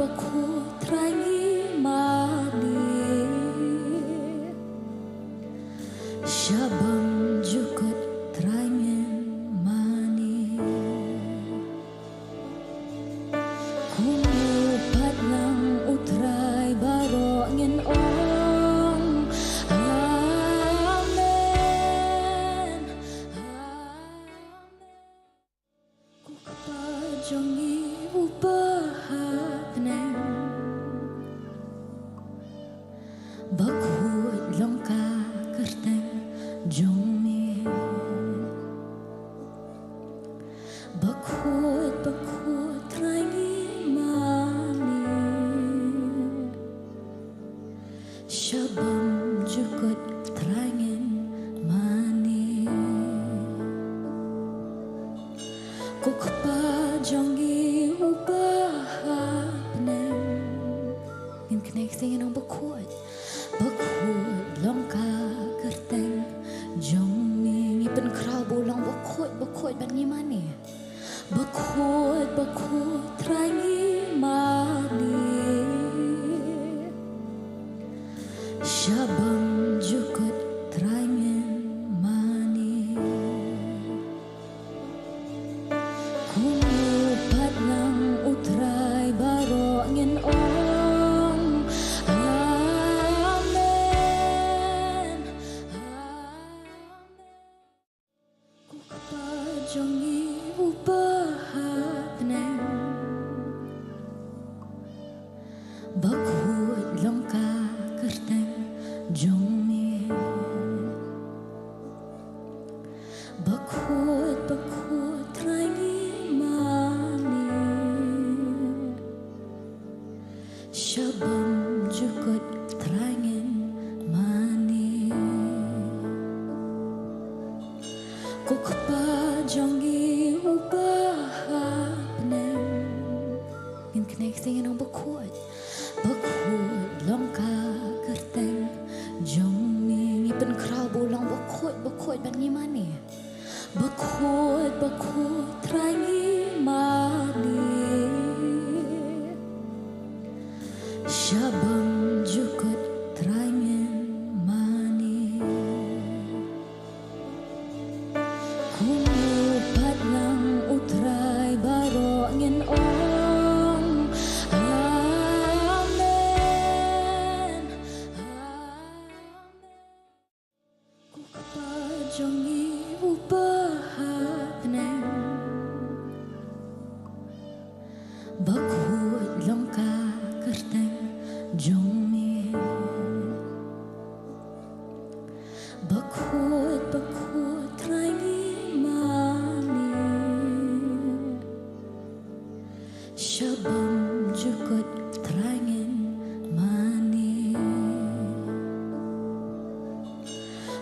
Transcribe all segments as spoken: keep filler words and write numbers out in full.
Bakhuid Trai ngi mane. Sha bymjukut Trai ngin mane. Kumno pat lang U Trai baroh ngin ong, Amen. Amen. Ko Kpa jong ngi uba ha bneng, bakhuid long ka kyrteng jong me. Bakhuid, bakhuid Trai ngi mane. Sha bymjukut Trai ngin mane. Ko Kpa jong ngi uba ha bneng. Ngin kynmaw ïa ka ktien bakhuid. Bakhuid long ka kyrteng jong me. Ngi pynkhraw ba u long bakhuid, bakhuid bad ngi mane. Bakhuid, bakhuid Trai ngi mane. Sha bymjukut Trai ngin mane. Kumno pat lang U Trai baroh ngin ong, Amen. Amen. Ko Kpa jong ngi uba ha bneng, bakhuid long ka kyrteng jong me. Bakhuid, bakhuid Trai ngi mane. Sha bymjukut Trai ngin mane. Ko Kpa jong ngi uba ha bneng. Ngin kynmaw ïa ka ktien bakhuid. Bakhuid long ka kyrteng jong me. Ngi pynkhraw ba u long bakhuid, bakhuid bad ngi mane. Bakhuid, bakhuid Trai ngi mane. Sha bymjukut Trai ngin mane. Kumno pat lang U Trai baroh ngin ong, Amen. Amen. Ko Kpa jong ngi uba ha bneng, bakhuid long ka kyrteng jong me. Bakhuid, bakhuid Trai ngi mane. Sha bymjukut Trai ngin mane.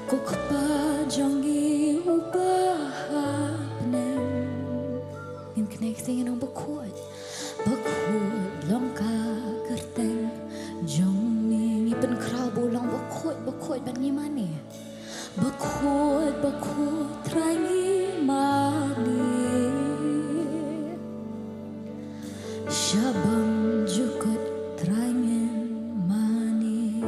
Ko Kpa jong ngi uba ha bneng. Ngin kynmaw ïa ka ktien bakhuid. Bakhuid long ka kyrteng jong me. Ngi pynkhraw ba u long bakhuid, bakhuid bad ngi mane. Bakhuid, bakhuid Trai ngi mane. Sha bymjukut Trai ngin mane.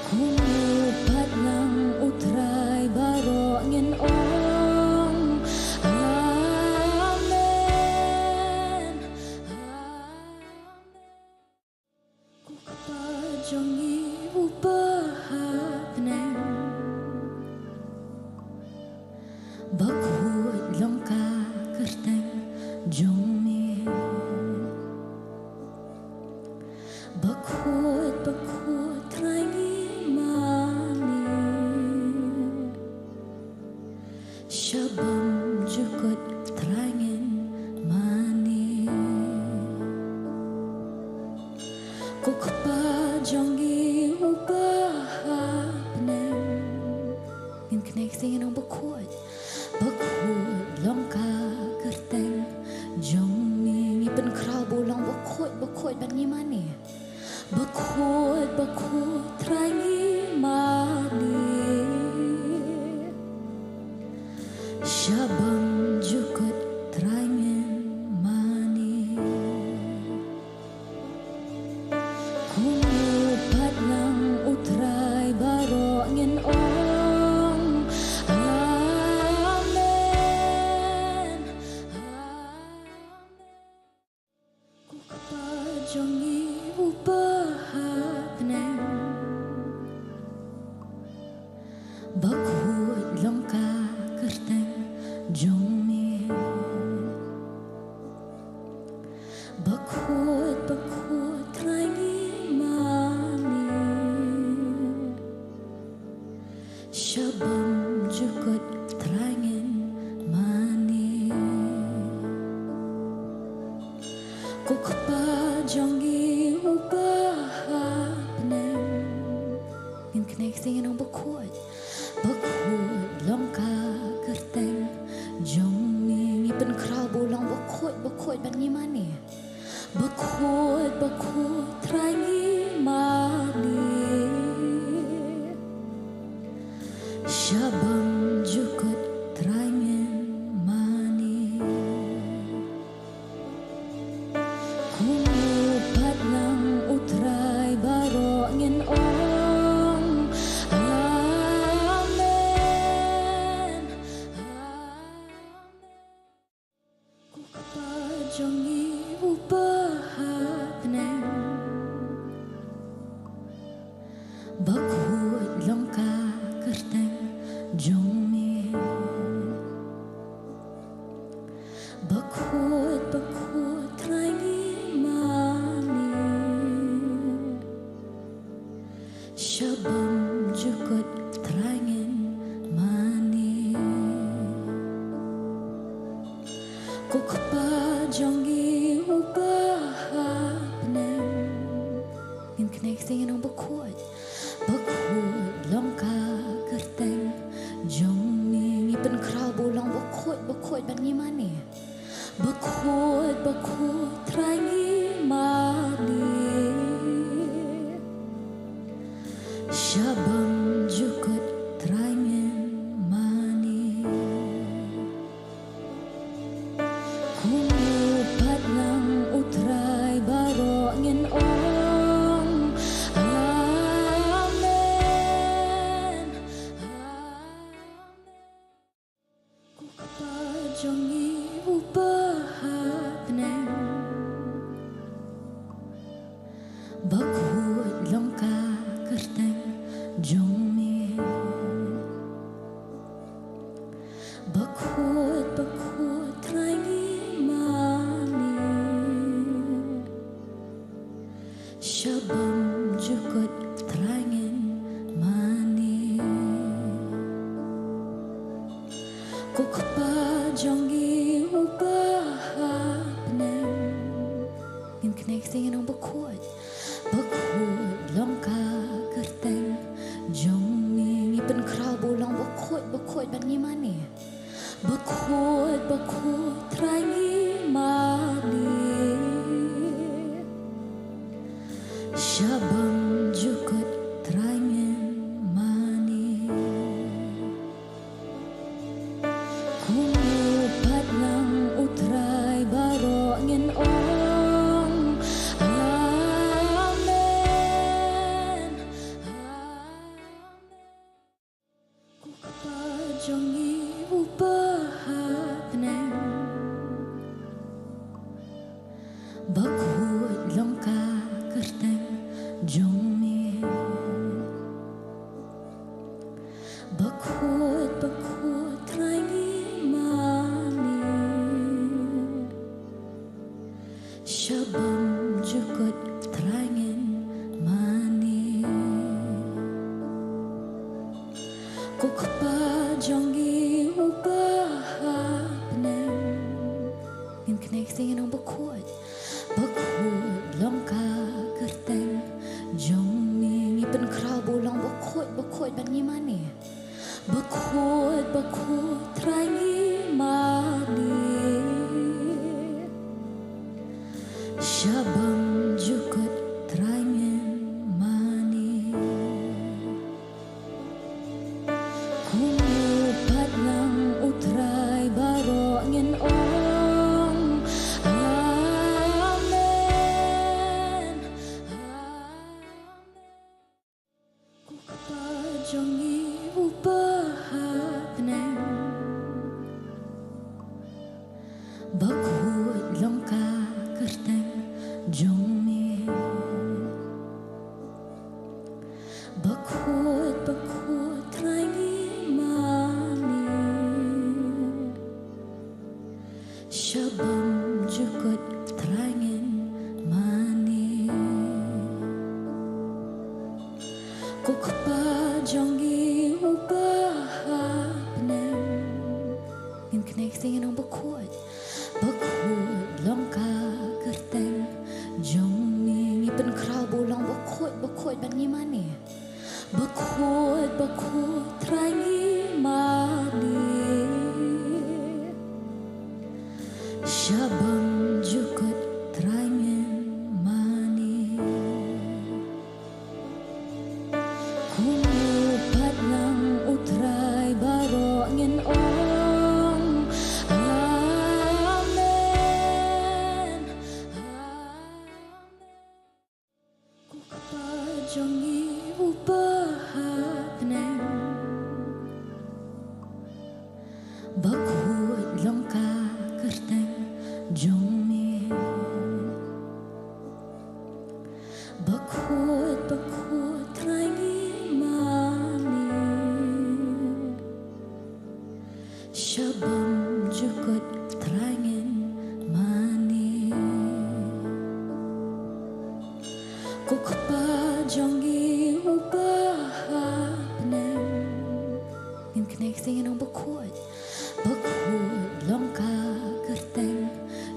Kumno pat lang U Trai baroh ngin ong, Amen. Amen. Ko Kpa jong ngi uba ha bneng, bakhuid long ka kyrteng jong me. Bakhuid, bakhuid Trai ngi mane. Sha bymjukut Trai ngin mane. Ko Kpa jong ngi uba ha bneng. Ngin kynmaw ïa ka ktien bakhuid. Bakhuid long ka kyrteng jong me. Ngi pynkhraw ba u long bakhuid, bakhuid bad ngi mane. Bakhuid, bakhuid Trai ngi mane. Sha bymjukut Trai ngin mane. Bakhuid long ka kyrteng jong me. Bakhuid, bakhuid Trai ngi mane. Sha bymjukut Trai ngin mane. Ko Kpa jong ngi uba ha bneng. Ngin kynmaw, ngin ong bakhuid. Bakhuid long ka kyrteng jong me. Ngi pynkhraw ba u long bakhuid, bakhuid ban ngi mane. Bakhuid, bakhuid Trai ngi mane. Sha bymjukut Trai ngin mane. Kumno pat nang u Trai baroh ngin ong amen. Amen. Ko Kpa jong ngi uba ha bneng. Bakhuid long ka kyrteng jong me. Bakhuid, bakhuid Trai ngi mane. Sha bymjukut Trai ngin mane. Ko Kpa jong ngi uba ha bneng. Ngin kynmaw, ngin ong bakhuid. Bakhuid long ka kyrteng jong me. Ngi pynkhraw ba u long bakhuid, bakhuid ban ngi mane. Bakhuid, bakhuid Trai ngi mane. Sha bymjukut Trai ngin mane. Kumno pat nang u Trai baroh ngin ong amen. Amen. Ko Kpa jong ngi uba ha bneng. Bakhuid long ka kyrteng jong me. Bakhuid, bakhuid Trai ngi mane. Sha bymjukut Trai ngin mane. Ko Kpa jong ngi uba ha bneng. Ngin kynmaw, ngin ong bakhuid. Bakhuid long ka kyrteng jong me. Ngi pynkhraw ba u long bakhuid, bakhuid ban ngi mane. Bakhuid, bakhuid Trai ngi mane. Sha bymjukut Trai ngin mane. Kumno pat nang u Trai baroh ngin ong amen. Amen. Ko Kpa jong ngi uba ha bneng. Bakhuid long ka kyrteng jong me. Bakhuid, bakhuid Trai ngi mane. Sha bymjukut Trai ngin mane. Ko Kpa jong ngi uba ha bneng. Ngin kynmaw, ngin ong bakhuid. Bakhuid long ka kyrteng jong me. Ngi pynkhraw ba u long bakhuid, bakhuid ban ngi mane. Bakhuid, bakhuid Trai ngi mane. Sha bymjukut Trai ngin mane. Kumno pat nang u Trai baroh ngin ong amen. Amen. Ko Kpa jong ngi uba ha bneng. Bakhuid long ka kyrteng jong Sing nang bakhuid, bakhuid long ka kyrteng jong me. Ngi pynkhraw ba u long bakhuid, bakhuid bad ngi mane. Bakhuid, bakhuid Trai ngi mane. Shabam jukut Trai ngin mane. Kum u pat lang u Trai baroh ngin ong. Amen. Amen. Ko Kpa jong ngi uba ha bneng. Bakhuid long ka kyrteng jong me. Bakhuid, bakhuid Trai ngi mane. Shabam jukut Trai ngin mane. Ko Kpa jong ngi uba ha bneng. Ngin kynmaw sing nang bakhuid, bakhuid long ka kyrteng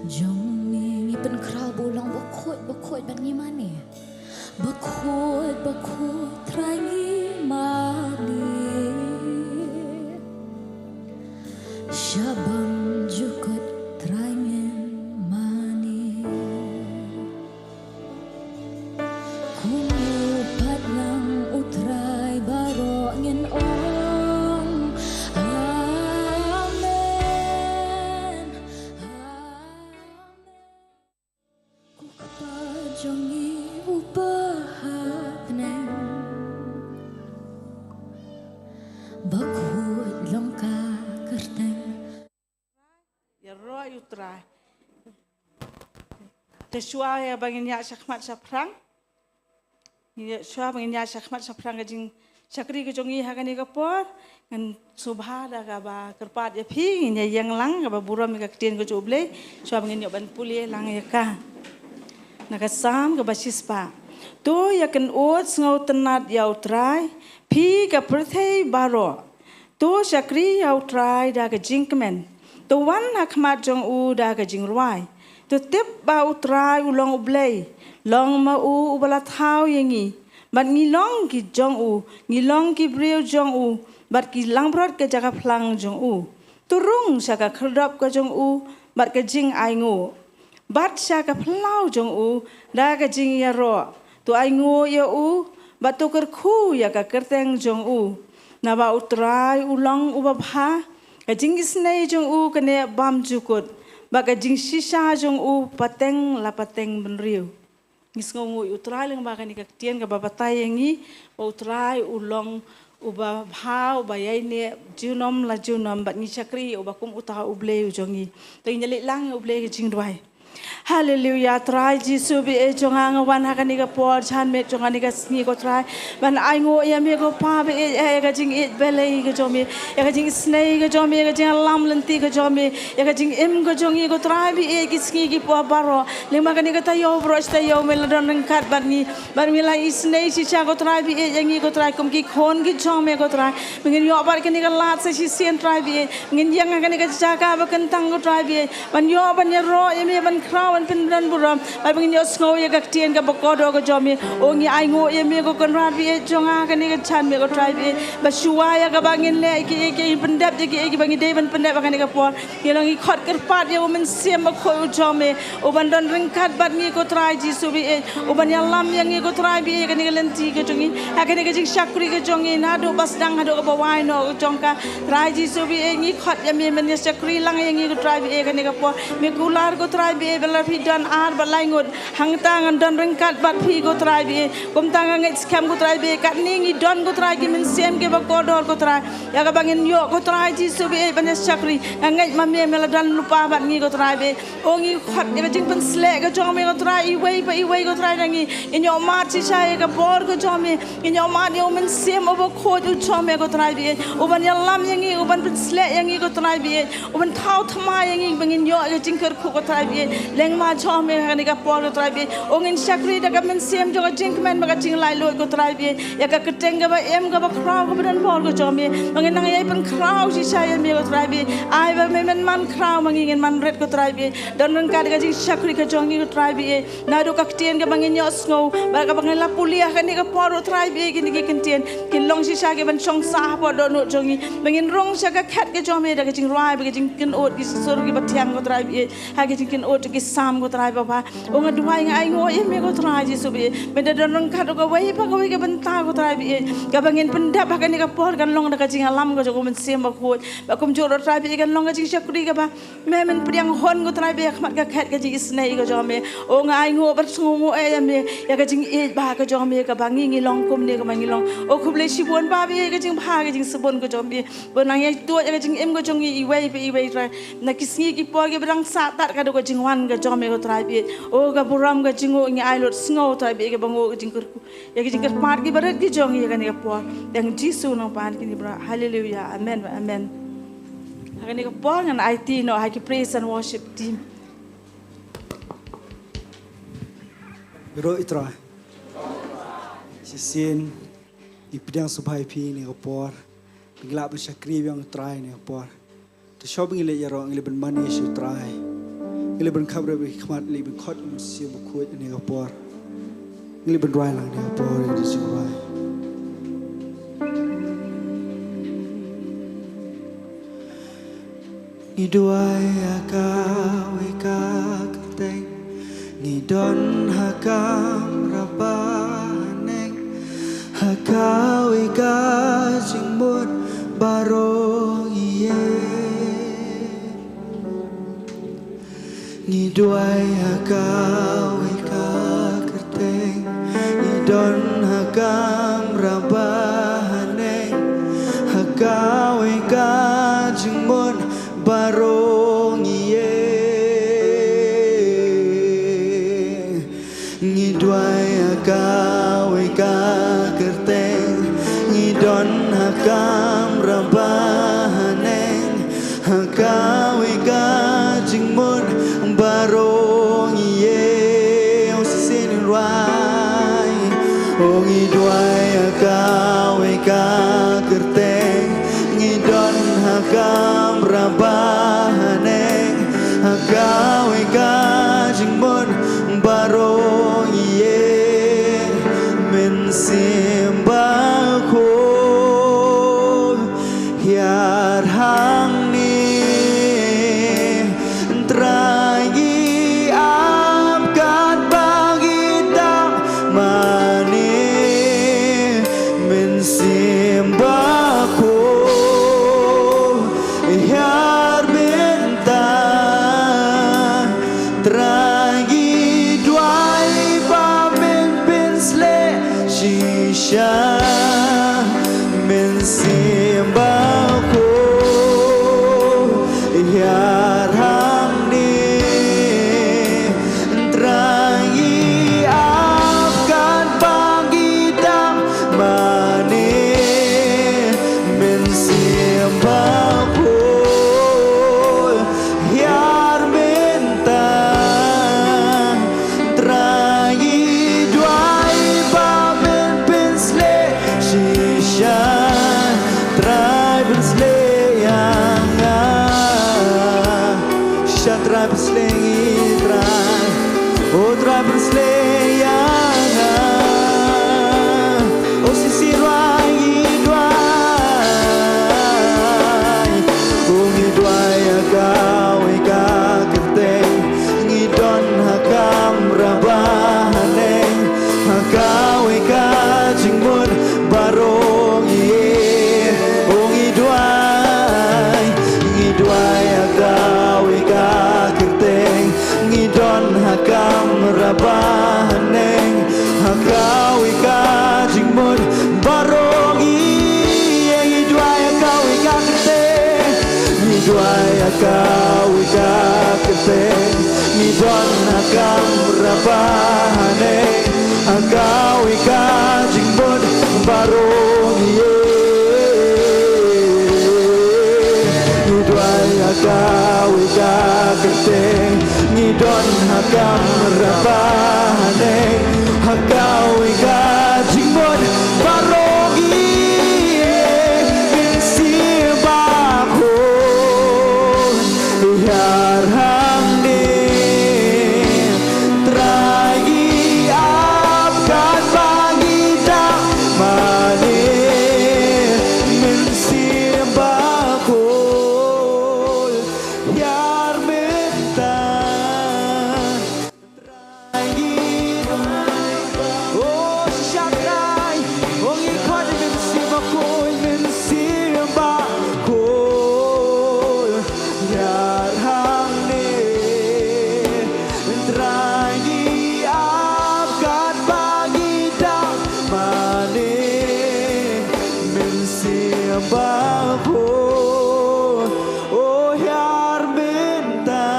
jong me. Ngi pynkhraw ba u long bakhuid, bakhuid bad ngi mane. Bakhuid, bakhuid Trai ngi mane. Shabam jukut Trai ngin mane. Kum u pat lang u Trai baroh ngin ong. Amen. Amen. Ko Kpa jong ngi uba ha bneng. Bakhuid long ka kyrteng. Ïaroh ïa u Trai. Te shuwa ïa ba ngin ïa shakhmat shaphrang. Ngin ïa shuwa ba ngin ïa shakhmat shaphrang ka jingshakri ka jong ngi ha kane ka por. Ngan sngewbha da kaba kyrpad ïa phi, ngin ïa ïeng lang kaba burom ïa ka ktien ka jong U Blei. Shuwa ba ngin ïa ban pule lang ïa ka. Na ka Salm kaba shispah. To ïa kynnoh sngewtynnat ïa u Trai, phi ka pyrthei baroh. To shakri ïa u Trai da ka jingkmen. To wan ha khmat jong u da ka jingrwai. To tip ba u Trai u long U Blei. Long ma u uba la thaw ïa ngi. Bad ngi long ki jong u, ngi long ki briew jong u, bad ki langbrot ka jaka phlang jong u. To rung sha ka khyrdop ka jong u, bad ka jingainguh. Bad sha ka phyllaw jong u, da ka jingïaroh. To ainguh ïa u, bad to kyrkhu ïa ka kyrteng jong u. Naba u Trai u long uba bha, ka jingisynei jong u ka neh bymjukut, bad ka jingshisha jong u pateng la pateng bynriew. Ngi sngewnguh ïa u Trai lyngba kane ka ktien kaba batai ïa ngi, ba u Trai u long uba bha, uba ïaineh junom la junom, bad ngi shakri ïa uba kum uta U Blei u jong ngi. To ngin ïa leit lang ïa U Blei ka jingduwai. Haleluya, Trai Jisu ba ïeit jong nga, nga wan ha kane ka por janmiet jong kane ka sngi ko Trai. Ban ainguh ïa me ko Pa ba ïeit, ïa ka jingïeit balei ka jong me, ïa ka jingisynei ka jong me, ïa ka jingïalam lynti ka jong me, ïa ka jingim ka jong ngi ko Trai ba ïeit, ki sngi ki por baroh. Lyngba kane ka taïew baroh shi taïew me la don ryngkat bad ngi. Bad me la isynei shisha ko Trai ba ïeit ïa ngi ko Trai kum ki khun ki jong me ko Trai. Ba ngin ïoh bad kane ka lad sa shisien Trai ba ïeit. Ngin ïeng ha kane ka jaka ba kyntang ko Trai ba ïeit. Ban ïoh ban ïaroh ïa me ban khraw ban pyndon burom. Bad ba ngin ïoh sngew ïa ka ktien kaba kordor ka jong me. O ngi ainguh ïa me ko Kynrad ba ïeit jong nga ha kane ka janmiet ko Trai ba ïeit. Ba shuwa ïa kaba ngin leh ïa kiei kiei, pyndep ïa kiei kiei ba ngi dei ban pyndep ha kane ka por. Ngi long ngi khot kyrpad ïa u Mynsiem Bakhuid u jong me, u ban don ryngkat bad ngi ko Trai Jisu ba ïeit, u ban ïalam ïa ngi ko Trai ba ïeit, kane ka lynti ka jong ngi, ha kane ka jingshakri ka jong ngi, naduh ba sdang haduh kaba wai noh ka jong ka. Trai Jisu ba ïeit, ngi khot ïa me ban ïa shakri lang ïa ngi ko Trai ba ïeit, kane ka por. Me kular ko Trai ba ïeit, ba la phi don ar bad lai ngut. Hangta ngan don ryngkat bad phi ko Trai ba ïeit. Kumta nga ngeit skhem ko Trai ba ïeit, katne ngi don ko Trai ki mynsiem kiba kordor ko Trai. Ïa kaba ngin ïoh ko Trai Jisu ba ïeit ban ïa shakri. Nga ngeit ma me me la don lypa bad ngi ko Trai ba ïeit. O ngi khot ïa ka jingpynsleh ka jong me ko Trai iwei pa iwei ko Trai na ngi. Ngin ïoh mad shisha ïa ka bor ka jong me. Ngin ïoh mad ïa u Mynsiem u Bakhuid u jong me ko Trai ba ïeit. U ban ïalam ïa ngi, u ban pynsleh ïa ngi ko Trai ba ïeit. U ban thaw thymmai ïa ngi ba ngin ïoh ïa ka jingkyrkhu ko Trai ba ïeit. Ma jong me ha kane ka por ko Trai Blei. Ong ngin shakri da ka mynsiem jong ka jingkmen bad ka jinglaitluid ko Trai Blei. Ïa ka kyrteng kaba im kaba khraw kaba don bor ko jong me. Ba ngin nang ïai pynkhraw shisha ïa me ko Trai Blei. Ai ba me men man khraw ma ngi ngin man rit ko Trai Blei. Don ryngkat ka jingshakri ka jong ngi ko Trai Blei. Naduh ka ktien kaba ngin ïohsngew bad kaba ngin la pule ha kane ka por ko Trai Blei kine ki ktien. Kin long shisha kiban shong sah hapoh dohnud jong ngi. Ba ngin rung sha ka khet ka jong me da ka jingrwai bad ka jingkynnoh ki sur kiba thiang ko Trai Blei. Ha ka jingkynnoh jong ki Salm ko Trai Baba. Ong nga duwai nga ainguh ïa me ko Trai Jisu Blei. Mynta don ryngkat ruh kawei pa kawei ka bynta ko Trai Blei. Kaba ngin pyndep ha kane ka por kan long da ka jingïalam ka jong u Mynsiem Bakhuid. Bad kumjuh ruh Trai Blei kan long ka jingshakri kaba me men pdiang hon ko Trai Blei ha khmat ka khet ka jingisynei ka jong me. Ong nga ainguh bad sngewnguh ïa me ïa ka jingïeit ba ka jong me kaba ngi ngi long kumne kaba ngi long. O khublei shibun Baba ïa ka jingbha ka jingsbun ka jong me. Ba nang ïa tuid ïa ka jingim ka jong ngi iwei pa iwei Trai. Na ki sngi ki por kiba dang sah tad ka dei ka jingwan ka jong me ko Trai Blei. O ka burom ka jingnguh ngi ai lut sngew Trai Blei kaba nguh ka jingkyrkhu. Ïa ka jingkyrpad kiba rit ki jong ngi ïa kane ka por. Dang Jisu nang pan kine bra. Haleluya. Amen. Amen. Ha kane ka por ngan aiti noh ha ki praise and worship team. Ïaroh i Trai. Shisien ngi pdiang sngewbha ïa phi ne ka por. Ngi lah ban shakri biang u Trai ne ka por. Te shuwa ba ngi leit ïaroh ngi leit ban mane sha u Trai. Ngi leit ban khapbriew ïa ki khmat leit ban khot ïa u Mynsiem Bakhuid ne ka por. Ngi leit ban rwai lang ne ka por ïa ka jingshakri. Ngi duwai ïa kawei ka kyrteng, ngi don ha kamra bahaneng, ha kawei ka jingmut baroh ngi ïeng. Ngi duwai ha kawei ka kyrteng, ngi don ha kamra bahaneng, ha kawei ka jingmut baroh ngi ïeng. Ngi duwai ha kawei ka kyrteng, ngi don ha kamra bahaneng, ha kawei ka jingmut baroh ngi ïeng. O shisien ngi rwai, o ngi duwai ha kawei ka kyrteng, ngi don ha kamra bahaneng, ha kawei ka jingmut baroh ngi ïeng. Mynsiem Bakhuid hiar hangne, Trai ngi ap katba ngi tang mane. Mynsiem Bakhuid hiar mynta, Trai ngi duwai ba men pynsleh shisha. Mynsiem Bakhuid hiar hangne, Trai ngi ap katba ngi tang mane. Mynsiem Bakhuid hiar mynta, Trai ngi duwai ba men pynsleh shisha. Trai pynsleh ïa nga. Shisha Trai pynsleh ïa ngi Trai. O Trai pynsleh ïa nga. O shisien rwai ngi duwai. O ngi duwai ha kawei ka kyrteng, ngi don ha kamra bahaneng, ha kawei ka jingmut baroh ngi ïeng. O ngi duwai, ngi duwai ha kawei ka kyrteng, ngi don ha kamra bahaneng, ha kawei ka jingmut baroh ngi ïeng. Ngi duwai ha kawei ka kyrteng, ngi duwai ha kawei ka kyrteng, ngi don ha kamra bahaneng, ha kawei ka jingmut baroh ngi ïeng. Ngi duwai ha kawei ka kyrteng, ngi don ha Kam rabah ne ha kawei ka jingmut baroh ngi, Mynsiem Bakhuid hiar hangne. Trai, ngi ap katba ngi dang mane, Mynsiem Bakhuid hiar mynta. Trai, ngi, oh, shisha Trai, oh, ngi khot ïa Mynsiem Bakhuid, Mynsiem Bakhuid hiar hangne. Trai, ngi ap katba ngi dang mane, Mynsiem Bakhuid, oh, hiar mynta.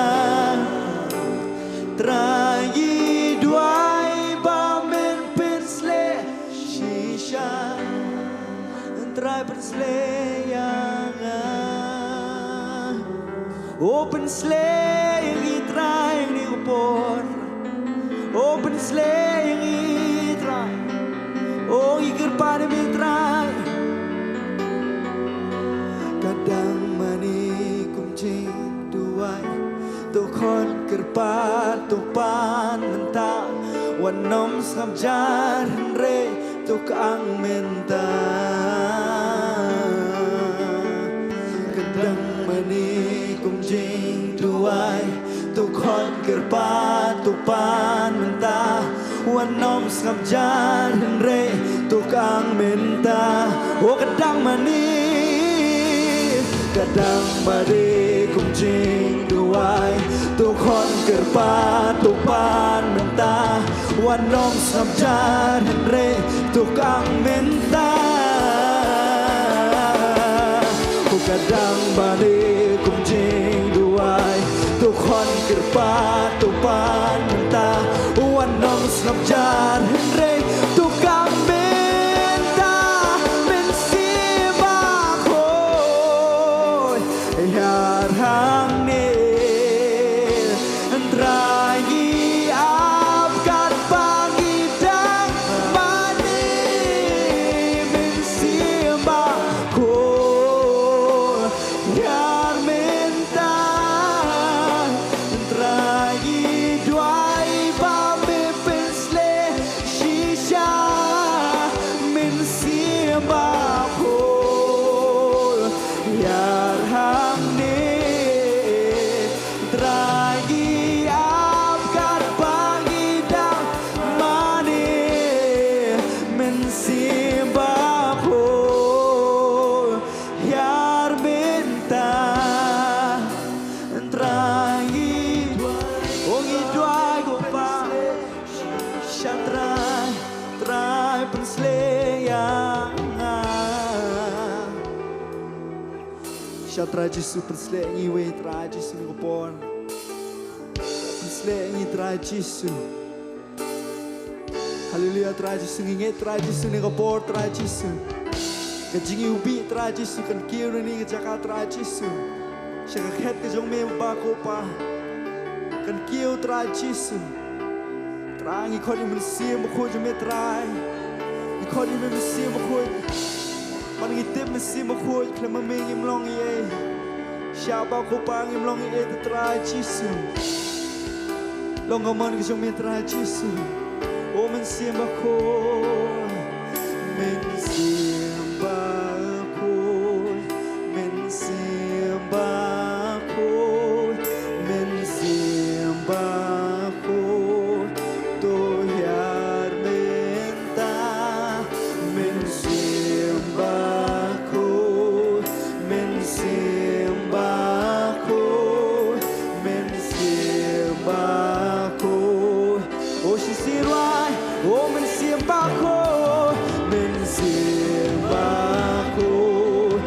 Trai, ngi duwai ba men pynshlei shisha. Trai, pynshlei ïa nga. O, pynshlei ïa ngi Trai, ïa ngi ka por. O, pynshlei ïa ngi Trai. O, ngi kyrpad ïa me Trai. Ka dang mane kum jingduwai, to khot kyrpad, to pan mynta. Wat nym sngap jar hynrei to khang mynta. Ka dang mane kum jingduwai, to khot kyrpad, to pan mynta. Wat nym sngap jar hynrei to khang mynta. O, ka dang mane, ka dang mane kum jingduwai, to khot kyrpad, to pan mynta. Wat nym sngap jar hynrei to khang mynta. O, ka dang mane kum jingduwai, to khot kyrpad, to pan mynta. Wat nym sngap jar hynrei to khang mynta. Mynsiem Bakhuid hiar hangne. Trai, ngi ap katba ngi dang mane, Mynsiem Bakhuid hiar mynta. Trai, ngi duwai ba me pynshlei shisha, Mynsiem Bakhuid hiar hangne. Trai, ngi ap katba ngi dang mane, Mynsiem Bakhuid hiar mynta. Trai, ngi duwai, o, ngi duwai ko Pa. Sha Trai, Trai pynshlei ïa nga. Sha Trai Jisu pynshlei ïa ngi wei Trai Jisu ha kane ka por. Pynshlei ïa ngi Trai Jisu. Haleluia Trai Jisu, ngi ngeit Trai Jisu ha kane ka por Trai Jisu. Ka jingiwbih Trai Jisu kan kiew na kane ka jaka Trai Jisu. Sha ka khet ka jong me Baba ko Pa. Kan kiew Trai Jisu. Trai ngi khot ïa u Mynsiem Bakhuid jong me Trai. Ngi khot ïa me Mynsiem Bakhuid. Ba ngi tip Mynsiem Bakhuid khlem ma me ngim long ei ei. Sha Baba ko Pa ngim long ei ei te Trai Jisu. Long ka mon ka jong me Trai Jisu. O Mynsiem Bakhuid. Mynsiem Bakhuid. Mynsiem Bakhuid. Mynsiem Bakhuid. To hiar mynta. Mynsiem Bakhuid. Mynsiem Bakhuid. Mynsiem Bakhuid. O shisien rwai, o Mynsiem Bakhuid, Mynsiem Bakhuid,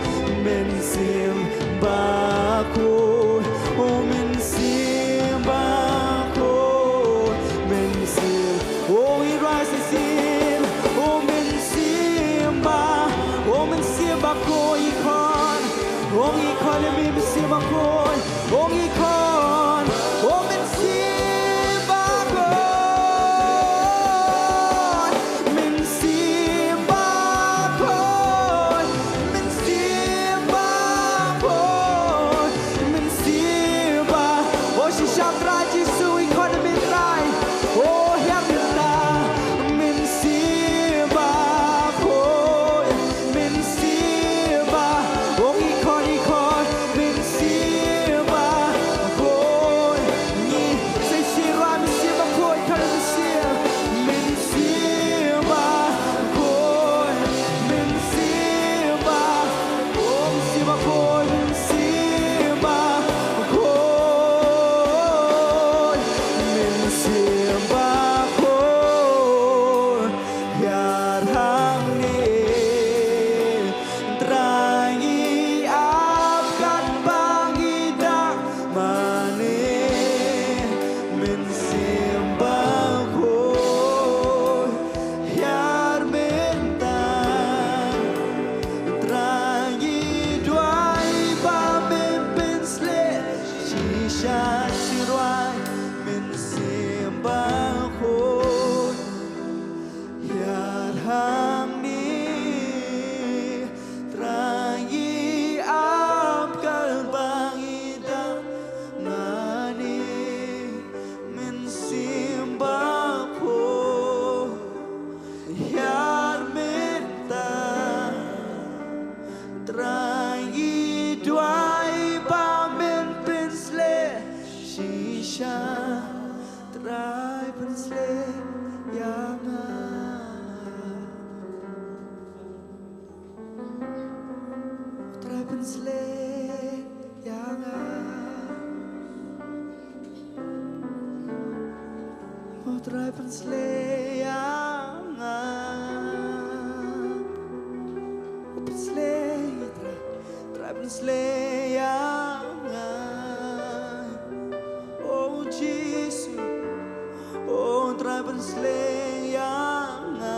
Mynsiem Bakhuid, o Mynsiem Bakhuid, Mynsiem, o i rwai shisien, o Mynsiem Ba, o Mynsiem Bakhuid i khot, o i khot i Mynsiem Bakhuid, o i khot, o Mynsiem Ba. Pynshlei ïa nga. O Trai, pynshlei ïa nga. O pynshlei, Trai, Trai, pynshlei ïa nga. O Jisu, O Trai, pynshlei ïa nga.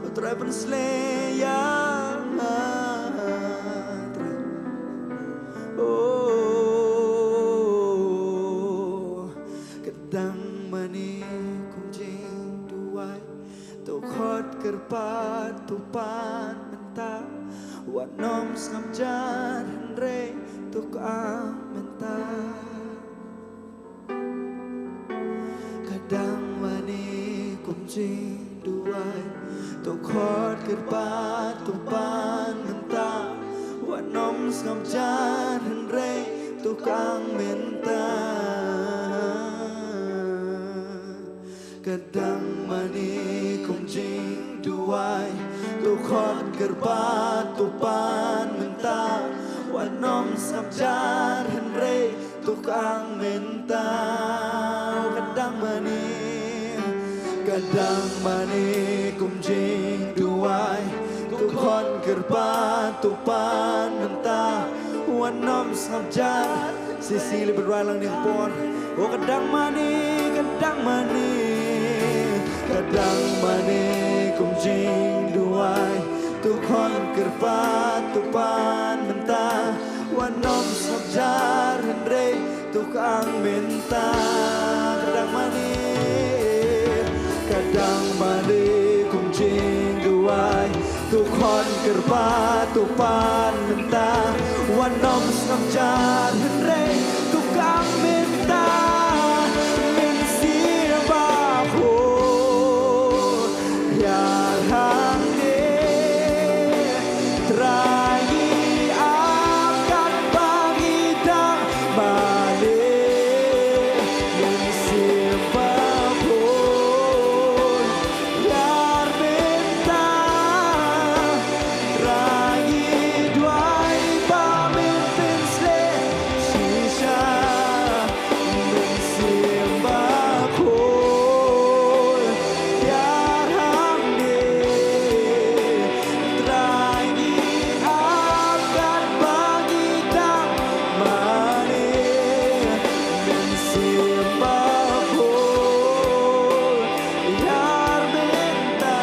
O Trai, pynshlei ïa nga, Trai. O, ka dang mane kum jingduwai, to khot kyrpad, to pan mynta. Wat nym sngap jar hynrei to khang mynta. Ka dang mane kum jingduwai, to khot kyrpad, to pan mynta. Wat nym sngap jar hynrei to khang mynta. Ka dang mane kum jingduwai, to khot kyrpad, to pan mynta. Wat nym sngap jar hynrei to khang mynta. Ka dang mane, ka dang mane kum jingduwai, to khot kyrpad, to pan mynta. Wat nym sngap jar. Sisi li bad rwai lang ning por. O ka dang mane, ka dang mane, ka dang mane kum jingduwai, to khot kyrpad, to pan mynta. Wat nym sngap jar hynrei to khang mynta. Ka dang mane, ka dang mane kum jingduwai, to khot kyrpad, to pan mynta. Wat nym sngap jar hynrei to khang mynta. Mynsiem Bakhuid, ïar hangne. Trai, ngi ap katba ngi dang mane. Mynsiem Bakhuid, ïar mynta. Trai, ngi duwai ba men pynshlei shisha. Mynsiem Bakhuid, ïar hangne. Trai, ngi ap katba ngi dang mane. Mynsiem Bakhuid, ïar mynta.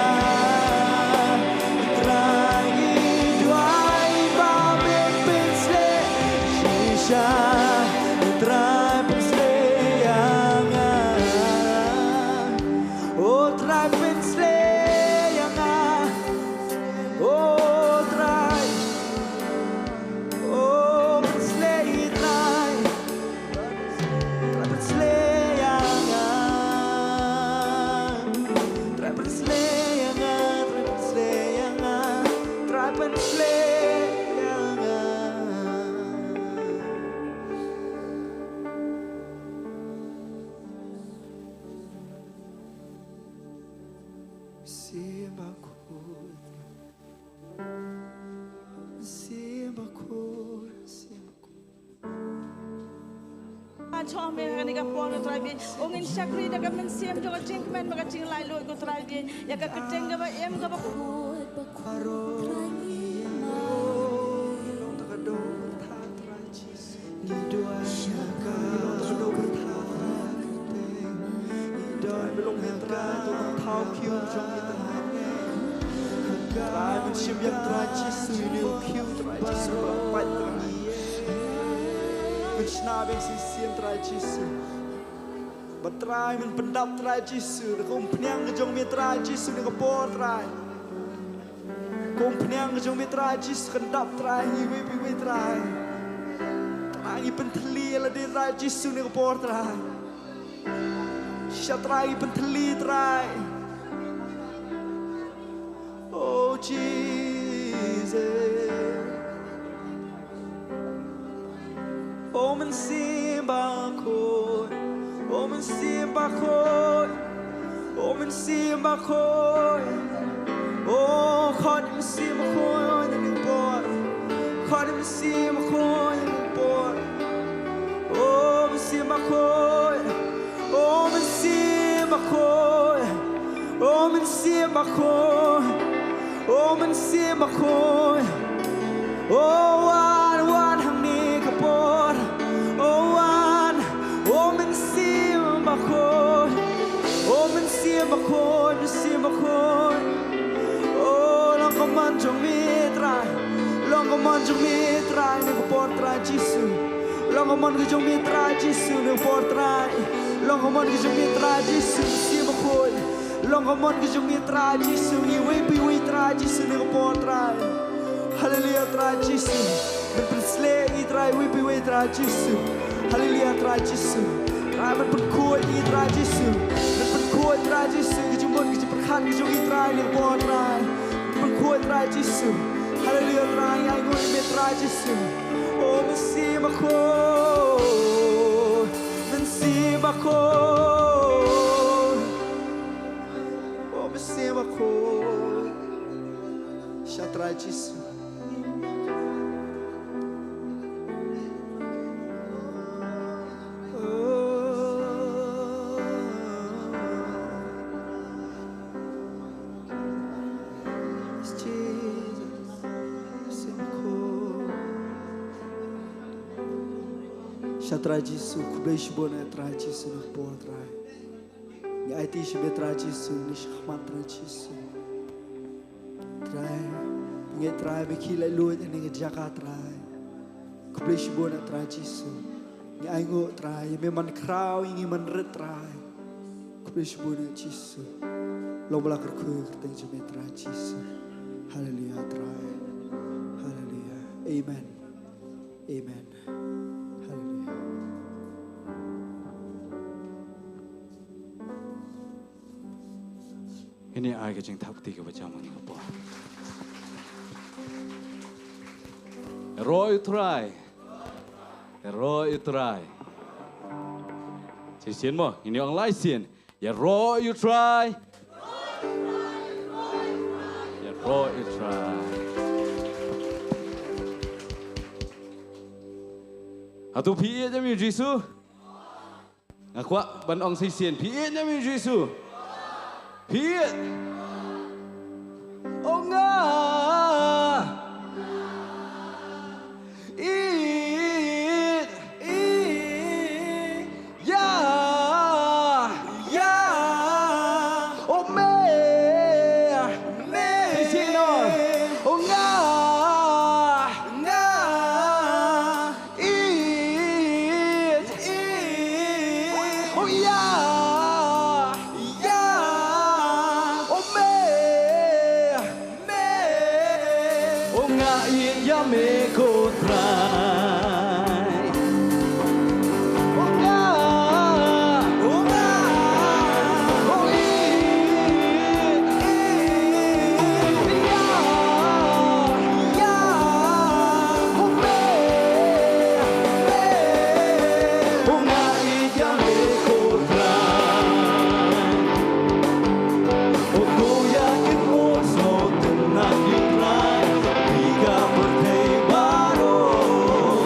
Trai, ngi duwai ba men pynshlei shisha. Trai, pynshlei ïa nga. O Trai, pynshlei ïa nga. O Trai. O pynshlei, Trai. Trai, pynshlei ïa nga. Trai, pynshlei ïa nga. Trai, pynshlei ïa nga. Trai, pynshlei ïa nga. Mynsiem Bakhuid. Mynsiem Bakhuid, Mynsiem Bakhuid. Ïa me ha kane ka por, ko Trai Blei. Ong ngin shakri da ka mynsiem jong ka jingkmen bad ka jinglaitluid, ko Trai Blei. Ïa ka kyrteng kaba im kaba khuid. Baroh ngi ïeit, ngi long da ka doh pyrthat, Trai Jisu. Ngi duwai ïa ka, ngi long da ka doh pyrthat, Trai. Ngi duwai, me long Trai, to thaw khiew jong ngi, Trai. Trai, men shim ïa, Trai Jisu, ïa une u khiew, Trai Jisu, ba pait, Trai. Men shna biang shisien, Trai Jisu. Bad Trai, men pyndap, Trai Jisu, da ka umphniang ka jong me, Trai Jisu, da ka por, Trai. Ka umphniang ka jong me, Trai Jisu, kan dap, Trai, iwei pa iwei, Trai. Trai, ngi pynthylli ïa lade, Trai Jisu, da ka por, Trai. Shisha, Trai, ngi pynthylli, Trai. Oh, Jesus. O Mynsiem Bakhuid, O Mynsiem Bakhuid, O Mynsiem Bakhuid, O Mynsiem Bakhuid, por. O Mynsiem Bakhuid. O Mynsiem Bakhuid. O Mynsiem Bakhuid. O Mynsiem Bakhuid. O wan, wan hangne ka por. O wan. O Mynsiem Bakhuid. O Mynsiem Bakhuid, Mynsiem Bakhuid. O long ka mon jong me Trai. Long ka mon jong me Trai, ne ka por Trai Jisu. Long ka mon ka jong me Trai Jisu, ne ka por Trai. Long ka mon ka jong me Trai Jisu, Mynsiem Bakhuid. Long ka mon ka jong me Trai Jisu, iwei pa iwei Trai Jisu, ne ka por Trai. Haleluia Trai Jisu. Men pynsleh ïa ngi Trai, iwei pa iwei Trai Jisu. Haleluia Trai Jisu. Trai men pynkhuid ïa ngi Trai Jisu. Men pynkhuid Trai Jisu, ka jingmut ka jingpyrkhat ka jong ngi Trai, ne ka por Trai. Men pynkhuid Trai Jisu. Haleluia Trai, ngi ainguh ïa me Trai Jisu. O Mynsiem Bakhuid. Mynsiem Bakhuid. O Mynsiem Bakhuid. Sha Trai Jisu. Sha Trai Jisu, khublei shibun ïa Trai Jisu na ka por Trai. Ngi aiti sha me Trai Jisu, ngi shakhmat Trai Jisu. Trai, ngi Trai, me ki leh lut ïa ngi jaka Trai. Khublei shibun ïa Trai Jisu. Ngi ainguh Trai, me man khraw, ngi man rit Trai. Khublei shibun ïa Jisu. Long ba la kyrkhu kyrteng jong me Trai Jisu. Haleluia Trai. Haleluia. Amen. Amen. Haleluia. Ngin ïa ai ka jingthap kti kaba jam ha kane ka por. Ïaroh ïa u Trai. Ïaroh ïa u Trai. Shisien mo, ngin ïa ong lai sien. Ïaroh ïa u Trai. Ïaroh ïa u Trai. Hato phi ïeit ïa u Jisu? Nga kwah ban ong shisien, phi ïeit ïa u Jisu? Phi ïeit? O nga ïeit, ïeit ïa, ïa, o me, me. Shisien noh. O nga, nga ïeit, ïeit, o ïa, ïa, o me, me. O nga ïeit ïa me ko Trai. O nga, o nga, o ïeit, ïeit ïa, ïa, o me, me. O nga ïeit ïa me ko Trai. O tu ïa kit mut sngewtynnat ïa u Trai, ïa ka pyrthei baroh.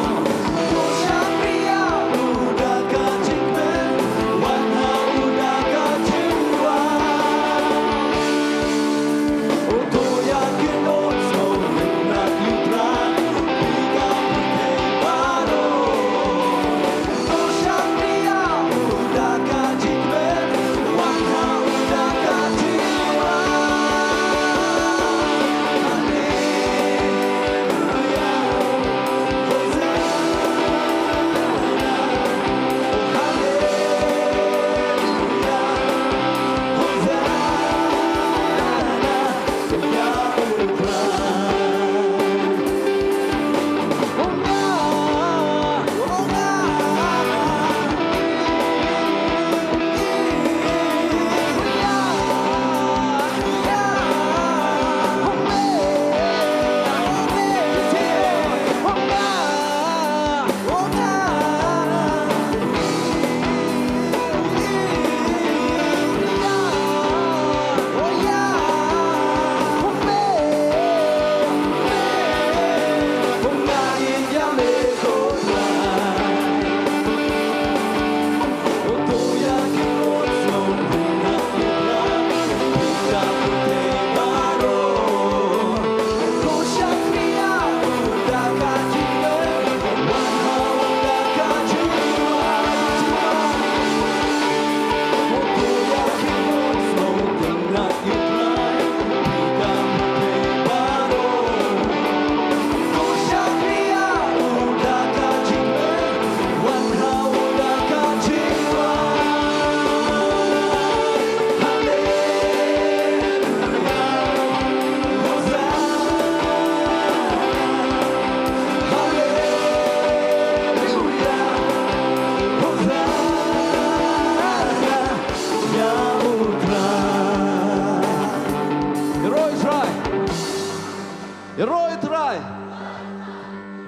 Ïaroh ïa u Trai.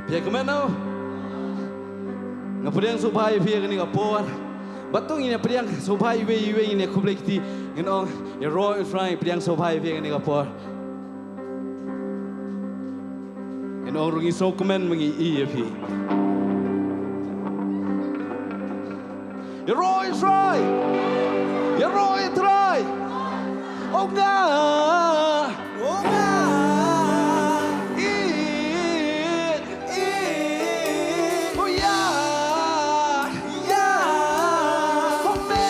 Phi ïa kmen, no? Nga pdiang sngewbha ïa phi ïa kane ka por. Bad to ngin ïa pdiang sngewbha iwei iwei, ngin ïa khublei kti. Ngin ong, ïaroh ïa u Trai, pdiang sngewbha ïa phi ïa kane ka por. Ngin ong ruh ngi sngewkmen ma ngi ïa phi. Ïaroh ïa u Trai. Ïaroh ïa u Trai. Oh nga. Oh nga. Ïeit. Ïeit. Oh ïa. Ïa. Oh me.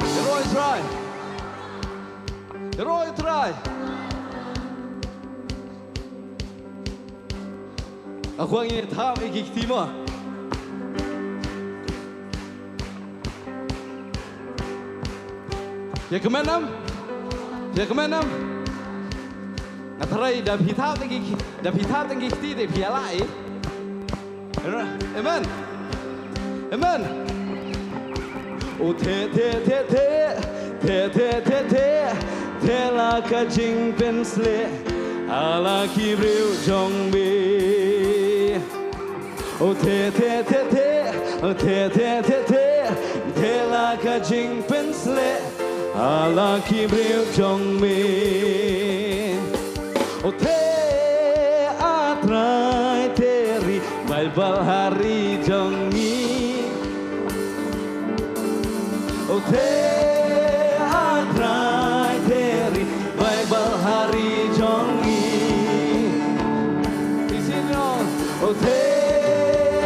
Ïaroh ïa u Trai. Ïaroh ïa u Trai. Nga kwah ngin ïa thap ïa ki kti mo. Ïa kmen em? Ïa kmen em? Nga tharai da phi thap ïa ki, da phi thap ïa ki kti te phi ïa lah ïa. Amen. Amen. O the the the the the the the the the la ka jingpynshlur ha la ki briew jong me. O the the the the, o the the the the, the la ka jingpynshlur ha la ki briew jong me. O the A Trai te ri Baibl ha ri jong ngi. O the A Trai te ri Baibl ha ri jong ngi. Isino. O the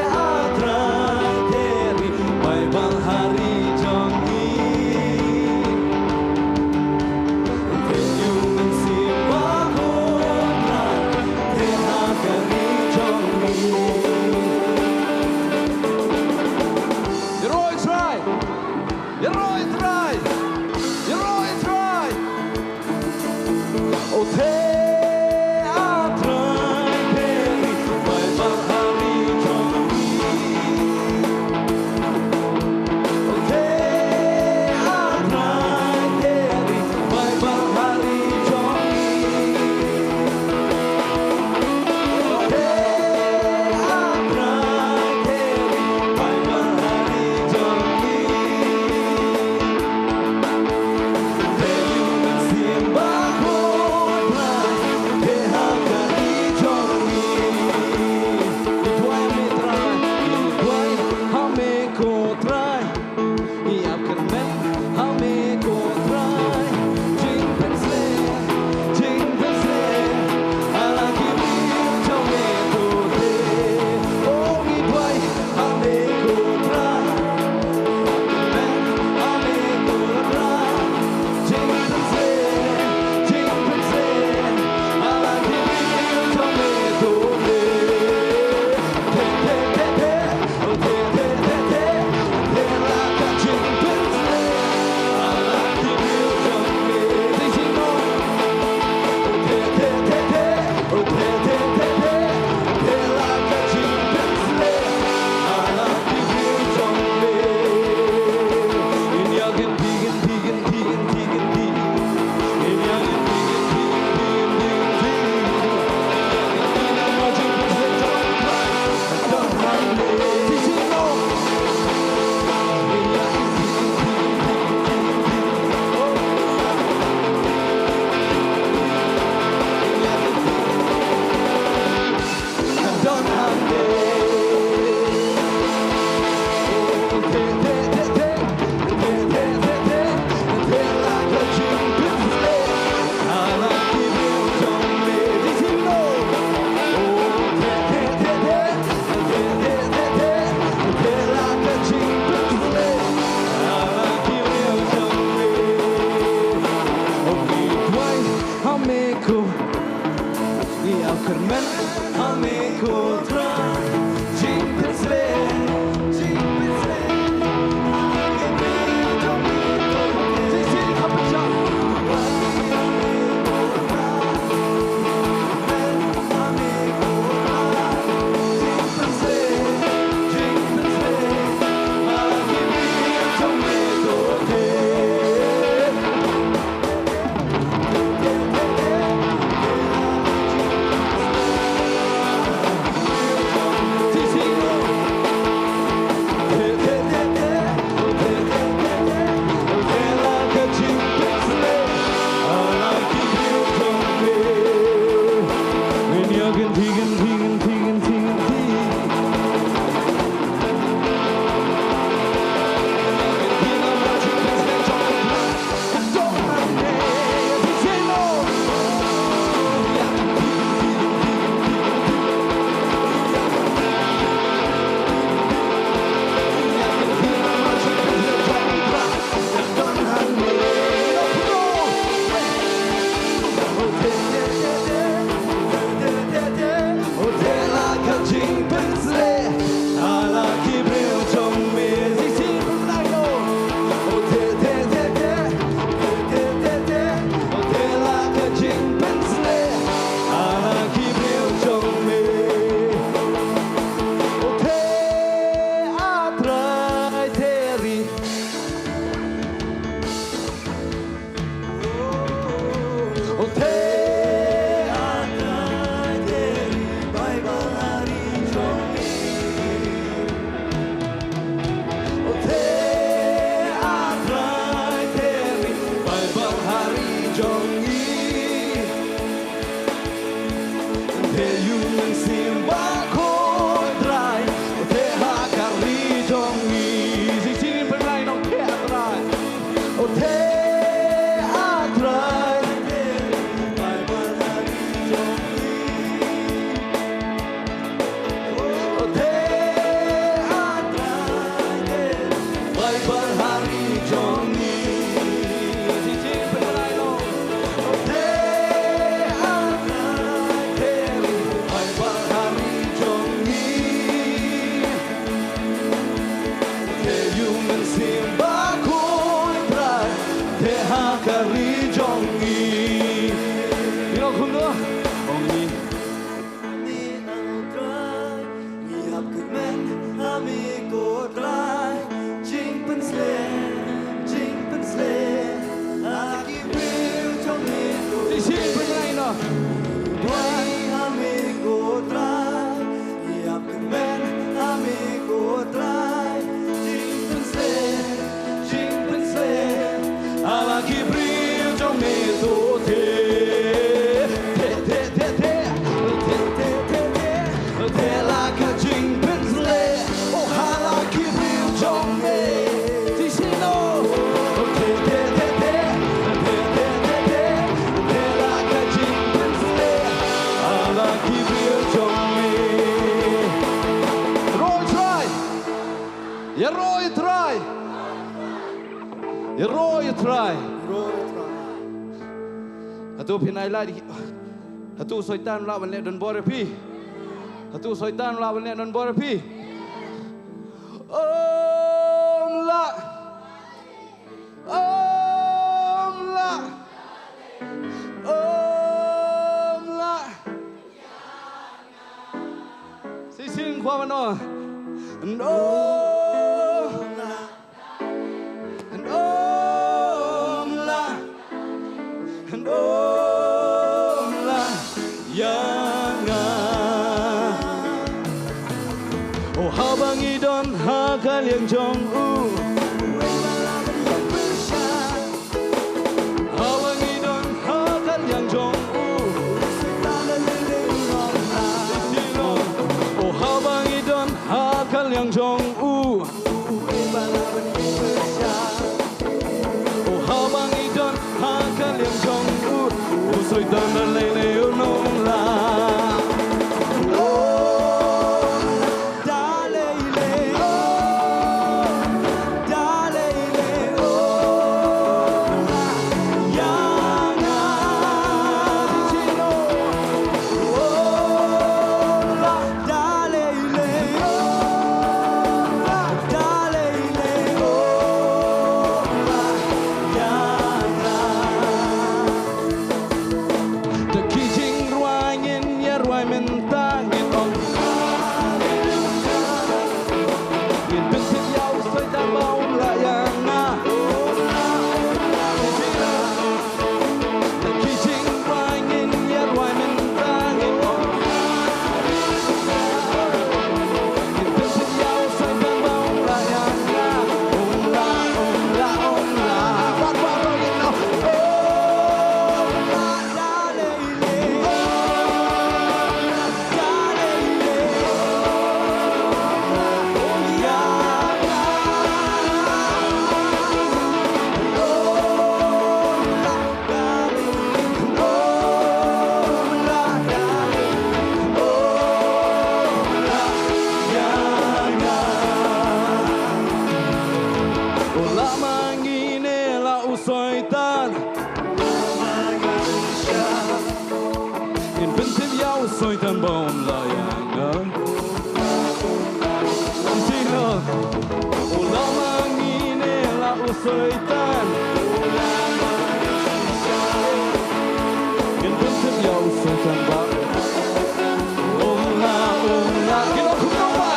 A Trai te ri Baibl ha ri jong ngi. Te ïa u Mynsiem Bakhuid Trai te ha ka ri jong ngi. Ïaroh ïa u Trai. Ïaroh ïa u Trai. Ïaroh ïa u Trai. O the A Trai te ri Baibl ha ri jong ngi. O the A Trai te ri Baibl ha ri jong ngi. O the A Trai te ri Baibl ha ri jong ngi. jong ngi. Te ïoh mynsiem bakhuid Trai, te ha ka ri jong ngi. Shisien pynlait noh, te ah Trai. O te ah Trai. Ngi ap kyrmen ha me ko Trai, jingpynshlur, jingpynshlur ha ki briew jong me ko. Jingpynshlur ha me ko Trai, ngi ap kyrmen ha me ko Trai, jingpynshlur, jingpynshlur ha la ki briew jong me to te. Te, te, te, te. Te, te, te, te. Te la ka jingpynshlur, oh, ha la ki briew jong me. Te shisien. Te, te, te, te. Te, te, te, te. Te la ka jingpynshlur, ha la ki briew jong me. Roi Trai. Ïaroh ïa Trai. Ïaroh ïa Trai. Hato phin ai lad, hato u Soitan um lah ban leh donbor ïa phi? Hato u Soitan um lah ban leh donbor ïa phi? Um lah. Um lah. Um lah. Shisien kwah ban ong. No. No. No. Ïa nga. Oh, haba ngi don ha ka liang jong u. Haba ngi don ha ka liang jong u. Oh, haba ngi don ha ka liang jong u. Oh, haba ngi don ha ka liang jong u. U Soitan da lei lei un ym lah. Oh. Da ki jingrwai ngin ïa rwai mynta ngin ong. Ngin pyntip ïa u Soitan ba um lah ïa nga. Da ki jingrwai ngin ïa rwai mynta ngin ong. Ngin pyntip ïa u Soitan ba um lah ïa nga. Um lah, um lah, um lah. Bad baroh ngin ong. Lah ma ngi ne lah u Soitan. Ngin pyntip ïa u Soitan ba um lah ïa nga. Shisien. Lah ma ngi ne lah u Soitan. Ngin pyntip ïa u Soitan ba um lah, um lah. Ki long kumno ba.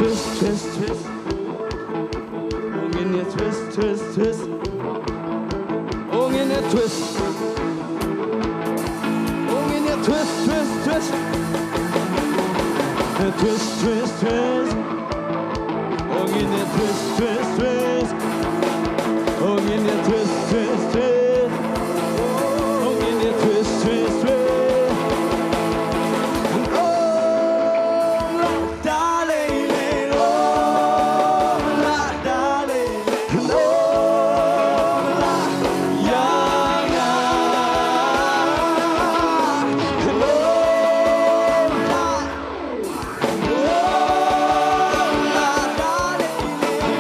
Twist, twist, twist. Oh, ngin ïa twist, twist, twist. Oh, ngin ïa twist. Oh, ngin ïa twist, twist, twist. Twist, twist, twist. Oh, ngin ïa twist, twist, twist. Oh, ngin ïa twist, twist, twist. Oh, ngin ïa twist, twist, twist. Oh, la, da, le, le, oh, la, da, le, le, oh, la, ya, ya. Oh, la, da, le,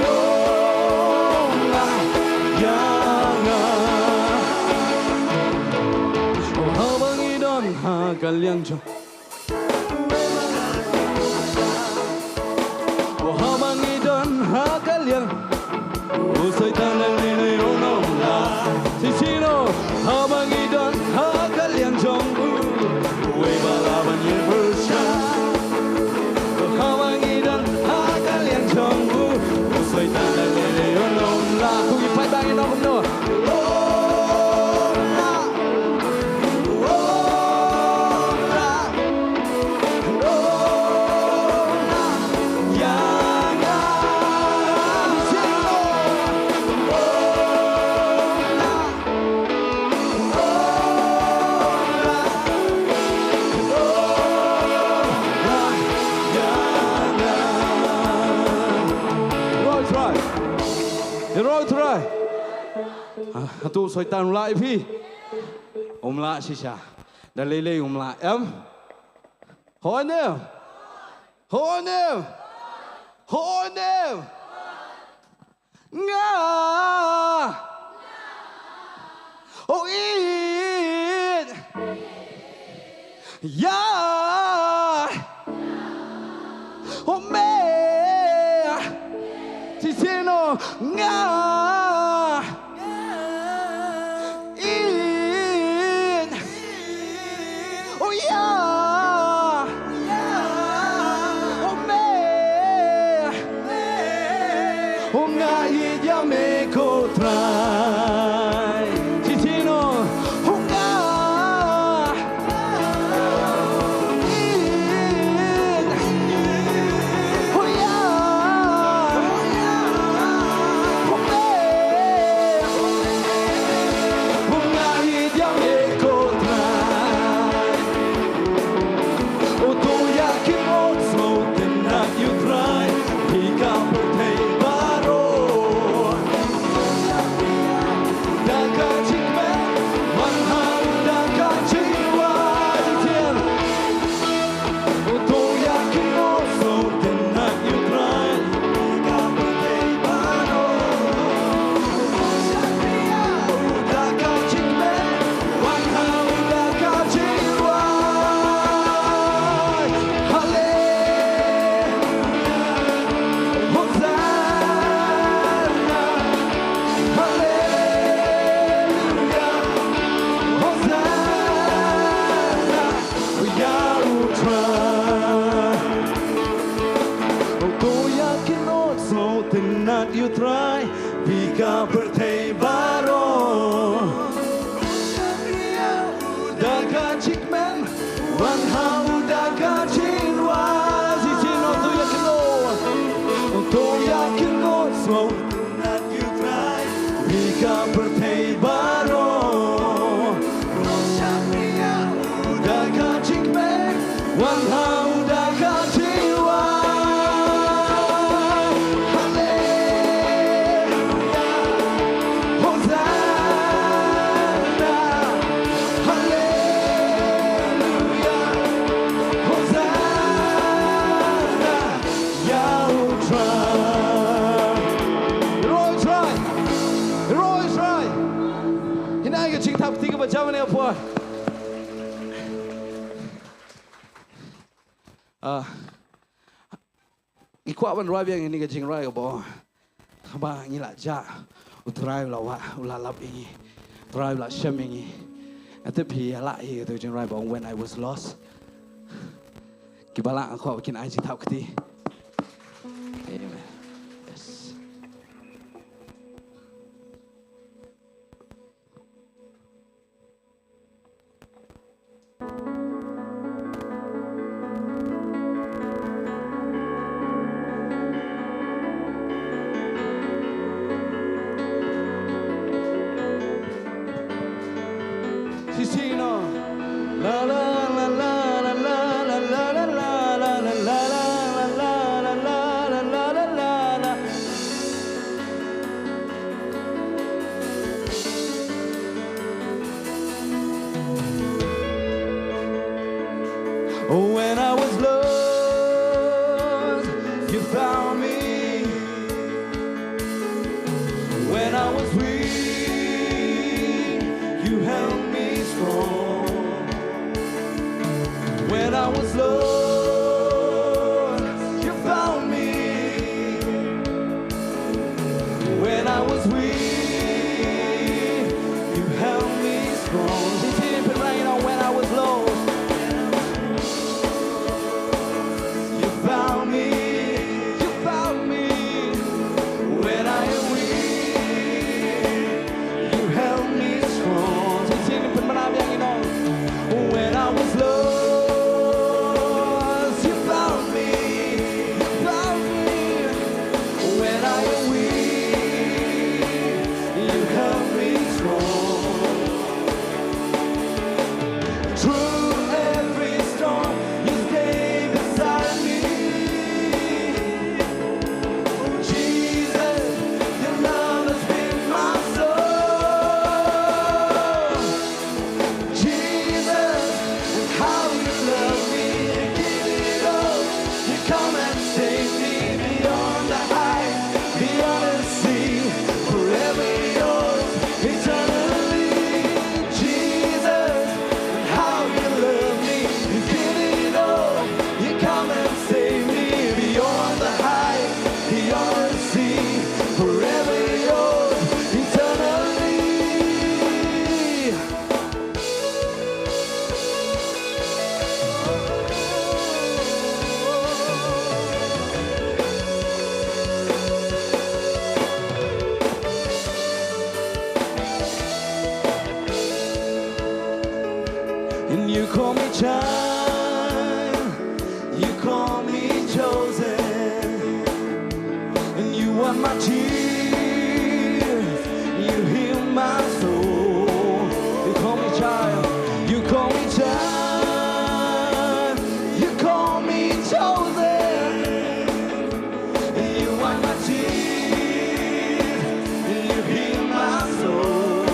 le, oh, la, ya, ya. Oh, haba ngi don ha ka liang jong. Oh, haba ngi don ha ka liang. U Soitan dang lei lei ruh un ym lah. Shisien, haba ngi don ha ka liang jong u. Uwei ba lah ban ïa pyrshah. Haba ngi don ha ka liang jong u. U Soitan dang lei lei ruh un ym lah. Ko ngi peit ba ngin ong kumno. Oh, lah. Oh, lah. Roll try. Roll try. Ah, hato u Soitan u lah ïa phi? Um lah shisha. Da lei lei um lah, em? Hooid ne em? Hooid ne em? Hooid ne em? Nga. Oh, it. Ya. Oh, me. Shisien, nga. In. Oh, ya. Oh, me. Oh, nga ïeit ïa me ko Trai. Shisien, oh, nga. Ïa u Trai. Uto ïa ki note sngewtynnat ïa u Trai, phi ka pyrthei baroh. Da ka jingkmen, wan ha u da ka jingrwai. Shisien uto ïa ki note. Uto ïa ki note sngewtynnat ïa u Trai, phi ka pyrthei baroh. Da ka jingkmen, wan ha u da ka jingrwai. Haleluya, Hosanna. Haleluya, Hosanna. Ïa u Trai. Ïa u Trai. Ïa u Trai. Ngin ai ka jingthap kti kaba jam ïa u Trai. Ah, ngi kwah ban rwai biang ïa kane ka jingrwai kaba, kaba ngi la jah. U Trai u la wad, u la lap ïa ngi. U Trai u la shem ïa ngi. Nga tip phi ïa lah ïa kata ka jingrwai ba ong When I Was Lost. Kiba lah nga kwah ba kin ai jingthap kti. Sing, you know. La, la, la. When I was lost, you found me. When I was weak, you held me strong. When I was lost, you found me. When I was weak, you held me strong. Sing it, put it right on. When I was lost, you found me. You found me. When I am weak, you held me strong. Sing it, put it right on. When I was lost, you found me. You found me. When I am weak, you held me strong. Through every storm, you stay beside me. Jesus, your love has been my soul. Jesus, and how you love me, you give it all. You come and save me beyond the height, beyond the sea, forever yours, eternally. Jesus, and how you love me, you give it all. You come and save me beyond the height, beyond the sea, forever yours, eternally. And you call me child, you call me chosen. And you wipe my tears, you heal my soul. You call me child, you call me child, you call me chosen. And you wipe my tears, and you heal my soul.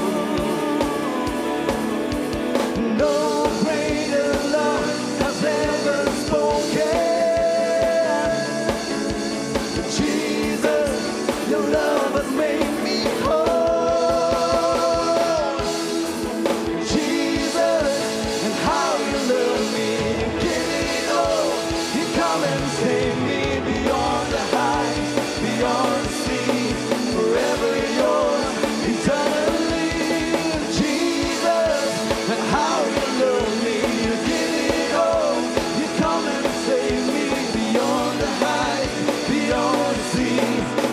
No greater love has ever spoken. Jesus, your love has made me whole. Jesus, and how you love me, you give it all. You come and save me beyond the heights, beyond the sea, forever yours, eternally. Jesus, and how you love me, you give it all. You come and save me beyond the heights, beyond the sea,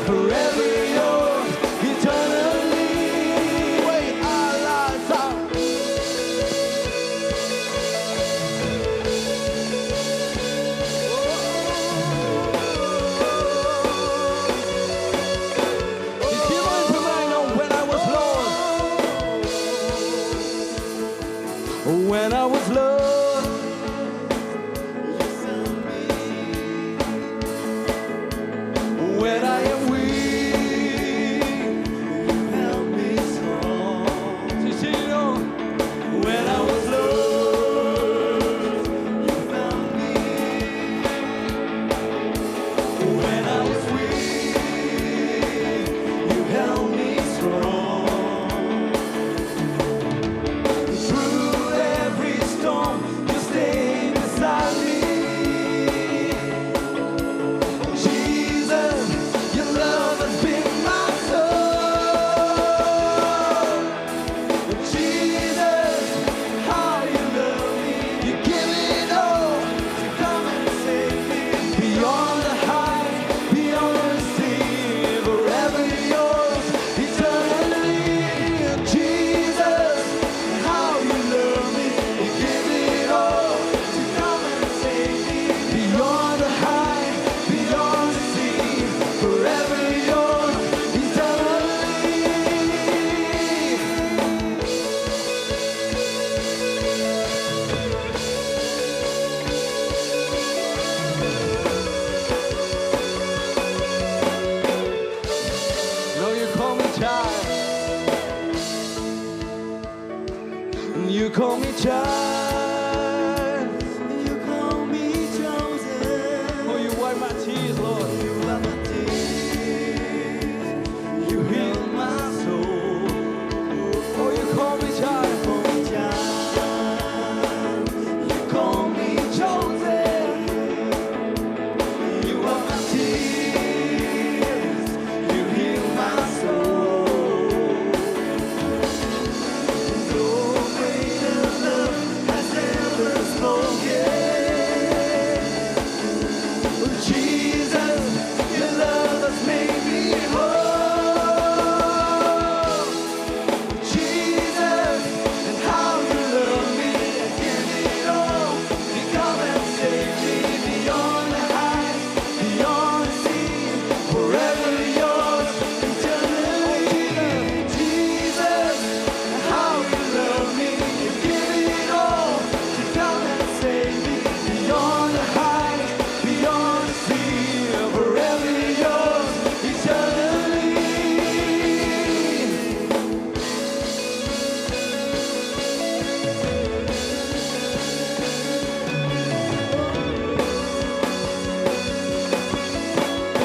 forever yours, eternally. Wait, our lives are When I was lost, when I am weak, you held me strong. When I was lost, you found me. When I was weak, you held me strong. Through every storm, you stay You call me chosen. Oh, you wipe my tears, Lord. You wipe my tears. You heal my soul. Oh, you call me child. You call me child. You call me chosen. You wipe my tears. You heal my soul. No greater love has ever spoken. Jesus, your love has made me whole. Jesus, and how you love me, I give it all. You come and save me beyond the heights, beyond the sea, forever yours, eternally. Jesus, how you love me, you give it all to come and save me beyond the heights, beyond the sea, forever yours, eternally.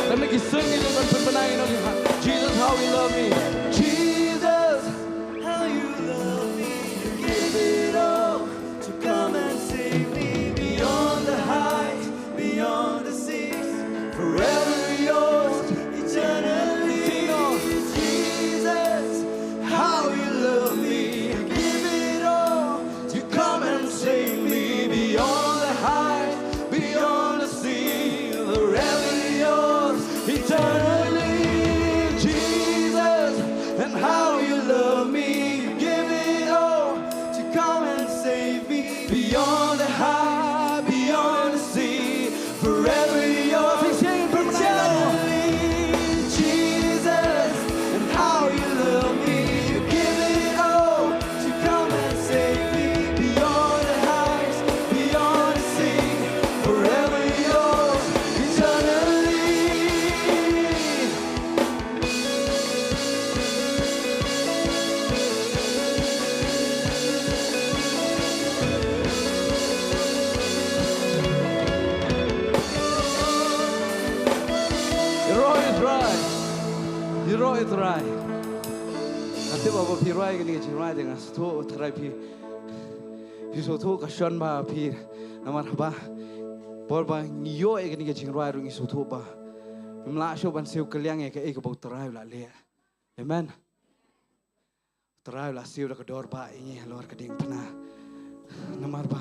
Let me sing it, let me put my name on you. Jesus, how you love me. Jesus, how you love me. You give it all to come and save me beyond the heights, beyond the seas, forever yours, eternally. Sing on. Jesus, how you love me. You give it all to come and save me beyond the heights, beyond the sea, forever yours, eternally. Jesus, and how you love me, you give it all to come and save me beyond the high, beyond the sea, forever yours, eternally. Jesus, and how you love me, you give it all to come and save me beyond the heights, beyond the sea, forever yours, eternally. Ïaroh ïa u Trai. Ïaroh ïa u Trai. Nga tip ba phi rwai kane ka jingrwai te nga sngewthuh, Trai, phi, phi sngewthuh ka shon ba phi, namar haba por ba ngi ïoh ïa kane ka jingrwai ruh ngi sngewthuh ba ngim lah shuh ban siew kylliang ïa kaei kaba u Trai u la leh. Amen. U Trai u la siew da ka dor ba ïa ngi halor ka diengphna. Namar ba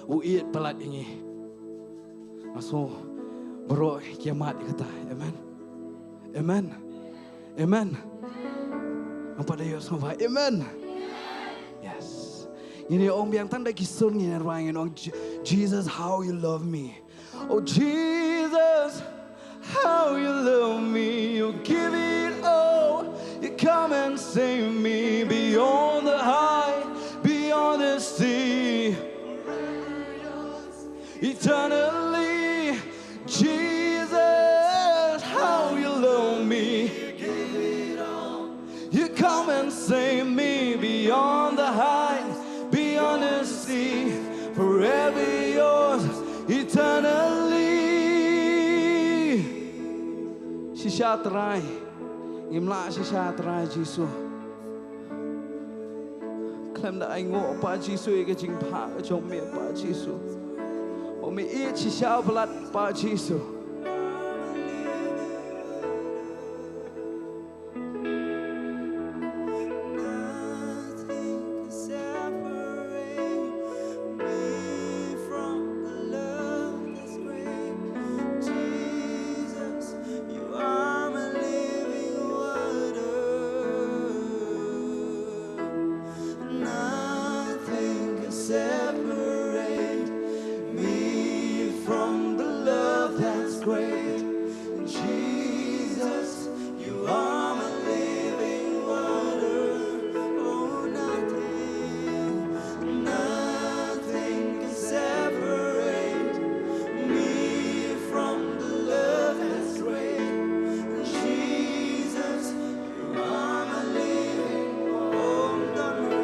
u ïeit palat ïa ngi. Nga sngew baroh ki ïa mad ïa kata. Amen. Amen. Amen. Namar ba da ïoh sngew ba amen. Yes. Ngin ïa ong biang tang da ki sur, ngin ïa rwai, ngin ong, Je-, Jesus, how you love me. Oh Jesus, how you love me. You give it all. You come and save me beyond the high, beyond the sea. Eternally, Jesus, how you love me. You come and save me beyond the heights, beyond the sea, forever yours, eternally. Shisha Trai, ngim lah shisha Trai Jisu. Khlem da ainguh Pa Jisu ïa ka jingpang ka jong me Pa Jisu. Ba me ïeit shisha palat Pa Jisu. Nothing can separate me from the love that's great. Jesus, you are my living water. Nothing can separate me from the love that's great. Jesus, you are my living water. Oh, nothing, nothing can separate me from the love that's great. Jesus, you are my living water. Oh, no, no.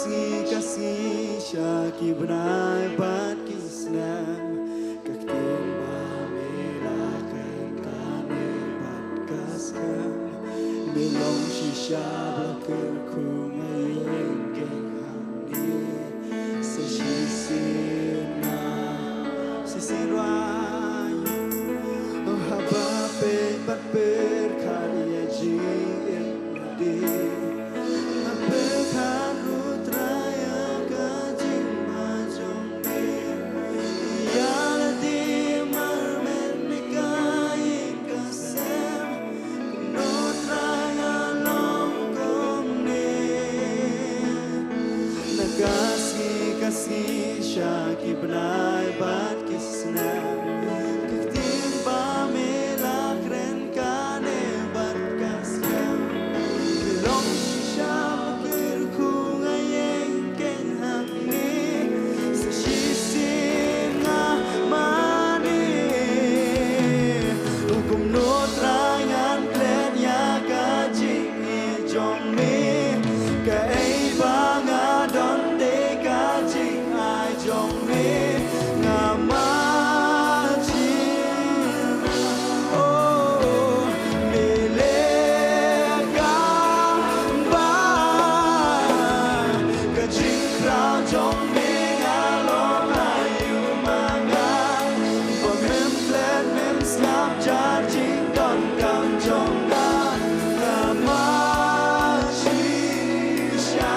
Sngi ka sngi sha ki bnai bad ki snem, ka ktien ba me la kren kane bad ka skhem. Me long shisha ba kyrkhu nga ïeng keiñ hangne. Sa shisien nga, shisien ruh, oh, haba peit bad pyrkhat ïa jingim lade. Nga pyrkhat ruh Trai ïa ka jingma jong me. Ïa lade marmar me ka ïing ka sem. Kumno Trai nga long kumne. Na ka sngi ka sngi sha ki bnai bad ki snem, ka ktien ba me la kren kane bad ka skhem. Me long shisha ba kyrkhu nga ïeng keiñ hangne. Sa shisien nga mane. Kumno Trai ngan klet ïa ka jingïeit jong me. Kaei ba nga don dei ka jingai jong me. Nga mad shisha. Oh, me leh kam ba ka jingkhraw jong me. Nga long aïu ma nga ba mem klet mem sngap jar jingdonkam jong nga. Nga mad shisha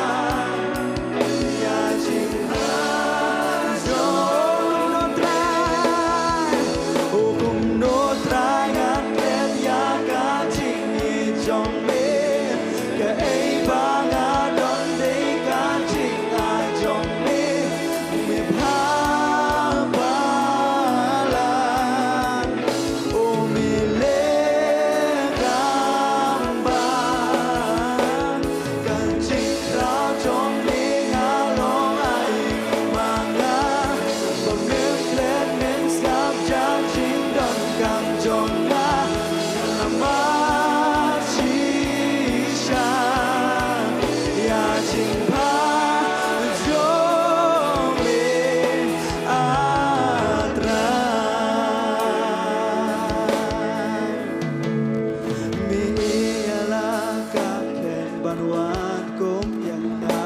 ïa jingkhraw jong Trai. Oh, kumno Trai ngan klet ïa ka jingïeit jong me. Kaei ba nga don dei ka jingai jong me. Me bha palat. Oh, me leh kam ba ka jingkhraw jong me. Nga long aïu ma nga ba mem klet mem sngap jar jingdonkam jong nga. Nga mad shisha ïa jingbha jong me, ah Trai. Me ïa la ka khlem ban wan kum ïa nga.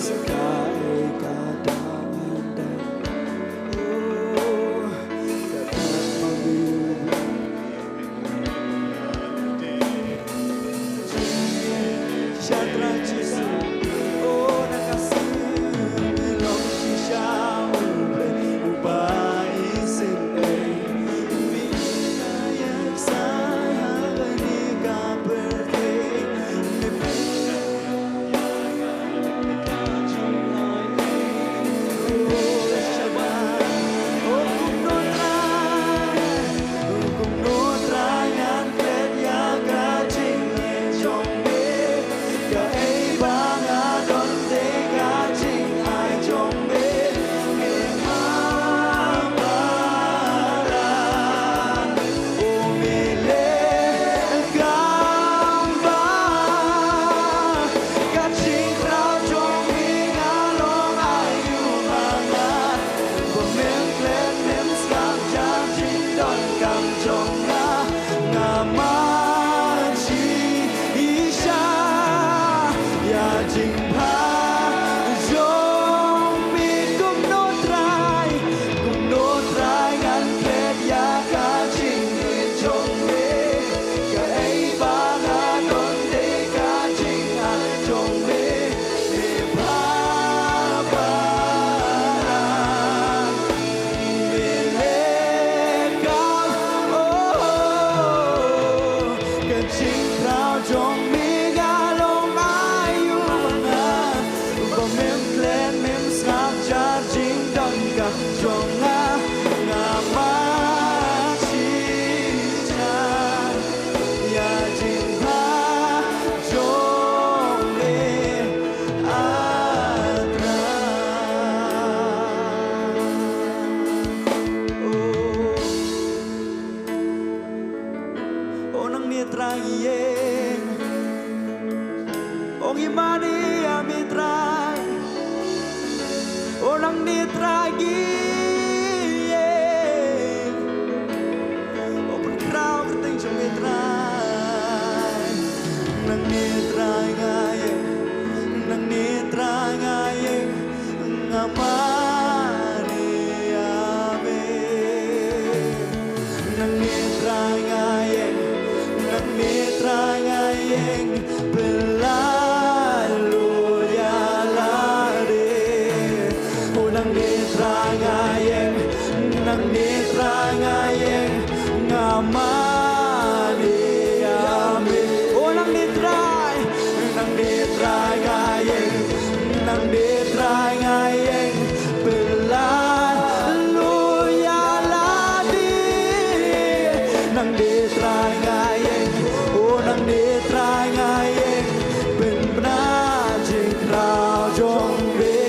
Sa kaei ka dang dei. Oh, ka dang ma me. Sha Trai Jisu. Oh, na ka sngi me long shisha u Blei uba isynei. Me ïaid sah ha kane ka pyrthei. Me Ka jingkhraw jong me nga long aïu ma nga. Ba mem klet mem sngap jar jingdonkam jong nga. Nga mad shisha ïa jingbha jong me. Kumno Trai, kumno Trai ngan klet ïa ka jingïeit jong me. Kaei ba nga don dei ka jingai jong me. Me bha palat, me leh kam, oh, ka jingkhraw jong me nga long aïu ma nga. Ba mem klet mem sngap jar jingdonkam jong nga. Nga mad shisha ïa jingbha jong me, ah Trai. Oh. Oh, nangne Trai ngi ïeng. Oh, ngi mane ïa me Trai. O nangne Trai ngi ïeng. O pynkhraw kyrteng jong me Trai. Nangne Trai nga ïeng. Nangne Trai nga ïeng. Nga mane ïa me. Nangne Trai nga ïeng, nangne Trai nga ïeng, pynlait lut ïa lade. O nangne Trai nga ïeng, nangne Trai nga ïeng, nga mane ïa me. O nangne Trai, nangne Trai nga ïeng, nangne Trai nga ïeng, pynlait lut ïa lade. Nangne Trai nga ïeng, o nangne Trai nga ïeng, pynbna jingkhraw jong me.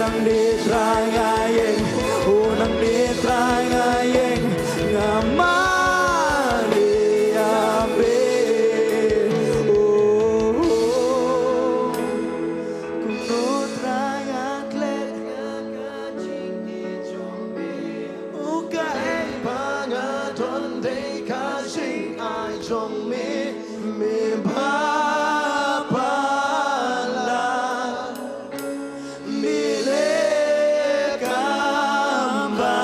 Nangne Trai nga ïeng, o nangne Trai nga ïeng, nga mane ïa me. Oh, oh, oh. Kumno Trai nga klet ïa ka jingïeit jong me. O kaei ba nga don dei ka jingai jong me. Me bha palat. Me leh kam bha.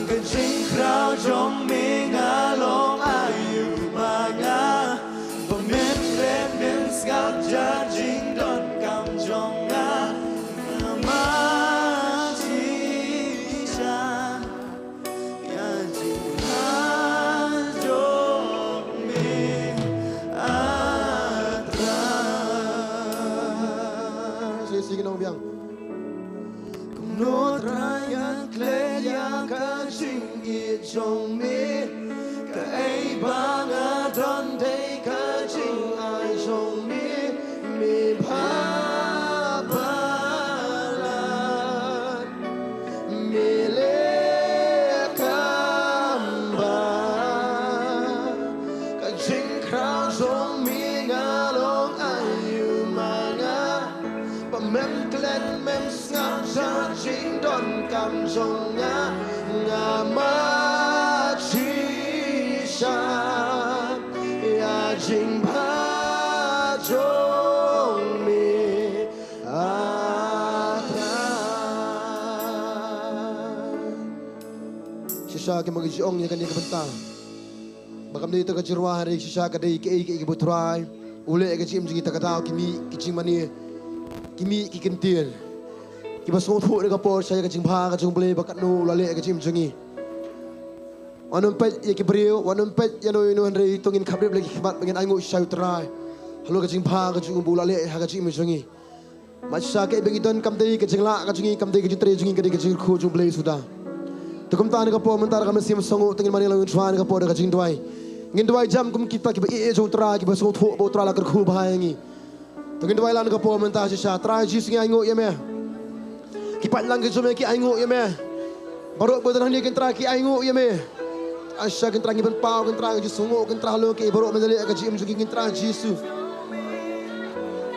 Ka jingkhraw jong me nga long aïu ma nga. Ba mem klet mem sngap ïa jingdonkam jong nga. Nga mad shisha ïa jingkha jong me, ah Trai. Shisha ki nongbiang. Kumno Trai ngan klet ïa ka jingïeit jong me. Kaei ba nga don dei ka jingai jong me. Me bha palat. Me leh kam bha. Ka jingkhraw jong me nga long aïu ma nga. Ba mem klet mem sngap ïa jingdonkam jong nga. Nga mad shisha ïa jingbha jong me, ah Trai. Shisha ki ma ki jong ïa kane ka bynta. Ba kam dei tang ka jingrwai hynrei shisha ka dei kaei kaei kaba u Trai u leh ïa ka jingim jong ngi. Ta ka daw ki mih ki jingmane, ki mih ki kyntien kiba sngewthuh na ka por sha ïa ka jingbha ka jong U Blei ba katno u la leh ïa ka jingim jong ngi. Wat nym peit ïa ki briew, wat nym peit ïano ïano, hynrei to ngin khapkhia la ki khmat ba ngin ainguh shisha ïa U Trai halor ka jingbha ka jong u ba u la leh ha ka jingim jong ngi. Namar shisha kaei ba ngi don kam dei ka jinglah ka jong ngi, kam dei ka jingtrei jong ngi, ka dei ka jingkyrkhu jong U Blei suda. Te kumta na ka por mynta da ka mynsiem sngewthuh to ngin mane lang, ngin shuwa na ka por da ka jingduwai. Ngin duwai jam kum kita kiba ïeit ïa jong U Trai, kiba sngewthuh ba U Trai la kyrkhu bha ïa ngi. To ngin duwai lang na ka por mynta shisha. Trai Jisu ngi ainguh ïa me. Ki paidlang ki jong me ki ainguh ïa me. Baroh ba don hangne ki Trai ki ainguh ïa me. Shisha ki Trai ngi pynpaw ki Trai, ngi ju sngewnguh ki Trai halor ki baroh me la leh ka jingim jong ki Trai Jisu.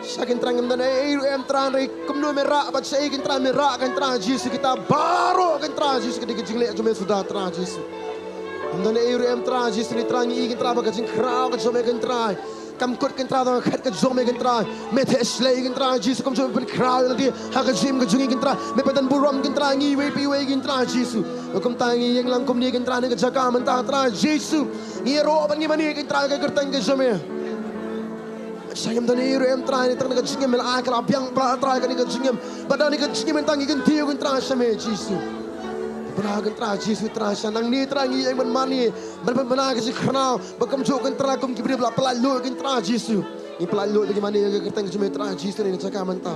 Shisha ki Trai ngim don ei ruh em Trai, hynrei kumno me rah bad shaei ki Trai me rah ki Trai Jisu, kita baroh ki Trai Jisu, ka dei ka jingleh jong me suda Trai Jisu. Ngim don ei ruh em Trai Jisu, hynrei Trai ngi i ki Trai ba ka jingkhraw ka jong me ki Trai. Kam kut ki Trai, tang ka khet ka jong me ki Trai. Me theh shlei ki Trai Jisu, kumjuh me pynkhraw ïa lade ha ka jingim ka jong ngi ki Trai. Me pyndonkam burom ki Trai, ngi iwei pa iwei ki Trai Jisu. Kumta ngi ïeng lang kumne ki Trai na ka jaka mynta Trai Jisu. Ngi ïaroh bad ngi mane ki Trai ha ka kyrteng ka jong me. Shisha ngim don ei ruh em Trai, tang ka jingim me la ai ka la biang palat Trai kane ka jingim. Bad da kane ka jingim mynta ngi kyntiew ki Trai sha me Jisu. Pynbna ki Trai Jisu Trai, shisha nangne Trai ngi ïeng ban mane. Ban pynbna ka jingkhraw ba kumjuh ki Trai kum ki briew ba la pyllait lut ki Trai Jisu. Ngi pyllait lut ba ngi mane ha ka kyrteng ka jong me Trai Jisu na ka jaka mynta.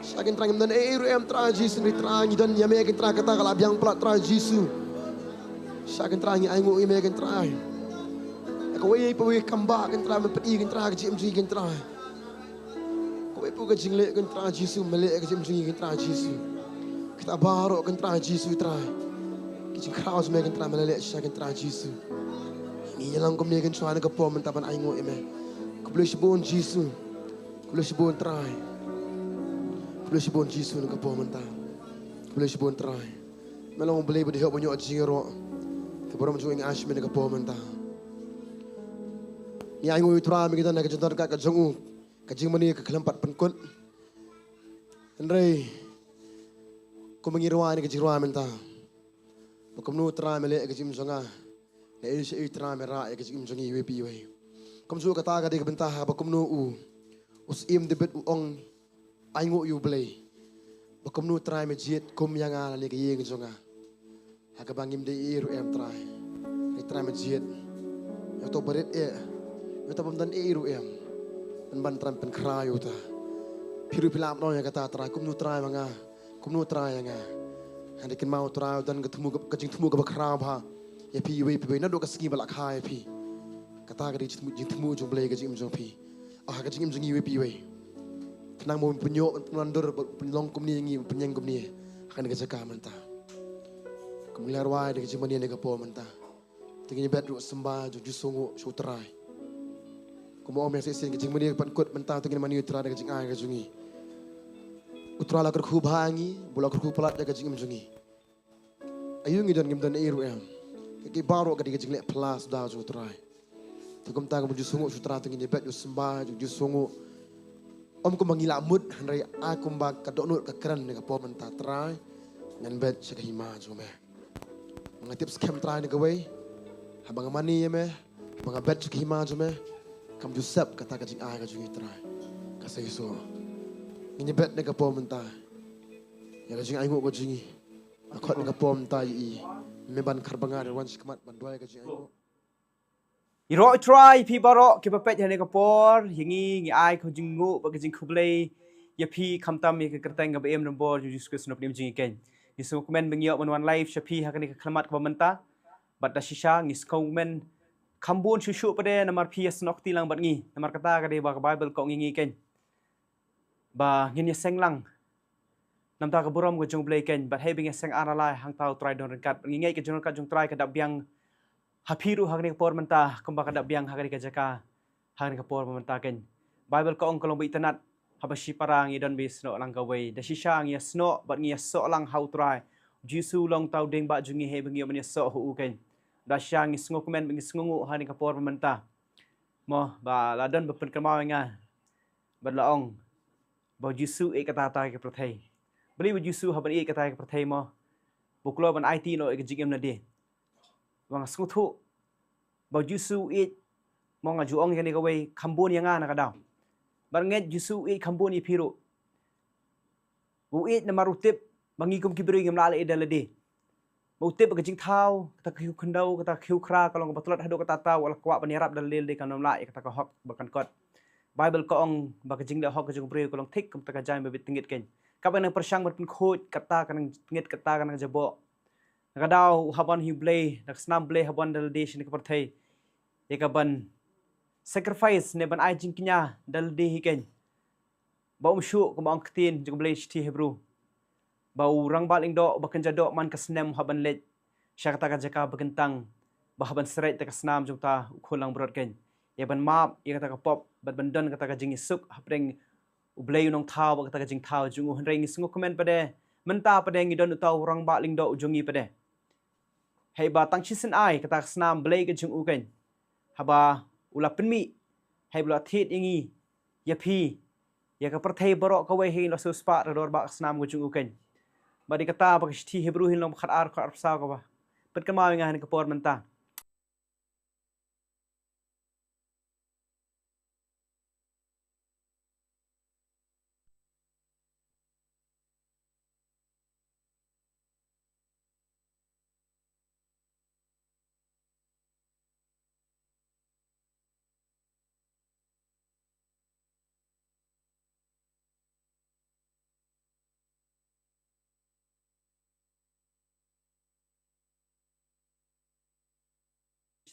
Shisha ki Trai ngim don ei ruh em Trai Jisu, hynrei Trai ngi don ïa me ki Trai, kata ka la biang palat Trai Jisu. Shisha ki Trai ngi ainguh ïa me ki Trai. Kawei pa kawei kam bah ki Trai me pyni ki Trai ka jingim jong ngi ki Trai. Kawei pa ka jingleh ki Trai Jisu, me leh ka jingim jong ngi ki Trai Jisu. Kita baroh ki Trai Jisu Trai. Ki jingkhraw jong me ki Trai me la leh shisha ki Trai Jisu. Ngi ïalang kumne ki Trai na ka por mynta ban ainguh ïa me. Khublei shibun Jisu. Khublei shibun Trai. Khublei shibun Jisu na ka por mynta. Khublei shibun Trai. Me long U Blei ba dei hok ban ïoh jingïaroh. Ka burom jong ngi ai sha me na ka por mynta. Ngi ainguh ïa U Trai, me ngi don ha ka jingdon ka jong u. Ka jingmane ka khlem pat pynkut. Hynrei kumba ngi rwai na ka jingrwai mynta, ba kumno Trai me leh ïa ka jingim jong nga, na ei sha ei Trai me rah ïa ka jingim jong ngi iwei pa iwei. Kumjuh kata ka dei ka bynta ha ba kumno u, u Syiem David u ong, ainguh ïa U Blei, ba kumno Trai me jied kum ïa nga lane ka ïing jong nga. Ha kaba ngim dei ei ruh em Trai. Hynrei Trai me jied. Ïa uto barit eh. Ïa uto bym don ei ruh em. Pynban Trai pynkhraw ïa uta. Phi ruh phi lah ban ong ïa kata Trai, kumno Trai ma nga. Kumno Trai ïa nga. Hynrei kynmaw Trai u don ka thmu, ka jingthmu kaba khraw bha ïa phi iwei pa iwei naduh ka sngi ba la kha ïa phi. Kata ka dei jingthmu, jingthmu jong U Blei ka jingim jong phi. Ah, ka jingim jong ngi iwei pa iwei. Khnang ba un pynïoh, un pynwandur, ba un pynlong kumne ïa ngi, un pynïeng kumne ha kane ka jaka mynta. Kumba ngi la rwai da ka jingmane na ka por mynta, to ngin ïa bet ruh symbai jong jingsngewnguh sha U Trai. Kumba ong me ha shisien, ka jingmane ka pynkut mynta, to ngin mane ïa U Trai da ka jingai ka jong ngi. U Trai la kyrkhu bha ïa ngi, bad la kyrkhu palat ïa ka jingim jong ngi. Aïu ngi don, ngim don ei ruh em. Ka ki baroh ka dei ka jingleh phylla suda jong U Trai. Te kumta kumba jingsngewnguh sha U Trai, to ngin ïa bet ïa u symbai jong jingsngewnguh. Ym kumba ngi lah mut, hynrei ai kumba ka dohnud ka kren na ka por mynta Trai. Ngan bet sha ka hima jong me. Nga tip skhem Trai na kawei. Haba nga mane ïa me, haba nga bet sha ka hima jong me, kam ju sep kata ka jingai ka jong ngi Trai. Ka seisoh. Ngin ïa bet na ka por mynta ïa ka jingainguh ka jong ngi. Nga khot na ka por mynta ïa i, me ban khar ba nga da wan shakhmat ban duwai ka jingainguh. Ïaroh Trai ïa phi baroh kiba peit ha kane ka por, ïa ngi ngi ai ka jingnguh bad ka jingkhublei ïa phi khamtam ïa ka kyrteng kaba im donbor jong Jisu Khrist u nongpynim jong ngi keiñ. Ngi sngewkmen ba ngi ïoh ban wan live sha phi ha kane ka khyllipmat kaba mynta. Bad da shisha ngi sngewkmen kham bun shuh shuh pat de namar phi ïasnoh kti lang bad ngi. Namar kata ka dei ba ka Baibl ka ong ïa ngi keiñ ba ngin ïaseng lang namar ka burom ka jong U Blei keiñ, bad haba ngi ïaseng ar ne lai hangta U Trai don ryngkat. Bad ngi ngeit ka jingryngkat jong U Trai ka dap biang ha phi ruh ha kane ka por mynta kumba ka dap biang ha kane ka jaka ha kane ka por mynta keiñ. Baibl ka ong ka long ba itynnad haba shipara ngi don ba ïasnoh lang kawei. Da shisha ngi ïasnoh bad ngi ïasoh lang ha U Trai. U Jisu u long uta u dieng bah jong ngi haba ngi ïoh ban ïasoh ha u keiñ. Da shisha ngi sngewkmen bad ngi sngewnguh ha kane ka por mynta. Mo, ba la don ba pynkynmaw ïa nga bad la ong ba U Jisu u ïeit kata kata ka pyrthei. Balei U Jisu haba u ïeit kata ka pyrthei mo, ba u kloi ban aiti noh ïa ka jingim lade? Ba nga sngewthuh ba U Jisu u ïeit, mo, nga ju ong ïa kane kawei, kham bun ïa nga na ka daw. Bad nga ngeit U Jisu u ïeit kham bun ïa phi ruh. Ba u ïeit namar u tip ba ngi kum ki briew ngim lah leh da lade. Ba u tip ba ka jingthaw, kata ka khiew khyndew, kata ka khiew khra ka long kaba tlot haduh katta katta, wat la kwah ban ïarap da lade lade kam lah ïa kata ka hok ba kan kot. Baibl ka ong ba ka jingleh hok ka jong u briew ka long thik kum kata ka jaiñ ba bit tngit keiñ. Katba nang pyrshang ban pynkhuid, kata ka nang tngit, kata ka nang jaboh. Na ka daw haba wan hi u Blei, na ka snam Blei haba wan da lade shane ka pyrthei, ïa ka ban sacrifice ne ban ai jingkñia da lade hi keiñ. Ba um shuh, kumba ong ka ktien jong U Blei shithi Hebru, ba u rangbah lyngdoh uba kynja doh man ka snem u hap ban leit sha kata ka jaka ba kyntang, ba hap ban sareit da ka snam jong uta u khun langbrot keiñ, ïa ban map ïa kata ka pop bad ban don kata ka jingïasuk hapdeng U Blei u Nongthaw bad kata ka jingthaw jong u. Hynrei ngi sngewkmen pat de, mynta pat de ngi don uta u rangbah lyngdoh u jong ngi pat de. Haba tang shisien ai kata ka snam Blei ka jong u keiñ, haba u la pynmih, haba u la thied ïa ngi, ïa phi, ïa ka pyrthei baroh kawei, hynrei u la siewspah da ka dor ba ka snam ka jong u keiñ. Bad dei kata ba ka shithi Hebru hi long ba khatar, khatar saw kaba pynkynmaw ïa nga ha kane ka por mynta.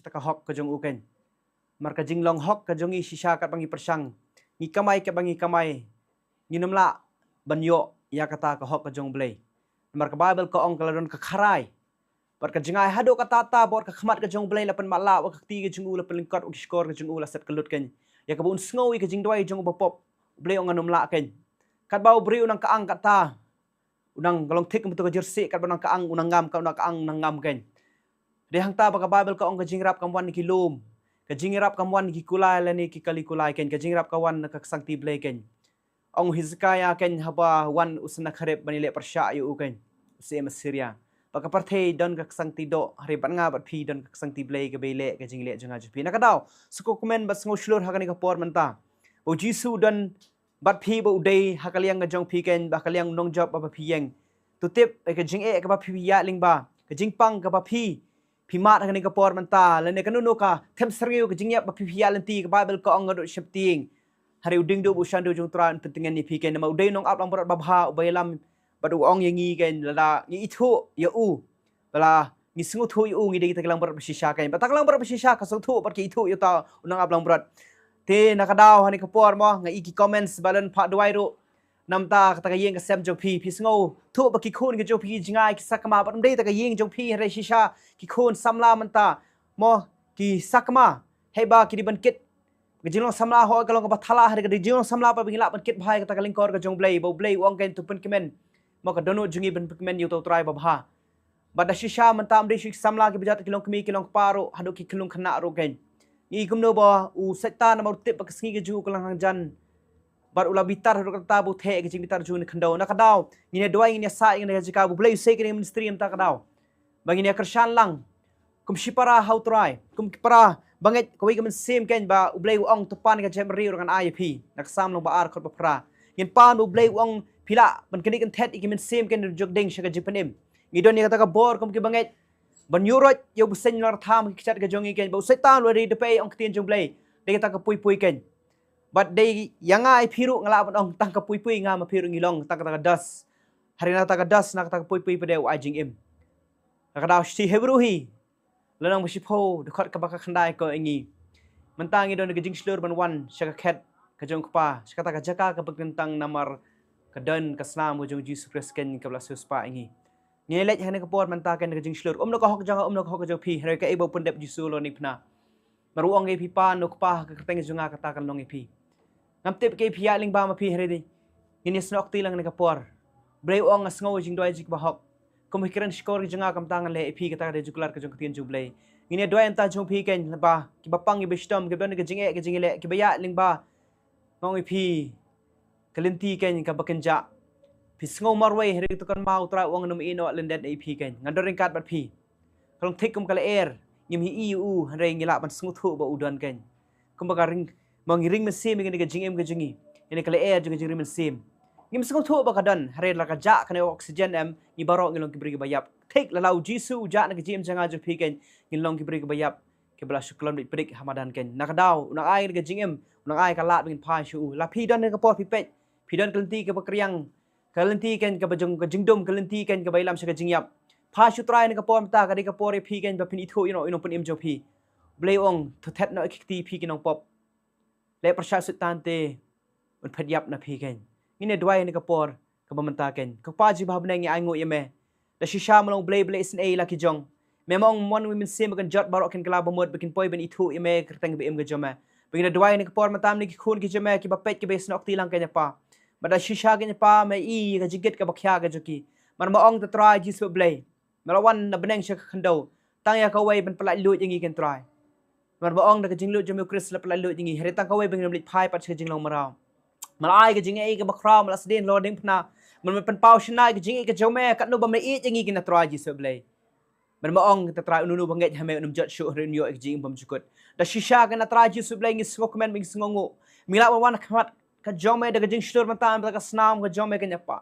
Kata ka hok ka jong u keiñ. Namar ka jinglong hok ka jong ngi shisha katba ngi pyrshang, ngi kamai katba ngi kamai, ngin ym lah ban ïoh ïa kata ka hok ka jong U Blei. Namar ka Baibl ka ong ka la don ka kharai. Bad ka jngai haduh katta katta, bad ka khmat ka jong U Blei la pynmatlah, bad ka kti ka jong u la pynlyngkot, bad ki shkor ka jong u la set kyllut keiñ. Ïa kaba un sngew ïa ka jingduwai jong u bapop, U Blei u ong ngan ym lah keiñ. Katba u briew u nang ka-ang kata, u nang ka long thik kum tu ka jersey, katba u nang ka-ang, u nang ngam, katba u nang ka-ang, u nang ngam kein. Dei hangta ba ka Bible ka ong ka jingïarap kam wan na ki lum, ka jingïarap kam wan na ki kulai lane ki kali kulai kein, ka jingïarap ka wan na ka ksangti Blei kein. Ong u Hezekiah kein haba wan u Sennakherib ban ïaleh pyrshah ïa u kein, u syiem Assyria, ba ka pyrthei don ka ksangti doh, hynrei bad nga bad phi don ka ksangti Blei kaba ïaleh ka jingleh jong nga jong phi. Na ka daw, sngewkmen bad sngewshlur ha kane ka por mynta ba u Jisu u don bad phi, ba u dei ha ka liang ka jong phi kein, ba ha ka liang u nongjop ba, ba phi ïeng. To tip ïa ka jingeh kaba phi ïaid lyngba, ka jingpang kaba phi phi mad ha kane ka por mynta, lane kano kano ka thep syrngiew, ka jingïap ba phi phi ïaid lynti, ka Bible ka ong nga duk sheptieng. Hynrei u diengduh bad u shandu jong u Trai un pyntngen ïa phi kein, namar u dei u nongaplangbrot babha uba ïalam bad u ong ïa ngi kein, lada ngi ithuh ïa u, ba la ngi sngewthuh ïa u, ngi dei kita ki langbrot ba shisha kein. Bad ta ka langbrot ba shisha ka sngewthuh bad ka ithuh ïa uta u nongaplangbrot. Te na ka daw ha kane ka por mo, nga i ki comments ba don phah duwai ruh namar ta kata ka ïing ka sem jong phi. Phi sngewthuh ba ki khun ki jong phi ki jngai ki sakma, bad ym dei ta ka ïing jong phi, hynrei shisha ki khun samla mynta mo ki sakma, haba ki dei ban kit. Ka jinglong samla hooid ka long kaba thala, hynrei ka dei jinglong samla ba ngi lah ban kit bha ïa kata ka lyngkor ka jong u Blei, ba u Blei u ong kein to pynkmen. Mo ka dohnud jong ngi ban pynkmen ïa uta u Trai babha. Bad da shisha mynta ym dei shuh ki samla kiba jot, ki long kmie ki long kpa ruh, haduh ki khyllung khynnah ruh kein. Ngi kumno ba u Soitan namar u tip ba ka sngi ka jong u ka long hangjan, bad u la bitar haduh katta ba u theh ka jingbitar jong u na khyndew. Na ka daw ngin ïa duwai, ngin ïa said, ngin ïa jaka ba u Blei u sei kane ka ministry mynta ka daw, ba ngin ïa kyrshan lang kum shipara ha u Trai, kum ki para bangeit, kawei ka mynsiem kein ba u Blei u ong to pan ïa ka jaitbynriew ruh ngan ai ïa phi. Na ka Salm lyngba ar dkhot ba phra ngin pan ba u Blei u ong phi lah ban knieh kynthet ïa ki mynsiem kein ruh jok ding sha ka jingpynim. Ngi don ïa kata ka bor kum ki bangeit ban ïuhroit ïa u bseiñ nongïarap ha ki kjat ka jong ngi kein, ba u Soitan u la dei da pei, ong ka ktien jong u Blei, dei kata ka puipui kein. Bad dei ïa nga ïa phi ruh nga lah ban ong tang ka puipui nga ma phi ruh ngi long tang kata ka dust. Hynrei na kata ka dust, na kata ka puipui pat u ai jingim. Na ka daw shithi Hebru hi, lynnong ba shiphew, dkhot kaba khatkhyndai ka ong ïa ngi, mynta ngi don ka jingshlur ban wan sha ka khet ka jong u Kpa, sha kata ka jaka kaba kyntang, namar ka don ka snam ka jong u Jisu Khrist kein kaba la siewspah ïa ngi. Ngi leit ha kane ka por mynta kein ka jingshlur, ym na ka hok jong nga, ym na ka hok ka jong phi, hynrei kaei ba u pyndep Jisu la ïoh pynbna. Namar u ong ïa phi, pan u Kpa ha ka kyrteng jong nga kata kan long ïa phi. Ngam tip kaei phi ïaid lyngba ma phi, hynrei ngin ïa snoh kti lang ha kane ka por. Blei u ong nga sngew ïa ka jingduwai jong ki bahok. Kum ki kren shkor ki jong nga kumta ngan leh ïa phi, kata ka dei ka jingkular ka jong ka ktien jong u Blei. Ngin ïa duwai mynta jong phi kein, lyngba kiba pang, kiba shitom, kiba don ka jingeh ka jingïaleh, kiba ïaid lyngba. Nga ong ïa phi, ka lynti kein kaba kynjah. Phi sngew marwei, hynrei to kynmaw u Trai u ong ngan ym ïehnoh lyndet ïa phi kein, ngan don ryngkat bad phi. Ka long thik kum ka lyer, ngim ïohi ïa u, hynrei ngi lah ban sngewthuh ba u don kein. Kumba ka ring, ma ngi ring mynsiem ïa kane ka jingim ka jong ngi, ïa kane ka lyer jong ka jingring mynsiem. Ngim sngewthuh ba ka don, hynrei lada ka jah kane ka oxygen em, ngi baroh ngi long ki briew kiba ïap. Thik lada u Jisu u jah na ka jingim jong nga jong phi kein, ngin long ki briew kiba ïap, kiba la shu khlem leit pyrshah ha madan kein. Na ka daw u nang ai ka jingim, u nang ai ka lad ba ngin phai sha u. Lada phi don ha kane ka por phi peit, phi don ka lynti kaba kriang, ka lynti kein kaba jong ka jingdum, ka lynti kein kaba ïalam sha ka jingïap. Phai sha u Trai ha kane ka por mynta, ka dei ka por ïa phi kein ba phin ithuh ïa u nongpynim jong phi. Blei u ong to thet noh ïa ki kti phi ki nongpop. Leh pyrshah Soitan te un phet ïap na phi kein. Ngin ïa duwai ha kane ka por kaba mynta kein. Ko Kpa jong ngi ba ha bneng, ngi ainguh ïa me. Da shisha me long u Blei ba leh isynei ïa la ki jong. Me ma ong, mon, wi, mynsiem ba kynjot, baroh kin kylla ba mut, ba kin poi ban ithuh ïa me ha ka kyrteng ba im ka jong me. Ba ngin ïa duwai ha kane ka por mynta, mynne ki khun ki jong me kiba peit, kiba ïa snoh kti lang kein ïa Pa. Bad da shisha kein ïa Pa, me i ïa ka jingkit kaba khia ka jong ki. Namar me ong, te Trai Jisu Blei, me la wan na bneng sha ka khyndew tang ïa kawei, ban pyllait luid ïa ngi kein Trai. Namar me ong da ka jingluid jong me u Khrist la pyllait luid ïa ngi, hynrei tang kawei ba ngin ym leit phai pat sha ka jinglong mraw. Me la ai ka jingaiei kaba khraw, me la sdien halor diengphna. Namar me pynpaw shynna ïa ka jingaiei ka jong me, katno ba me ïeit ïa ngi kein a Trai Jisu Blei. Namar me ong, te Trai, uno uno ba ngeit ha me un ym jot shuh, hynrei un ïoh ïa ka jingim bymjukut. Da shisha kein a Trai Jisu Blei, ngi sngewkmen, ngi sngewnguh. Me lah ban wan ha khmat ka jong me da ka jingshlur mynta, da ka snam ka jong me kein ïa Pa,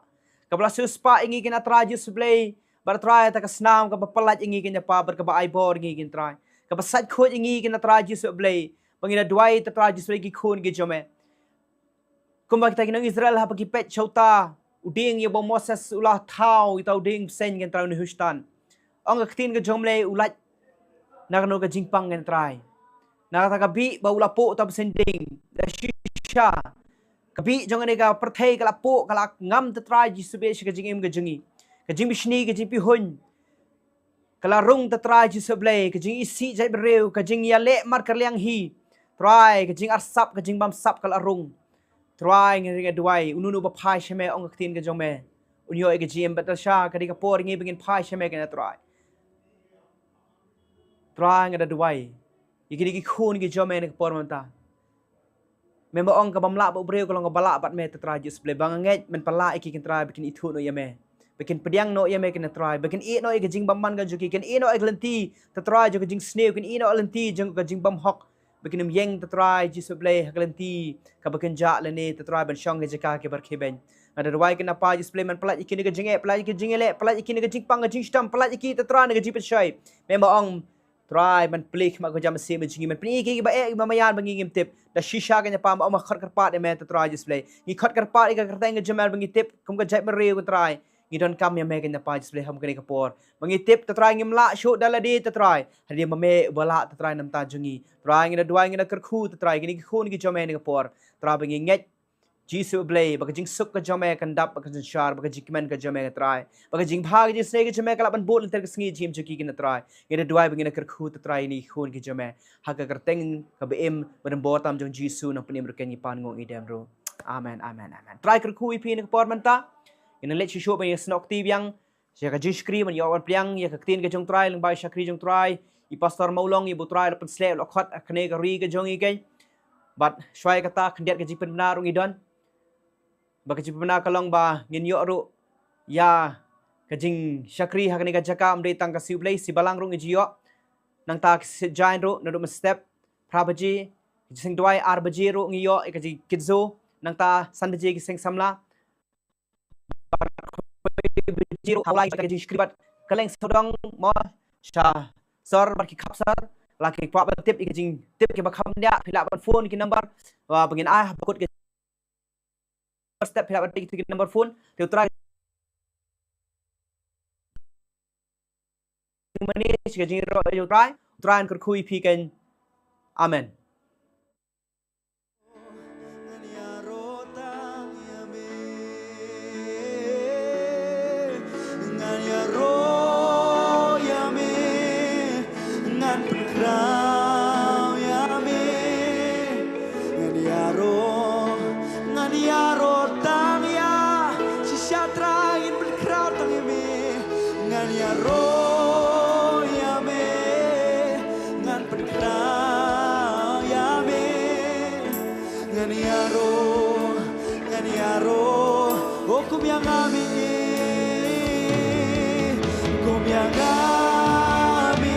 kaba la siewspah ïa ngi kein a Trai Jisu Blei. Bad Trai, ta ka snam kaba pyllait ïa ngi kein ïa Pa, bad kaba ai bor ïa ngi kein Trai, kaba sait khuid ïa ngi kein a Trai Jisu Blei. Ba ngin ïa duwai, te Trai Jisu Blei, ki khun ki jong me. Kumba kita ki nong Israel haba ki peit sha uta u dieng ïa uba u Moses u la thaw, ïa uta u dieng bseiñ kein Trai, u Nehushtan. Ong ka ktien ka jong me, u lait na kano ka jingpang kein Trai. Na kata ka bih ba u la puh uta u bseiñ dieng. Da shisha ka bih jong kane ka pyrthei ka la puh, ka la ngam, te Trai Jisu Blei, sha ka jingim ka jong ngi. Ka jingbishni, ka jingpihuiñ, ka la rung, te Trai Jisu Blei. Ka jingisih jaitbynriew, ka jingïaleh markylliang hi, Trai, ka jingarsap, ka jingbamsap ka la rung. Trai, nga ring nga duwai, uno uno uba phai sha me, ong ka ktien ka jong me, un ïoh ïa ka jingim, bad shisha ka dei ka por ngi ba ngin phai sha me kane Trai. Trai, nga da duwai ïa kine ki khun ki jong me ha kane ka por mynta. Me ba ong, ka bym lah bad u briew ka long kaba lah bad me, te Trai Jisu Blei, ba nga ngeit men pynlah ïa ki, kane Trai, ba kin ithuh noh ïa me, ba kin pdiang noh ïa me, kane Trai, ba kin ïeh noh ïa ka jingbymman ka jong ki, kin ïeh noh ïa ka lynti, te Trai, jong ka jingsniew, kin ïeh noh ïa ka lynti jong ka jingbymhok, ba kin ym ïeng, te Trai Jisu Blei, ha ka lynti kaba kynjah lane, te Trai, ban shong ha ki jaka kiba kheiñ. Nga da duwai, kane Pa Jisu Blei, men pynlait ïa ki na ka jingeh, pynlait ïa ki na ka jingïaleh, pynlait ïa ki na ka jingpang, ka jingshtam, pynlait ïa ki, te Trai, na ka jingpynshoi. Me ba ong, Trai, men plie khmat ka jam sih ma jong ngi, men pyni ïa ki ba eh, ba maïan, ba ngi ngim tip. Da shisha kane Pa, ba ong, ma khot kyrpad ïa me, te Trai Jisu Blei, ngi khot kyrpad ïa ka kyrteng ka jong me ba ngi tip, kum ka jaitbynriew, kane Trai, ngi donkam ïa me, kane Pa Jisu Blei, ha kane ka por. Ba ngi tip, te Trai, ngim lah shuh da lade, te Trai, hadien ba me uba lah, te Trai, na ka bynta jong ngi. Trai, ngi da duwai, ngi da kyrkhu, te Trai, kine ki khun ki jong me ha kane ka por, Trai, ba ngi ngeit, Jisu Blei, ba ka jingsuk ka jong me kan dap bad ka synshar, ba ka jingkmen ka jong me, kane Trai, ba ka jingbha, ka jingsnei ka jong me ka lah ban bud lynter ka sngi jingim jong ki, kane Trai. Ngi da duwai, ba ngi da kyrkhu, te Trai, ïa kine ki khun ki jong me, ha ka kyrteng kaba im bad donbor tam jong Jisu, Nongpynim ryngkat ngi pan, ngi ong, ngi dem ruh. Amen, amen, amen. Trai kyrkhu ïa phi ha kane ka por mynta. Ngin leit shuh shuh ban ïasnoh kti biang sha ka jingshakri, ban ïoh ban pdiang ïa ka ktien ka jong Trai lyngba i shakri jong Trai, i Pastor Mawlong, iba U Trai u la pynsleh, u la khot ha kane ka ri ka jong ngi, kane. Bad shuwa kata, khyndiat ka jingpynbna ruh ngi don. Bad ka jingpynbna ka long ba ngin ïoh ruh ïa ka jingshakri ha kane ka jaka, ym dei tang ka Siew Blei, Siew Balang ruh ngi ju ïoh. Nangta ka Saint John ruh naduh mynstep phra baje, ka jingseng duwai, ar baje ruh ngi ïoh ïa ka jingkit zoo. Nangta san baje ki seng samla. Ka jingshakri bad ka leng sawdong mo sha sor bad ki khap sor, la ki kwah ban tip ïa ka jingtip kiba kham bniah, phi lah ban phone ki number ba ngin ai ha bakut ka step, phi lah ban tip ki number phone. Te U Trai mane sha ka jingïaroh ïa U Trai, U Trai un kyrkhu ïa phi, kane. Amen. Ngan ïaroh tang ïa me. Ngan ïaroh ïa me. Ngan pynkhraw ïa me. Ngan ïaroh, ngan ïaroh tang ïa. Shisha Trai, ngan pynkhraw tang ïa me. Ngan ïaroh ïa me. Ngan pynkhraw ïa me. Ngan ïaroh, ngan ïaroh. Oh, kum ïa nga me. Kum ïa nga me.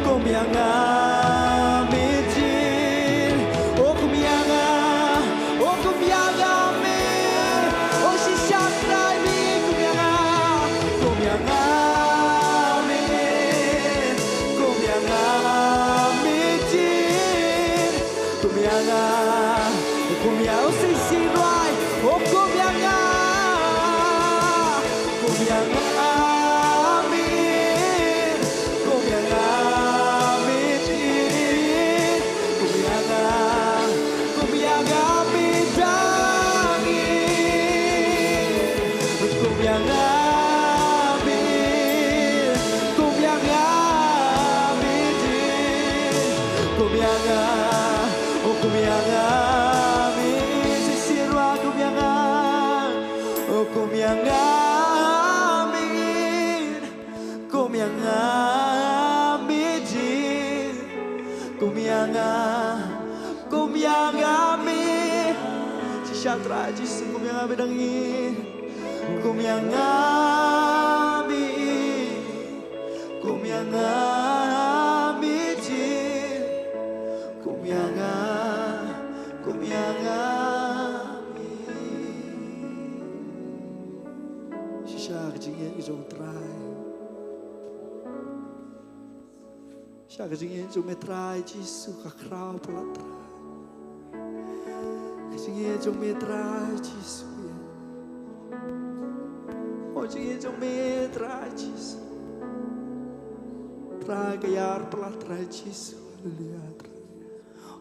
Kum ïa nga me. Oh, kum ïa nga. Oh, kum ïa nga me. Oh, shisha Trai me. Kum ïa nga. Kum ïa nga me. Kum ïa nga me. Kum ïa nga, kum ïa u sisi ruai, oh kum ïa nga, kum ïa nga me, kum ïa nga me, kum ïa nga, kum ïa nga me dang. Kum ïa nga me, kum ïa nga me, kum ïa nga, oh kum ïa nga me, sisi ruai kum ïa nga, oh kum ïa nga me, kum ïa nga me, kum ïa nga, kum ïa nga me, shisha Trai Jisu, kum ïa nga me dang i. Kum ïa nga me, kum ïa nga me, kum ïa nga, kum ïa nga me. Shisha ka jingïeit ka jong Trai. Shisha ka jingïeit jong me Trai Jisu, ka khraw palat Trai. Ka jingïeit jong me Trai Jisu. O jingïeit jong me Trai Jisu. Trai ka ïar palat Trai Jisu. Haleluya Trai.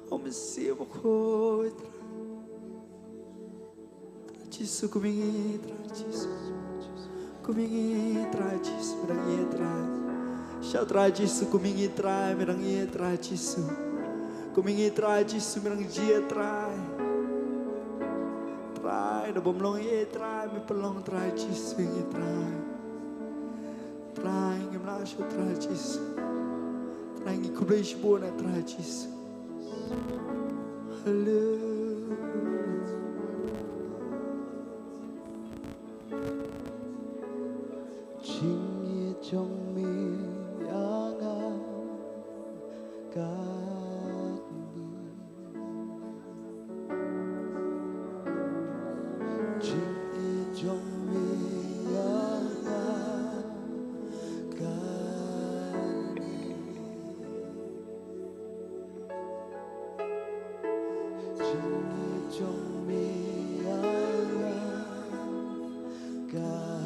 O Mynsiem Bakhuid Trai. Jisu, kum ïa ngi Trai Jisu. Kum ïa ngi Trai Jisu, me dang ïeit Trai. Shisha Trai Jisu, kum ïa ngi Trai, me dang ïeit Trai Jisu. Kum ïa ngi Trai Jisu, me dang ïeit Trai. Trai, da bym long ei ei Trai, me pynlong Trai Jisu, ngi Trai. Trai, ngim lah shuh Trai Jisu. Trai, ngi khublei shibun na Trai Jisu. Haleluya. Jingïeit jong me ïa nga katne. Jingïeit jong me ïa nga katne. Jingïeit jong me ïa nga katne.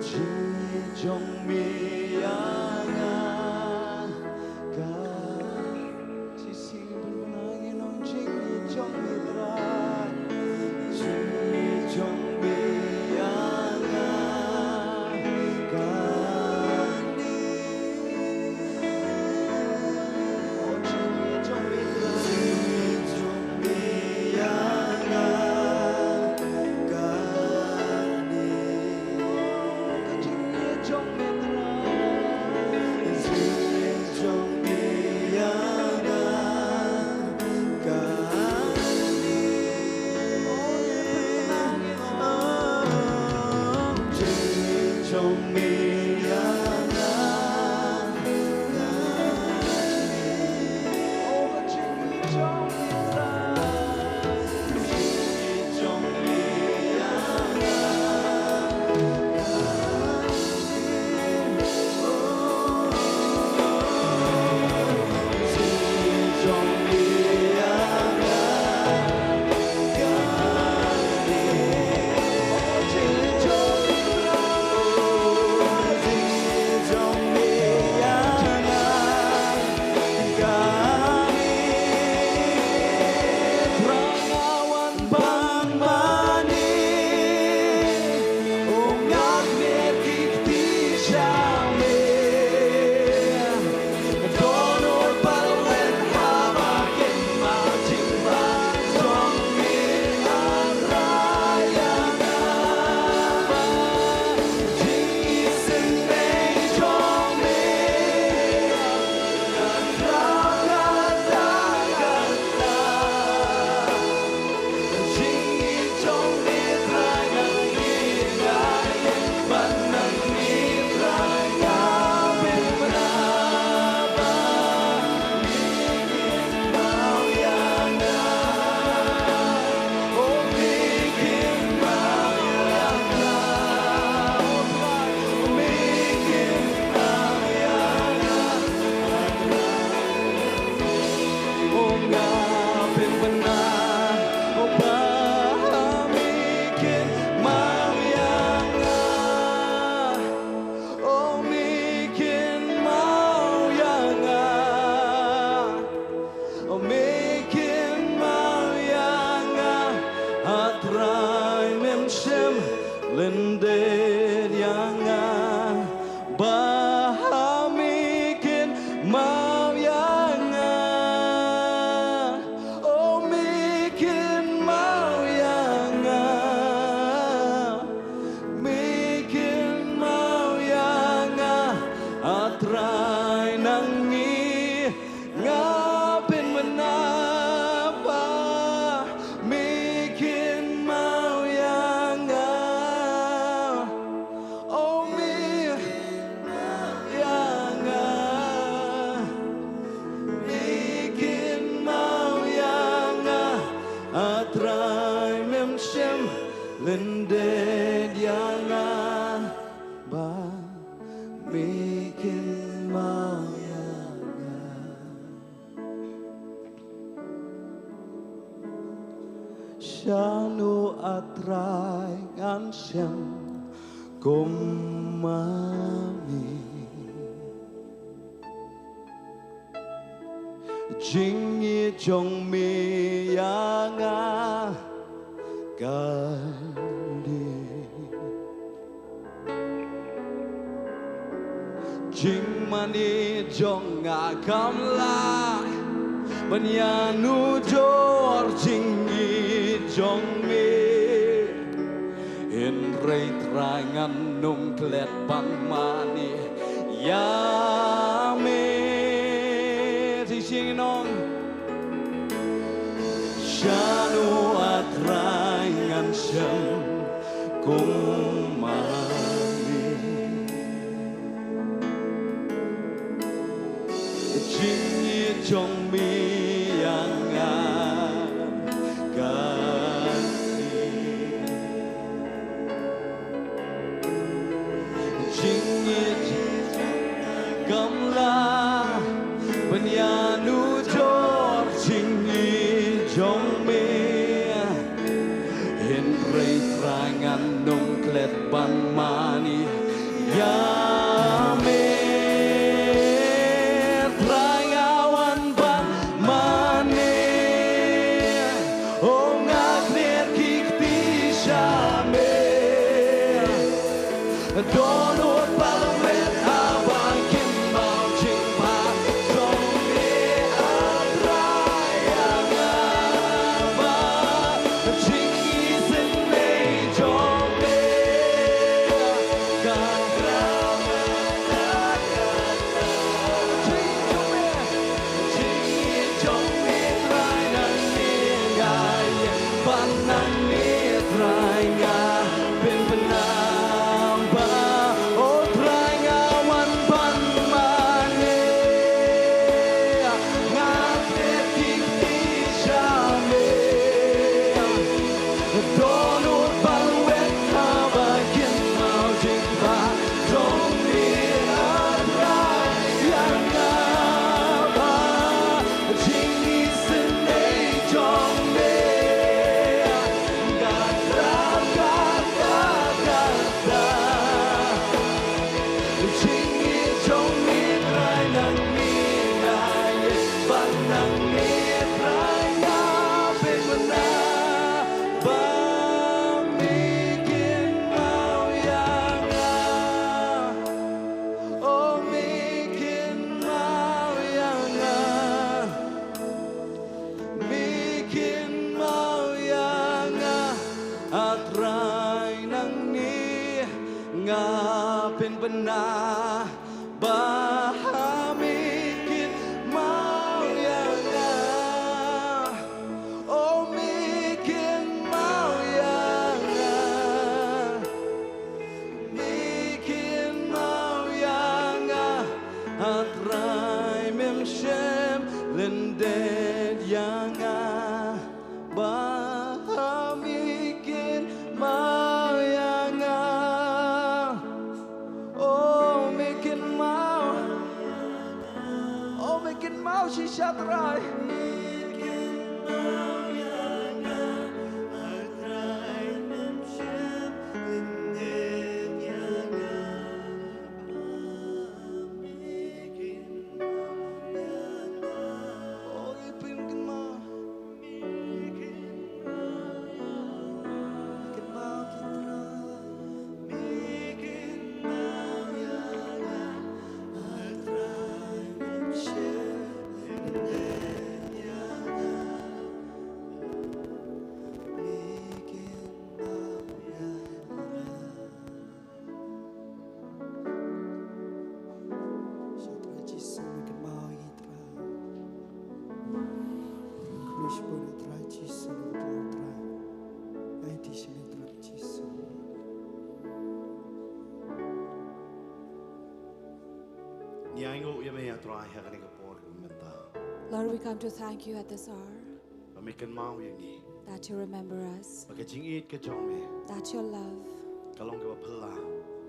Jingïeit jong me ïa nga katne. Jingïeit jong me Trai. Jingïeit jong me ïa nga katne. Oh, jingïeit jong me Trai. Jingïeit jong me ïa nga katne. Jingïeit jong me Trai. Jingïeit jong me ïa nga katne. Jingïeit jong me ïa nga katne. Me kin mao ïa nga, A Trai mem shym lyndet ïa nga, ba me kin mao ïa nga. O me kin mao ïa nga, me kin mao ïa nga, A Trai nangne. Nga pynbna ba me kin mao ïa nga. O me mao ïa nga, me kin mao ïa nga, A Trai mem shym lyndet ïa nga, ba me kin mao ïa nga. Shano, A Trai, ngan shem kum ma me? Jingïeit jong me ïa nga ka dei. Jingmane jong nga kam lah Ban ïanujor jingïeit jong me. Hynrei Trai ngan ym klet ban mane ïa me. Te sing nong. Shano A Trai ngan shem kum ma me. Jingïeit jong me ïa nga ka dei. Jingïeit kam lah ban ïanujor jingïeit jong me. Hynrei Trai ngan ym klet ban mane ïa me. Trai nga wan ban mane. O nga kner ki kti sha me. Dohnud balwet haba kin mawjin ba jong me A Trai ïa nga ba jingïaseng jong me. Ka kra Me kin maw ïa nga, A Trai nangne nga pynbna ba ha me kin maw ïa nga. O me kin maw ïa nga. Me kin maw ïa nga, A Trai mem shym lyndet ïa nga. Ba ha me kin maw ïa nga. O me kin maw. O me kin maw shisha Trai. Sha Trai Jisu, me kynmaw ïa ngi Trai. Khublei shibun Trai Jisu, me kynmaw Trai. Aiti sha me Trai Jisu. Ngi ainguh ïa me ïa Trai ha kane ka por kaba mynta. Lord, we come to thank you at this hour. Ba me kynmaw ïa ngi. That you remember us. Ba ka jingïeit ka jong me. That your love. Ka long kaba phylla.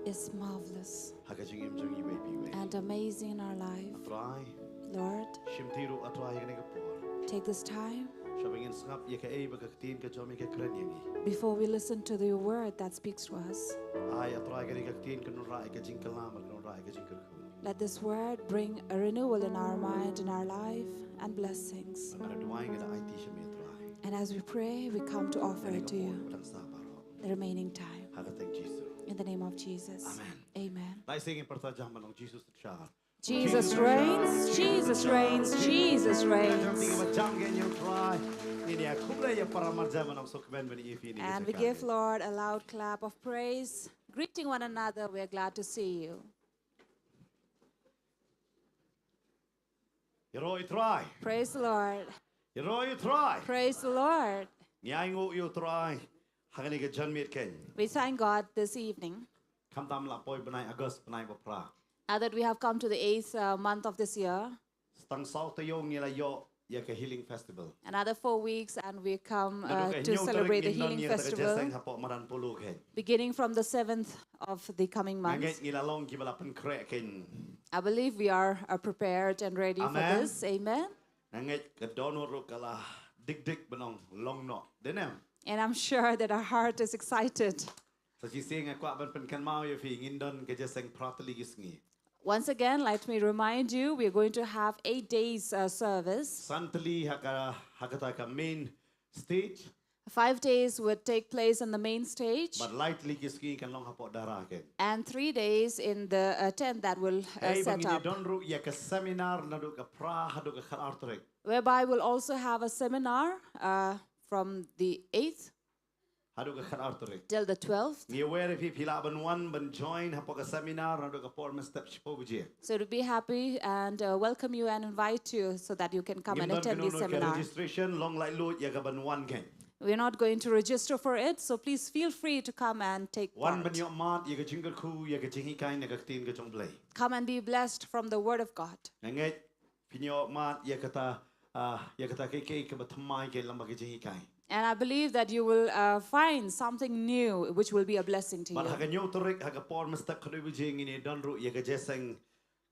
Is marvelous. Ha ka jingim jong ngi iwei pa iwei. And amazing in our life. A Trai. Lord. Shim ti ruh A Trai ha kane ka por. Take this time. Sha ba ngin sngap ïa kaei ba ka ktien ka jong me ka kren ïa ngi. Before we listen to the word that speaks to us. Ai A Trai kane ka ktien kan wanrah ïa ka jingkylla, kan wanrah ïa ka jingkyrkhu. Let this word bring a renewal in our mind, in our life, and blessings. Ngan duwai ngan aiti sha me Trai. And as we pray, we come to offer it to you. Kane ka por ba dang sah baroh. The remaining time. Ha ka kyrteng Jisu. In the name of Jesus. Amen. Amen. Dei shisien ngin pyrta jam ban long Jisu synshar. Jesus reigns, Jesus reigns, Jesus reigns. Kaba jam kein ïa U Trai. Ngin ïa khublei ïa para marjan ban ym sngewkmen ban ïa phi. And we give Lord a loud clap of praise. Greeting one another, we're glad to see you. Ïaroh ïa U Trai. Praise the Lord. Ïaroh ïa U Trai. Praise the Lord. Ngi ainguh ïa U Trai ha kane ka janmiet kein. We thank God this evening. Khamtam la poi bnai August, bnai ba phra. Now that we have come to the eighth uh, month of this year, tang saw taïew ngi la ïoh ïa ka Healing Festival. Another four weeks and we come uh, to celebrate the Healing Festival. Naduh ka hynñiew tarik ngin don ïa kata ka jingïaseng hapoh Madan Polo kein. Beginning from the seventh of the coming month. Nga ngeit ngi la long kiba la pynkhreh kein. I believe we are uh, prepared and ready for this. Amen. Nga ngeit ka dohnud ruh ka la dik dik ban ong long noh. Dei ne em? And I'm sure that our heart is excited. Sa shisien nga kwah ban pynkynmaw ïa phi, ngin don ka jingïaseng phra tylli ki sngi. Once again, let me remind you, we are going to have eight days uh, service. San tylli ha ka, ha kata ka main stage. Five days would take place on the main stage. Bad lai tylli ki sngi kan long hapoh Dara kein. And three days in the uh, tent that will uh, set up. Hei ba ngin ïa don ruh ïa ka seminar naduh ka phra haduh ka khatar tarik. Whereby we'll also have a seminar uh, from the eighth haduh ka khatar tarik. Till the twelfth. Ngi wer ïa phi, phi lah ban wan ban join hapoh ka seminar naduh ka por mynstep shiphew baje. So to be happy and uh, welcome you and invite you so that you can come and attend the seminar. Ngim don kano kano ka registration, long laitluid ïa ka ban wan kein. We're not going to register for it, so please feel free to come and take part. Wan ban ïoh mad ïa ka jingkyrkhu, ïa ka jinghikai na ka ktien ka jong U Blei. Come and be blessed from the word of God. Nga ngeit phin ïoh mad ïa kata, ah, ïa kata kaei kaei kaba thymmai kein lem bad ka jinghikai. And I believe that you will uh, find something new which will be a blessing to you. Bad ha ka hynñiew tarik ha ka por mynstep khatduh baje ngin ïa don ruh ïa ka jingïaseng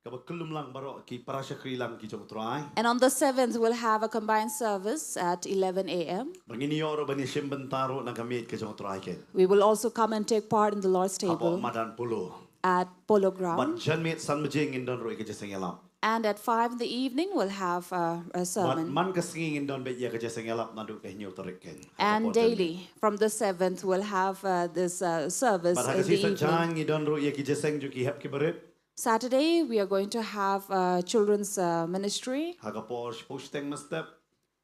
kaba kyllum lang baroh ki para shakri lang ki jong U Trai. And on the seventh, we'll have a combined service at eleven a m. Ba ngin ïoh ruh ban ïashim bynta ruh na ka miej ka jong U Trai kein. We will also come and take part in the Lord's table. Hapoh Madan Polo. At Polo Ground. Bad janmiet san baje ngin don ruh ïa ka jingïaseng ïalap. And at five in the evening, we'll have uh, a sermon. Bad man ka sngi ngin don beit ïa ka jingïaseng ïalap naduh ka hynñiew tarik kein. And daily, from the seventh, we'll have uh, this uh, service in the evening. Bad ha ka sngi Saitjaiñ ngi don ruh ïa ki jingïaseng jong ki hep ki barit. Saturday, we are going to have uh, children's uh, ministry. Ha ka por shiphew shiteng mynstep.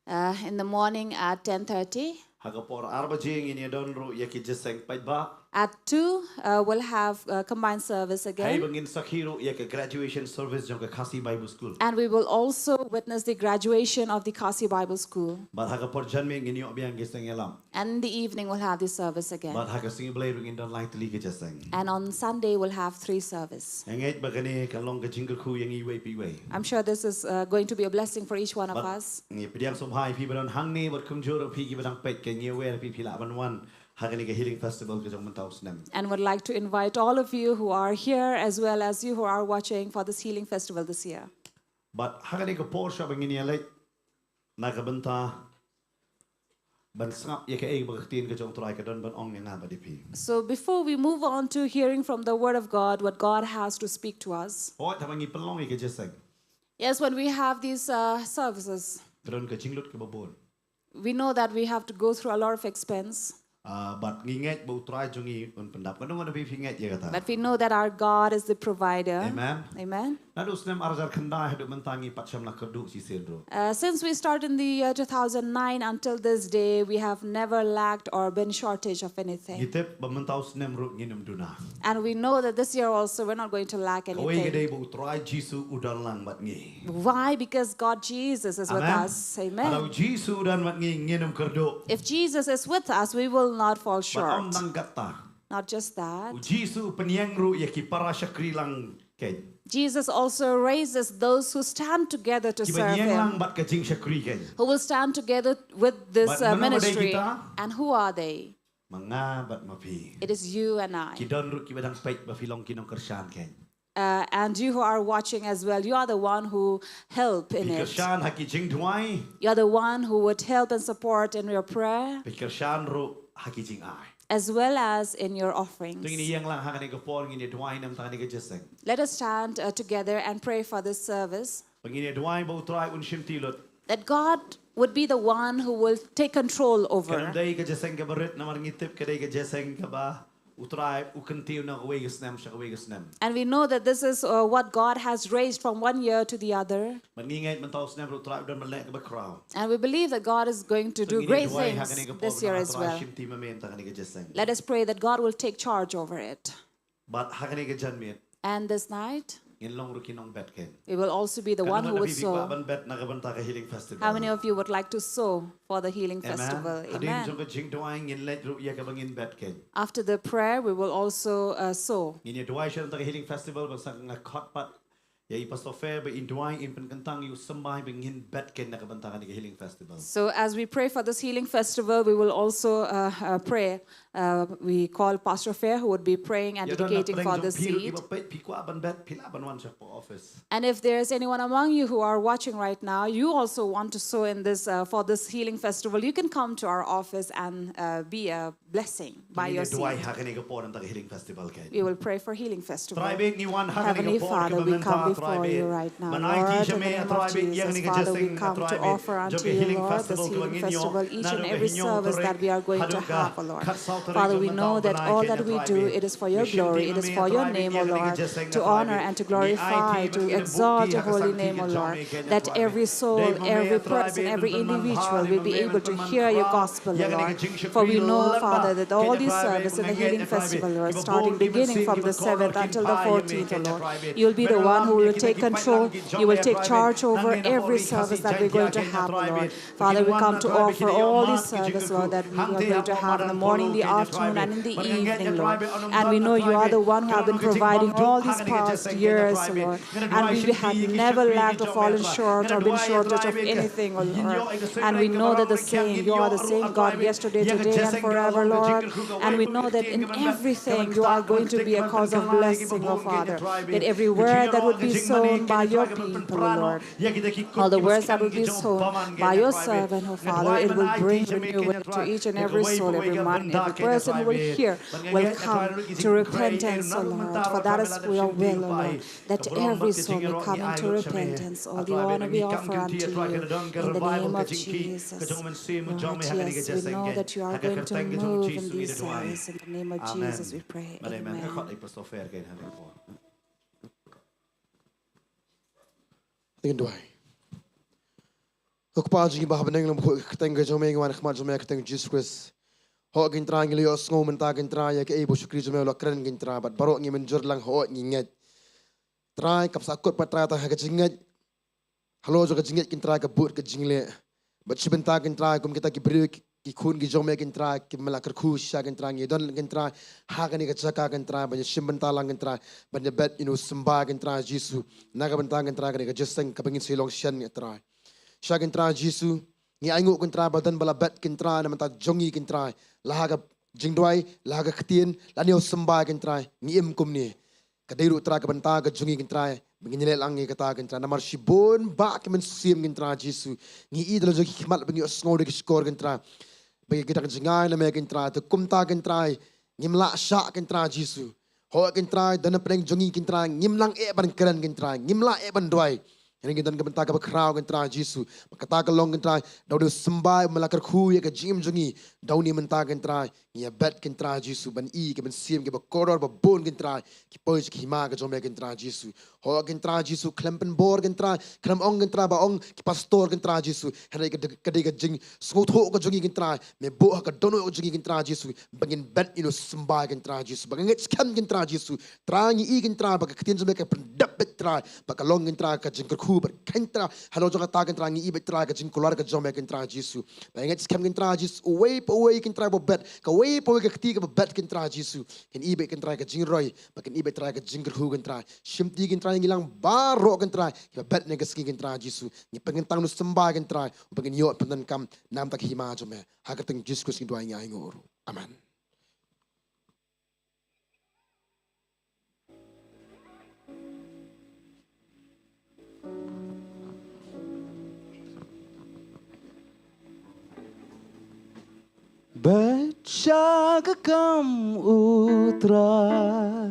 Uh, in the morning at ten thirty. Ha ka por ar baje ngin ïa don ruh ïa ki jingïaseng paidbah. At two, uh, we'll have uh, combined service again. Hei ba ngin sakhi ruh ïa ka graduation service jong ka Khasi Bible School. And we will also witness the graduation of the Khasi Bible School. Bad ha ka por janmiet ngin ïoh biang ka jingïaseng ïalap. And in the evening, we'll have this service again. Bad ha ka sngi Blei ruh ngin don lai tylli ki jingïaseng. And on Sunday, we'll have three service. Nga ngeit ba kane kan long ka jingkyrkhu ïa ngi iwei pa iwei. I'm sure this is uh, going to be a blessing for each one of us. Bad ngi pdiang sngewbha ïa phi ba don hangne bad kumjuh ruh phi kiba dang peit kein, ngi wer ïa phi, phi lah ban wan ha kane ka Healing Festival ka jong mynta u snem. And would like to invite all of you who are here as well as you who are watching for this Healing Festival this year. Bad ha kane ka por shuwa ba ngin ïa leit na ka bynta ban sngap ïa kaei ba ka ktien ka jong U Trai ka don ban ong ïa nga bad ïa phi. So before we move on to hearing from the word of God, what God has to speak to us. Hooid, haba ngi pynlong ïa ka jingïaseng. Yes, when we have these uh, services, ka don ka jinglut kaba bun. We know that we have to go through a lot of expense. Ah, bad ngi ngeit ba U Trai jong ngi un pyndap. Kano kano phi, phi ngeit ïa kata. But we know that our God is the provider. Amen. Amen. Naduh u snem ar hajar khyndai haduh mynta ngi pat shym la kyrduh shisien ruh. Uh, since we started in the year two thousand nine until this day, we have never lacked or been shortage of anything. Ngi tip ba mynta u snem ruh ngin ym duna. And we know that this year also we're not going to lack anything. Kawei ka dei ba U Trai Jisu u don lang bad ngi. Why? Because God Jesus is with us. Amen. Amen. Lada U Jisu u don bad ngi, ngin ym kyrduh. If Jesus is with us, we will not fall short. Bad ym tang katta. Not just that. U Jisu u pynïeng ruh ïa ki para shakri lang kein. Jesus also raises those who stand together to serve him. Kiban ïeng lang bad ka jingshakri kein. Who will stand together with this uh, ministry. Bad mano ba dei kita? And who are they? Ma nga bad ma phi. It is you and I. Ki don ruh kiba dang peit ba phi long ki nongkyrshan kein. Uh, and you who are watching as well, you are the one who help in it. Phi kyrshan ha ki jingduwai. You are the one who would help and support in your prayer. Phi kyrshan ruh ha ki jingai. As well as in your offerings. To ngin ïeng lang ha kane ka por, ngin ïa duwai na ka bynta kane ka jingïaseng. Let us stand uh, together and pray for this service. Ba ngin ïa duwai ba U Trai un shim ti lut. That God would be the one who will take control over. Kan ym dei ka jingïaseng kaba rit namar ngi tip ka dei ka jingïaseng kaba U Trai u kyntiew na kawei ka snem sha kawei ka snem. And we know that this is, uh, what God has raised from one year to the other. Bad ngi ngeit mynta u snem ruh u Trai u don ban leh kaba khraw. And we believe that God is going to do great things this year as well. Let us pray that God will take charge over it. Bad ha kane ka janmiet, and this night, ngin long ruh ki nongbet kein. We will also be the one who would sow. Ban bet na ka bynta ka Healing Festival? How many of you would like to sow for the Healing Festival? Amen. Hadien jong ka jingduwai ngin leit ruh ïa kaba ngin bet kein. After the prayer, we will also, uh, sow. Ngin ïa duwai sha ka Healing Festival, bad sa nga khot pat ïa i Pastor Fair ba in duwai, in pynkyntang ïa u symbai ba ngin bet kein na ka bynta kane ka Healing Festival. So as we pray for this Healing Festival, we will also, uh, uh, pray. Uh, we call Pastor Fair, who would be praying and dedicating for the seed. Phi kwah ban bet, phi lah ban wan sha office. And if there is anyone among you who are watching right now, you also want to sow in this, uh, for this Healing Festival, you can come to our office and, uh, be a blessing by your seed. We will pray for Healing Festival. Heavenly Father, we come before you right now, Lord, in the name of Jesus. Father, we come to offer unto you, Lord, this Healing Festival, each and every service that we are going to have, O Lord. Father, we know that all that we do, it is for your glory, it is for your name, O Lord, to honor and to glorify, to exalt your holy name, O Lord, that every soul, every person, every individual will be able to hear your gospel, O Lord. For we know, Father, that all these services in the Healing Festival, Lord, starting beginning from the seventh until the fourteenth, O Lord, you'll be the one who will take control. You will take charge over every service that we're going to have, O Lord. Father, we come to offer all these services, Lord, that we are going to have in the morning, the afternoon, and in the evening, Lord. And we know you are the one who have been providing all these past years, Lord. And we have never lacked or fallen short or been shortage of anying, O Lord. And we know that the same, you are the same God yesterday, today, and forever, Lord. And we know that in everything you are going to be a cause of blessing, O Father. That every word that would be sown by your people, O Lord, all the words that will be sown by your servant, O Father, it will bring renewal to each and every soul, every mind, every person who will hear will come to repentance, O Lord. For that is your will, O Lord, that every soul will come into repentance. All the honor we offer unto you in the name of Jesus. Lord, yes, we know that you are going to move in these areas. In the name of Jesus, we pray. Amen. Ngin duwai. Ko Kpa jong ngi ba ha bneng, long bakhuid ka kyrteng ka jong me, ngi wan ha khmat jong me ha ka kyrteng Jisu Khrist. Hooid ko Trai, ngi la ïohsngew mynta ko Trai ïa kaei ba u shakri jong me u la kren ko Trai, bad baroh ngi mynjur lang hooid ngi ngeit. Trai, kam sa kut pat Trai tang ha ka jingngeit. Halor jong ka jingngeit ko Trai ka bud ka jingleh. Bad shi bynta ko Trai kum kita ki briew ki, ki khun ki jong me ko Trai kiba me la kyrkhu shisha ko Trai, ngi don ko Trai ha kane ka jaka ko Trai ban ïa shim bynta lang ko Trai, ban ïa bet ïa u symbai ko Trai Jisu. Na ka bynta ko Trai kane ka jingïaseng kaba ngin sa ïa long shen ko Trai. Shisha ko Trai Jisu, ngi ainguh ko Trai ba don ba la bet ko Trai na bynta jong ngi ko Trai, la ha ka jingduwai, la ha ka ktien, lane u symbai ko Trai, ngi im kumne. Ka dei ruh Trai ka bynta ka jong ngi ko Trai ba ngin ïaleh lang ïa kata ko Trai, namar shibun bah ki mynsiem ko Trai Jisu, ngi ïohi da la jong ki khmat ba ngi ïohsngew da ki shkor ko Trai, ba ki dang jngai na me ko Trai. Te kumta ko Trai ngim lah shah ko Trai Jisu. Hooid ko Trai, don na pdeng jong ngi ko Trai, ngim lah eh ban kren ko Trai, ngim lah eh ban duwai. Hynrei ngi don ka bynta kaba khraw ko Trai Jisu. Bad kata ka long ko Trai, da une u symbai ba me la kyrkhu ïa ka jingim jong ngi, da une mynta ko Trai ngi ïa bet ko Trai Jisu ban ïohi ki mynsiem kiba kordor ba bun ko Trai ki poi sha ka hima ka jong me ko Trai Jisu. Hooid ko Trai Jisu, khlem pynbor ko Trai, khlem ong ko Trai ba ong ki pastor ko Trai Jisu. Hynrei ka dei, ka dei ka jingsngewthuh ka jong ngi ko Trai, me buh ha ka dohnud ka jong ngi ko Trai Jisu, ba ngin bet ïa une u symbai ko Trai Jisu, ba nga ngeit skhem ko Trai Jisu. Trai ngi ïohi ko Trai ba ka ktien jong me ka pyndep beit Trai, ba ka long ko Trai ka jingkyrkhu bad ko Trai halor jong kata ko Trai ngi ïohi beit Trai ka jingkular ka jong me ko Trai Jisu. Ba nga ngeit skhem ko Trai Jisu, uwei pa uwei ko Trai ba bet, kawei pa kawei ka kti kaba bet ko Trai Jisu, kin ïohi beit ko Trai ka jingroi, ba kin ïohi beit Trai ka jingkyrkhu ko Trai. Shimti ko Trai ngi lang baroh ko Trai kiba bet ha kane ka sngi ko Trai Jisu. Ngi pynkyntang une u symbai ko Trai, uba ngin ïoh pyndonkam na ka bynta ka hima jong me. Ha ka kyrteng Jisu Khrist ngi duwai ngi ainguh ruh. Amen. Bet sha ka kam U Trai.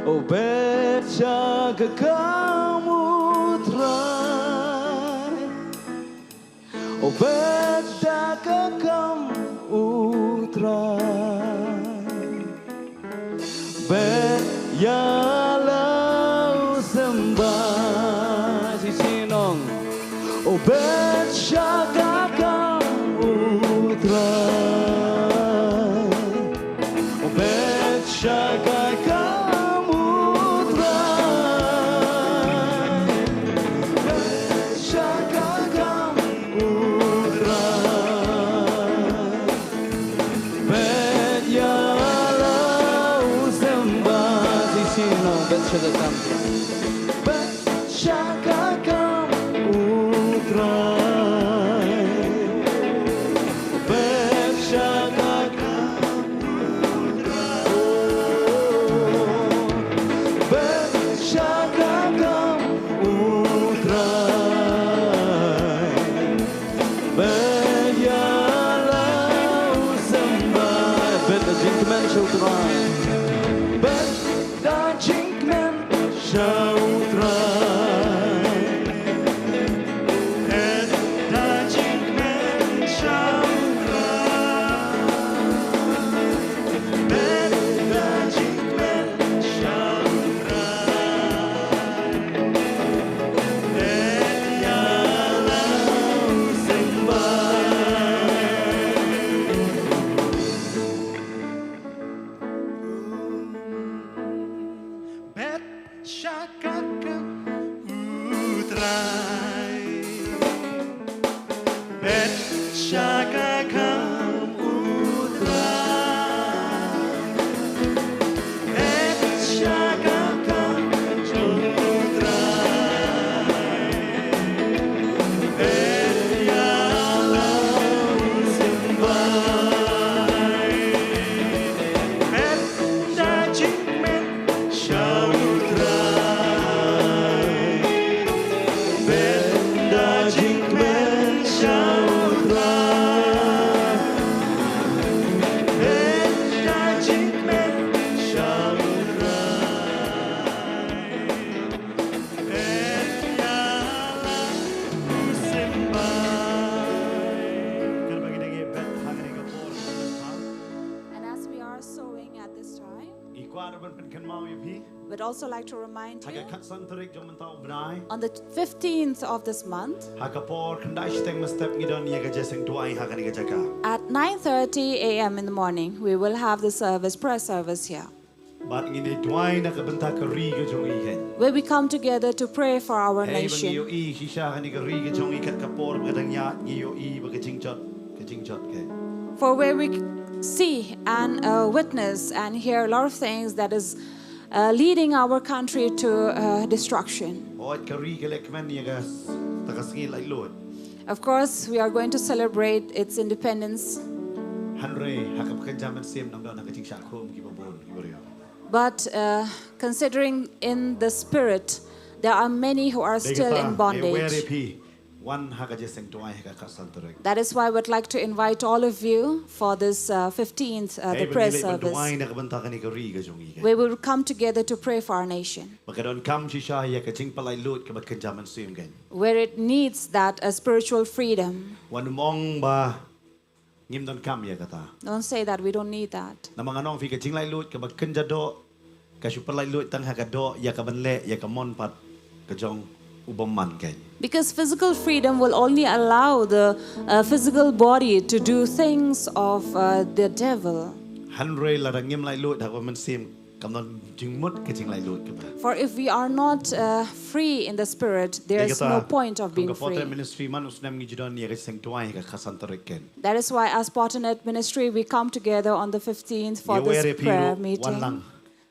O bet sha ka kam U Trai. O bet sha ka kam U Trai. Bet ïa la u sembah. Shisien ong. O bet sha ka kam u Trai. O bet sha ka kam u Trai. Bet sha ka kam u Trai. Bet ïa la u sembah. Shisien ong, bet sha ka kam. Bet sha ka kam u Trai. Bet sha ka kam u Trai. Bet sha ka kam u Trai. Bet ïa la u sembah. Bet da jingkmen sha u Trai. Bet da jingkmen sha u Trai. Bet da jingkmen sha u Trai. Bet da jingkmen sha u Trai. Bet ïa la u sembah. Bet sha ka kam u Trai. Bet sha ka kam u Trai. Bet sha ka kam u Trai. Bet ïa la u sembah. Bet da jingkmen sha u Trai. Bet da jingkmen sha u Trai. Bet da jingkmen sha u Trai. Bet ïa la u sembah. Kane ba ngi dang ïa bet ha kane ka por. And as we are sowing at this time, ngi kwah ruh ban pynkynmaw ïa phi. We'd also like to remind you, ha ka khatsan tarik jong mynta u bnai, on the fifteenth of this month, ha ka por khyndai shiteng mynstep ngi don ïa ka jingïaseng duwai ha kane ka jaka. At nine thirty a m in the morning, we will have the service, prayer service here. Bad ngin ïa duwai na ka bynta ka ri ka jong ngi keiñ. Where we come together to pray for our nation. Hei ba ngi ïohi shisha kane ka ri ka jong ngi kat ka por ba ka dang ïaid ngi ïohi ba ka jingjot, ka jingjot keiñ. For where we see and, uh, witness and hear a lot of things that is, uh, leading our country to, uh, destruction. Hooid ka ri ka leh kmen ïa kata ka sngi laitluid. Of course, we are going to celebrate its independence. Hynrei ha ka kynja mynsiem nang don ha ka jingshah khum kiba bun kiba riaw. But, uh, considering in the spirit, there are many who are still in bondage. Dei kata, ngi wer ïa phi, wan ha ka jingïaseng duwai ha ka khatsan tarik. That is why I would like to invite all of you for this, uh, fifteenth, uh, the prayer service. Hei ba ngi leit ban duwai na ka bynta kane ka ri ka jong ngi keiñ. Where we will come together to pray for our nation. Ba ka donkam shisha ïa ka jingpynlaitluid kaba kynja mynsiem keiñ. Where it needs that, uh, spiritual freedom. Wan ym ong ba ngim donkam ïa kata. Don't say that we don't need that. Namar ngan ong ïa phi ka jinglaitluid kaba kynja doh, ka shu pynlaitluid tang ha ka doh ïa ka ban leh ïa ka mon pat ka jong u bymman keiñ. Because physical freedom will only allow the, uh, physical body to do things of, uh, the devil. Hynrei lada ngim laitluid ha ka mynsiem, kam don jingmut ka jinglaitluid kaba. For if we are not, uh, free in the spirit, there is no point of being free. Dei kata, kum ka Portrait Ministry man u snem ngi ju don ïa ka jingïaseng duwai ha ka khatsan tarik keiñ. That is why as Portrait Ministry we come together on the fifteenth for this prayer meeting. Ngi wer ïa phi ruh wan lang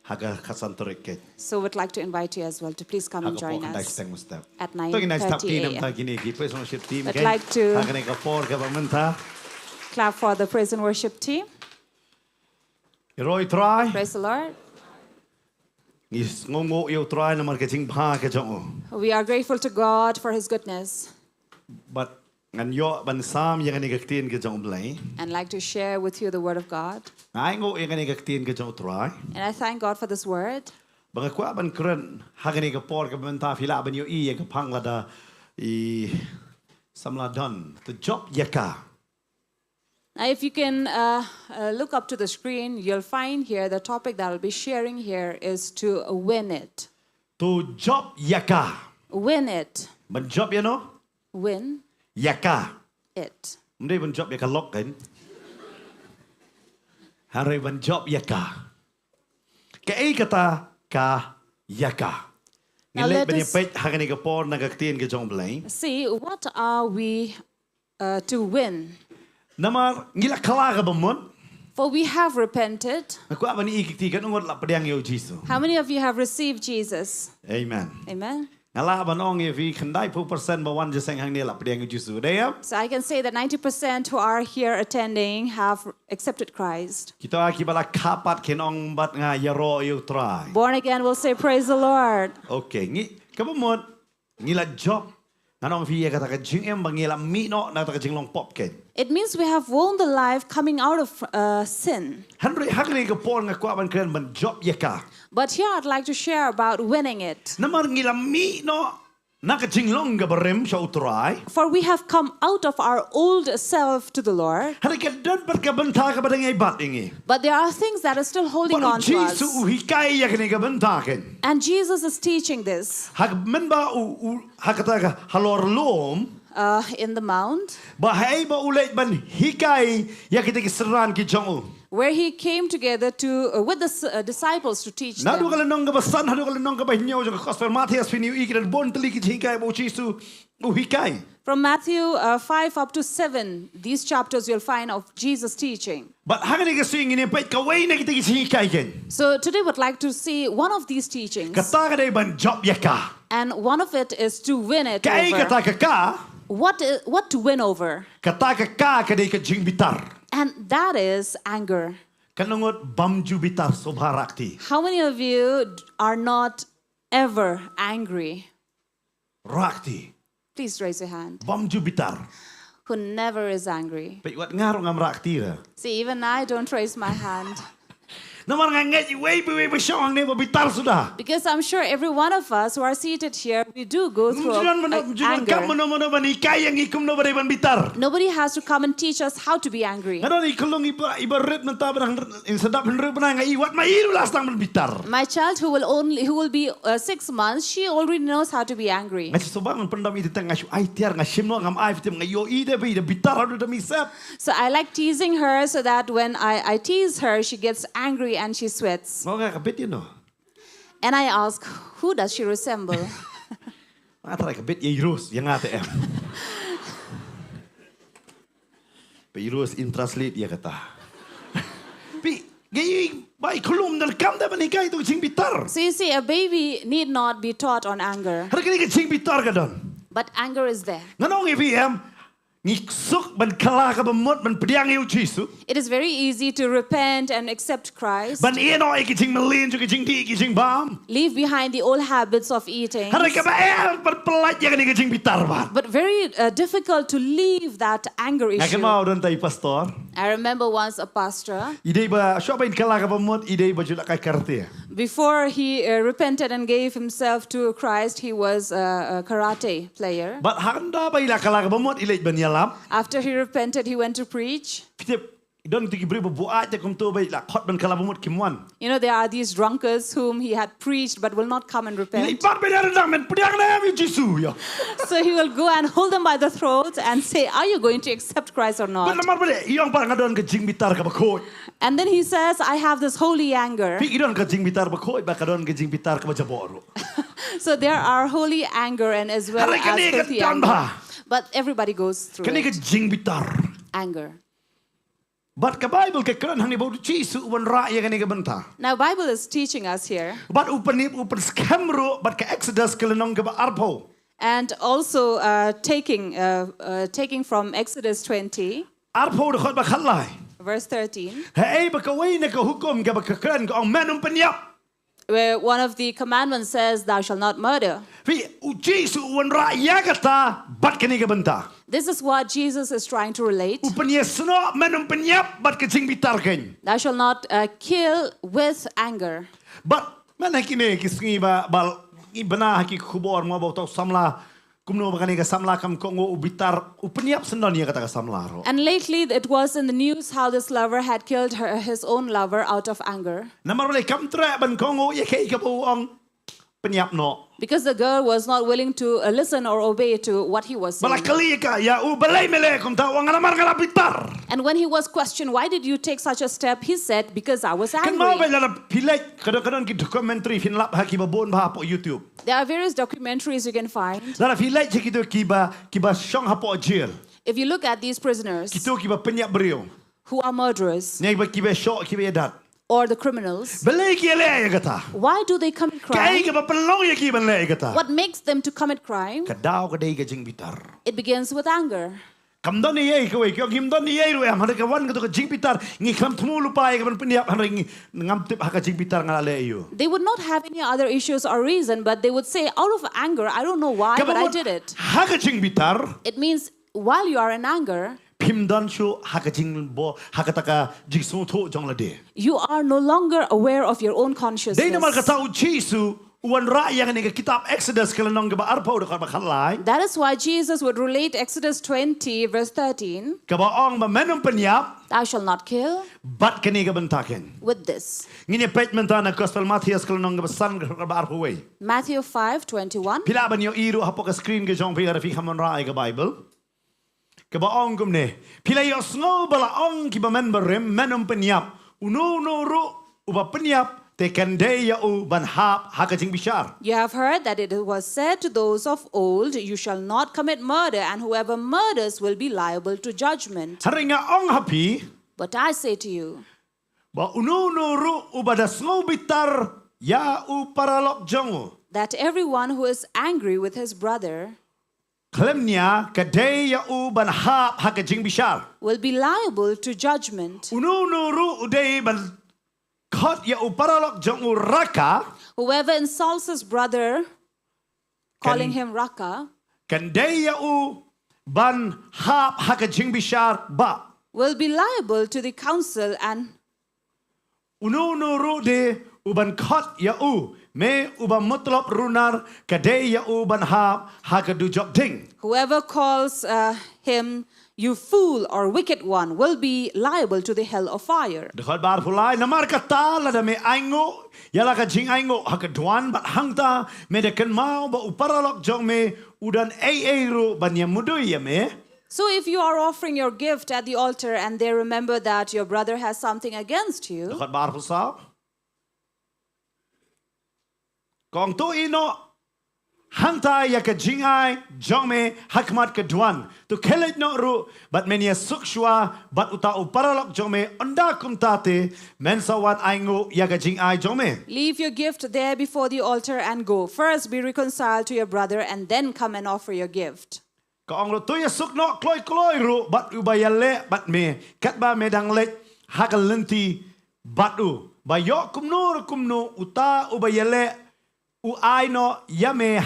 ha ka khatsan tarik keiñ. So we'd like to invite you as well to please come and join us at nine thirty a m. Ha ka por khyndai shiteng mynstep. To ngin ïa sdang ïa kine ki praise and worship team keiñ. We'd like to ha kane ka por kaba mynta. Clap for the praise and worship team. Ïaroh ïa u Trai. Praise the Lord. Ngi sngewnguh ïa u Trai namar ka jingbha ka jong u. We are grateful to God for his goodness. Bad ngan ïoh ban sam ïa kane ka ktien ka jong U Blei. And like to share with you the word of God. Nga ainguh ïa kane ka ktien ka jong u Trai. And I thank God for this word. Ba nga kwah ban kren ha kane ka por kaba mynta phi lah ban ïohi ïa ka phang lada i samla don te jop ïa ka. Now, if you can uh, uh, look up to the screen, you'll find here the topic that I'll be sharing here is to win it. To jop ïa ka. Win it. Ban jop ïa no? Win Ïa ka. It. Ym dei ban jop ïa ka lok kan. Hynrei ban jop ïa ka. Kaei kata ka ïa ka. Ngi Now leit let ban us- ïapeit ha kane ka por na ka ktien ka jong U Blei. See, what are we uh, to win? Namar ngi la kylla ka bamut. For we have repented. Nga kwah ban ïohi ïa ki, katno ngut la pdiang ïa U Jisu. How many of you have received Jesus? Amen. Amen. Nga lah ban ong ïa phi khyndai phew percent ba wan jingïaseng hangne la pdiang ïa U Jisu. Dei em? So I can say that ninety percent who are here attending have accepted Christ. Kita kiba la kha pat kin ong bad nga ïaroh ïa U Trai. Born again will say, "Praise the Lord." Okay, ngi ka bamut ngi la jop. Ngan ong ïa phi ïa kata ka jingim ba ngi la mih noh na kata ka jinglong pop kan. It means we have won the life coming out of uh, sin. Hynrei ha kane ka por nga kwah ban kren ban jop ïa ka. But here I'd like to share about winning it. Namar ngi la mih noh na ka jinglong kaba rim sha U Trai. For we have come out of our old self to the Lord. Hynrei ka don pat ka bynta kaba dang ïai bat ïa ngi. But there are things that are still holding Bad U on to us. Jisu u hikai ïa kane ka bynta kan. And Jesus is teaching this Ha ka mynba u, u ha kata ka halor lum. uh, in the mount, Ba haei ba u leit ban hikai ïa kita ki synran ki jong u. where he came together to uh, with the s- uh, disciples to teach Naduh ka them. lynnong kaba san haduh ka lynnong kaba hynñiew jong ka gospel Mathaios phin ïohi ki don bun tylli ki jinghikai ba U Jisu u hikai. From Matthew uh, five up to seven, these chapters you'll find of Jesus teaching. Bad ha kane ka sngi ngin ïa peit kawei na kita ki jinghikai kan. So today we'd like to see one of these teachings, Kata ka dei ban jop ïa ka. And one of it is to win it Kaei over. Kata ka ka? What, i- what to win over? Kata ka ka ka dei ka jingbitar. And that is anger. Katno ngut bym ju bitar sngewbha rakti. How many of you d- are not ever angry? Rakti. Please raise your hand. Bym ju bitar. Who never is angry? Peit wat nga ruh ngam rakti ra. See, even I don't raise my hand. Namar nga ngeit iwei pa iwei ba shong hangne ba bitar suda. Because I'm sure every one of us who are seated here, we do go through Mjudan mano uh, mjudan kam anger. Mano mano ban hikai ïa ngi kumno ba dei ban bitar. Nobody has to come and teach us how to be angry. Nga don i khyllung iba iba rit mynta ba dang in sdap hynriew bnai nga i wat ma i ruh la sdang ban bitar. My child who will only who will be uh, six months, she already knows how to be angry. Nga shu sngewbha ngan pyndam i tang nga shu ai tiar nga shim noh ngam ai fitim nga ïohi de ba i da bitar haduh da mi sep. So I like teasing her so that when I, I tease her, she gets angry and she sweats. Nga ong ka bit ïa no. And I ask, "Who does she resemble?" Nga trai ka bit ïa i Rose ïa nga te em. Ba i Rose in translate ïa kata. Pi ngi ba i khlum dan kam da ban hikai tu jingbitar. So you see, a baby need not be taught on anger, Hynrei kane ka jingbitar ka don. But anger is there. Ngan ong ïa phi em. Ngi suk ban kylla ka bamut ban pdiang ïa U Jisu. It is very easy to repent and accept Christ, Ban ïeh noh ïa ki jingmlien jong ki jingdih ki jingbam. Leave behind the old habits of eating. Hynrei kaba eh ban pyllait ïa kane ka jingbitar bad. But very uh, difficult to leave that anger Nga issue. kynmaw don tai pastor. I remember once a pastor, I dei ba shuwa ba in kylla ka bamut i dei ba ju lehkai karate. Before he uh, repented and gave himself to Christ, he was a, a karate player. Bad haba i la kylla ka bamut i leit ban ïalap. After he repented, he went to preach. Phi tip don tu ki briew ba buaid te kumto ba i la khot ban kylla bamut kim wan. You know, there are these drunkards whom he had preached but will not come and I leit repent. pat ba i la ryndang men pdiang ne em ïa U Jisu ïa. So he will go and hold them by the throat and say, "Are you going to accept Christ or Bad not?" namar ba i ong pat nga don ka jingbitar kaba khuid. And then he says, "I have this holy anger." Phi i don ka jingbitar ba khuid bad ka don ka jingbitar kaba jaboh ruh. So there are holy anger and as well Hynrei kane as ka filthy don anger. Bha. But everybody goes through Kane ka it. Jingbitar. Anger. Bad ka Bible ka kren hangne ba U Jisu u wanrah ïa kane ka bynta. Now, Bible is teaching us here. Bad u pynïap u pynskhem ruh bad ka Exodus ka lynnong kaba arphew. And also uh, taking, uh, uh, taking from Exodus twenty, Arphew dkhot ba khatlai. Verse thirteen, Haei ba kawei na ka hukum kaba ka kren ka ong men ym pynïap. Where one of the commandments says, "Thou shalt not murder." Phi U Jisu u wanrah ïa kata bad kane ka bynta. This is what Jesus is trying to relate. U pynïasnoh men ym pynïap bad ka jingbitar kan. "Thou shalt not uh, kill with anger." Bad men ha kine ki sngi ba ba ngi bna ha ki khubor mo ba u tau samla kumno ba kane ka samla kam kohnguh, u bitar, u pynïap syndon ïa kata ka samla ruh. And lately, it was in the news how this lover had killed her, his own lover out of anger. Namar balei kam treh ban kohnguh ïa kaei kaba u ong, pynïap noh. Because the girl was not willing to, uh, listen or obey to what he was saying. Ba la kylli ïa ka, ïa u, balei me leh kumta? U ong, namar nga la bitar. And when he was questioned, "Why did you take such a step?" he said, "Because I was angry." Kynmaw beit, lada phi leit, ka don, ka don ki documentary phin lap ha kiba bun bha hapoh YouTube. There are various documentaries you can find. Lada phi leit ha kito kiba, kiba shong hapoh jail. If you look at these prisoners, kito kiba pynïap briew, who are murderers, ne ba kiba shoh, kiba ïadat, or the criminals, balei ki leh ïa kata? Why do they commit crime? Kaei kaba pynlong ïa ki ban leh ïa kata? What makes them to commit crime? Ka daw ka dei ka jingbitar. It begins with anger. Kam don ei ei, kawei ki ong, kim don ei ei ruh em, hynrei ka wan kato ka jingbitar, ngi khlem thmu lypa ïa ka ban pynïap, hynrei ngi, ngam tip ha ka jingbitar nga la leh ïa u. They would not have any other issues or reason, but they would say, "Out of anger, I don't know why, but I did it." Kaba mut ha ka jingbitar, it means while you are in anger, phim don shuh ha ka jingbor, ha kata ka jingsngewthuh jong lade. You are no longer aware of your own consciousness. Dei namar kata u Jisu u wanrah ïa kane ka kitab Exodus ka lynnong kaba arphew dkhot ba khatlai. That is why Jesus would relate Exodus twenty, verse thirteen. Kaba ong ba men ym pynïap. "Thou shalt not kill." Bad kane ka bynta kein. With this. Ngin ïa peit mynta na Gospel Mathaios ka lynnong kaba san, dkhot ba arphew wei. Matthew five twenty-one. Phi lah ban ïohi ruh hapoh ka screen ka jong phi lada phi kham wanrah ïa ka Bible. Kaba ong kumne, phi la ïohsngew ba la ong kiba men barim, men ym pynïap. Uno uno ruh uba pynïap te kan dei ïa u ban hap ha ka jingbishar. You have heard that it was said to those of old, "You shall not commit murder, and whoever murders will be liable to judgment." Hynrei nga ong ha phi, but I say to you, ba uno uno ruh uba da sngew bitar ïa u paralok jong u, that everyone who is angry with his brother khlem nia ka dei ïa u ban hap ha ka jingbishar. Will be liable to judgment. Uno uno ruh u dei ban khot ïa u paralok jong u raka. Whoever insults his brother, calling him raka, kan dei ïa u ban hap ha ka jingbishar ba. Will be liable to the council and Uno uno ruh de uban khot ïa u, me uba mutlop runar, ka dei ïa u ban hap ha ka dujok ding. Whoever calls, uh, him, "You fool or wicked one," will be liable to the hell of fire. Dkhot ba arphew lai, namar kata lada me ainguh ïa la ka jingainguh ha ka duwan, bad hangta me da kynmaw ba u paralok jong me u don ei ei ruh ban ïa mudui ïa me. So if you are offering your gift at the altar and there remember that your brother has something against you, dkhot ba arphew saw. Kong to ïehnoh hangta ïa ka jingai jong me ha khmat ka duwan. To khie leit noh ruh bad men ïasuk shuwa bad uta u paralok jong me, ynda kumta te men sa wan ainguh ïa ka jingai jong me. Leave your gift there before the altar and go. First be reconciled to your brother and then come and offer your gift. Ka ong ruh, to ïasuk noh kloi kloi ruh bad uba ïaleh bad me, katba me dang leit ha ka lynti bad u. Ba ïoh kumno ruh kumno uta uba ïaleh u ai noh ïa me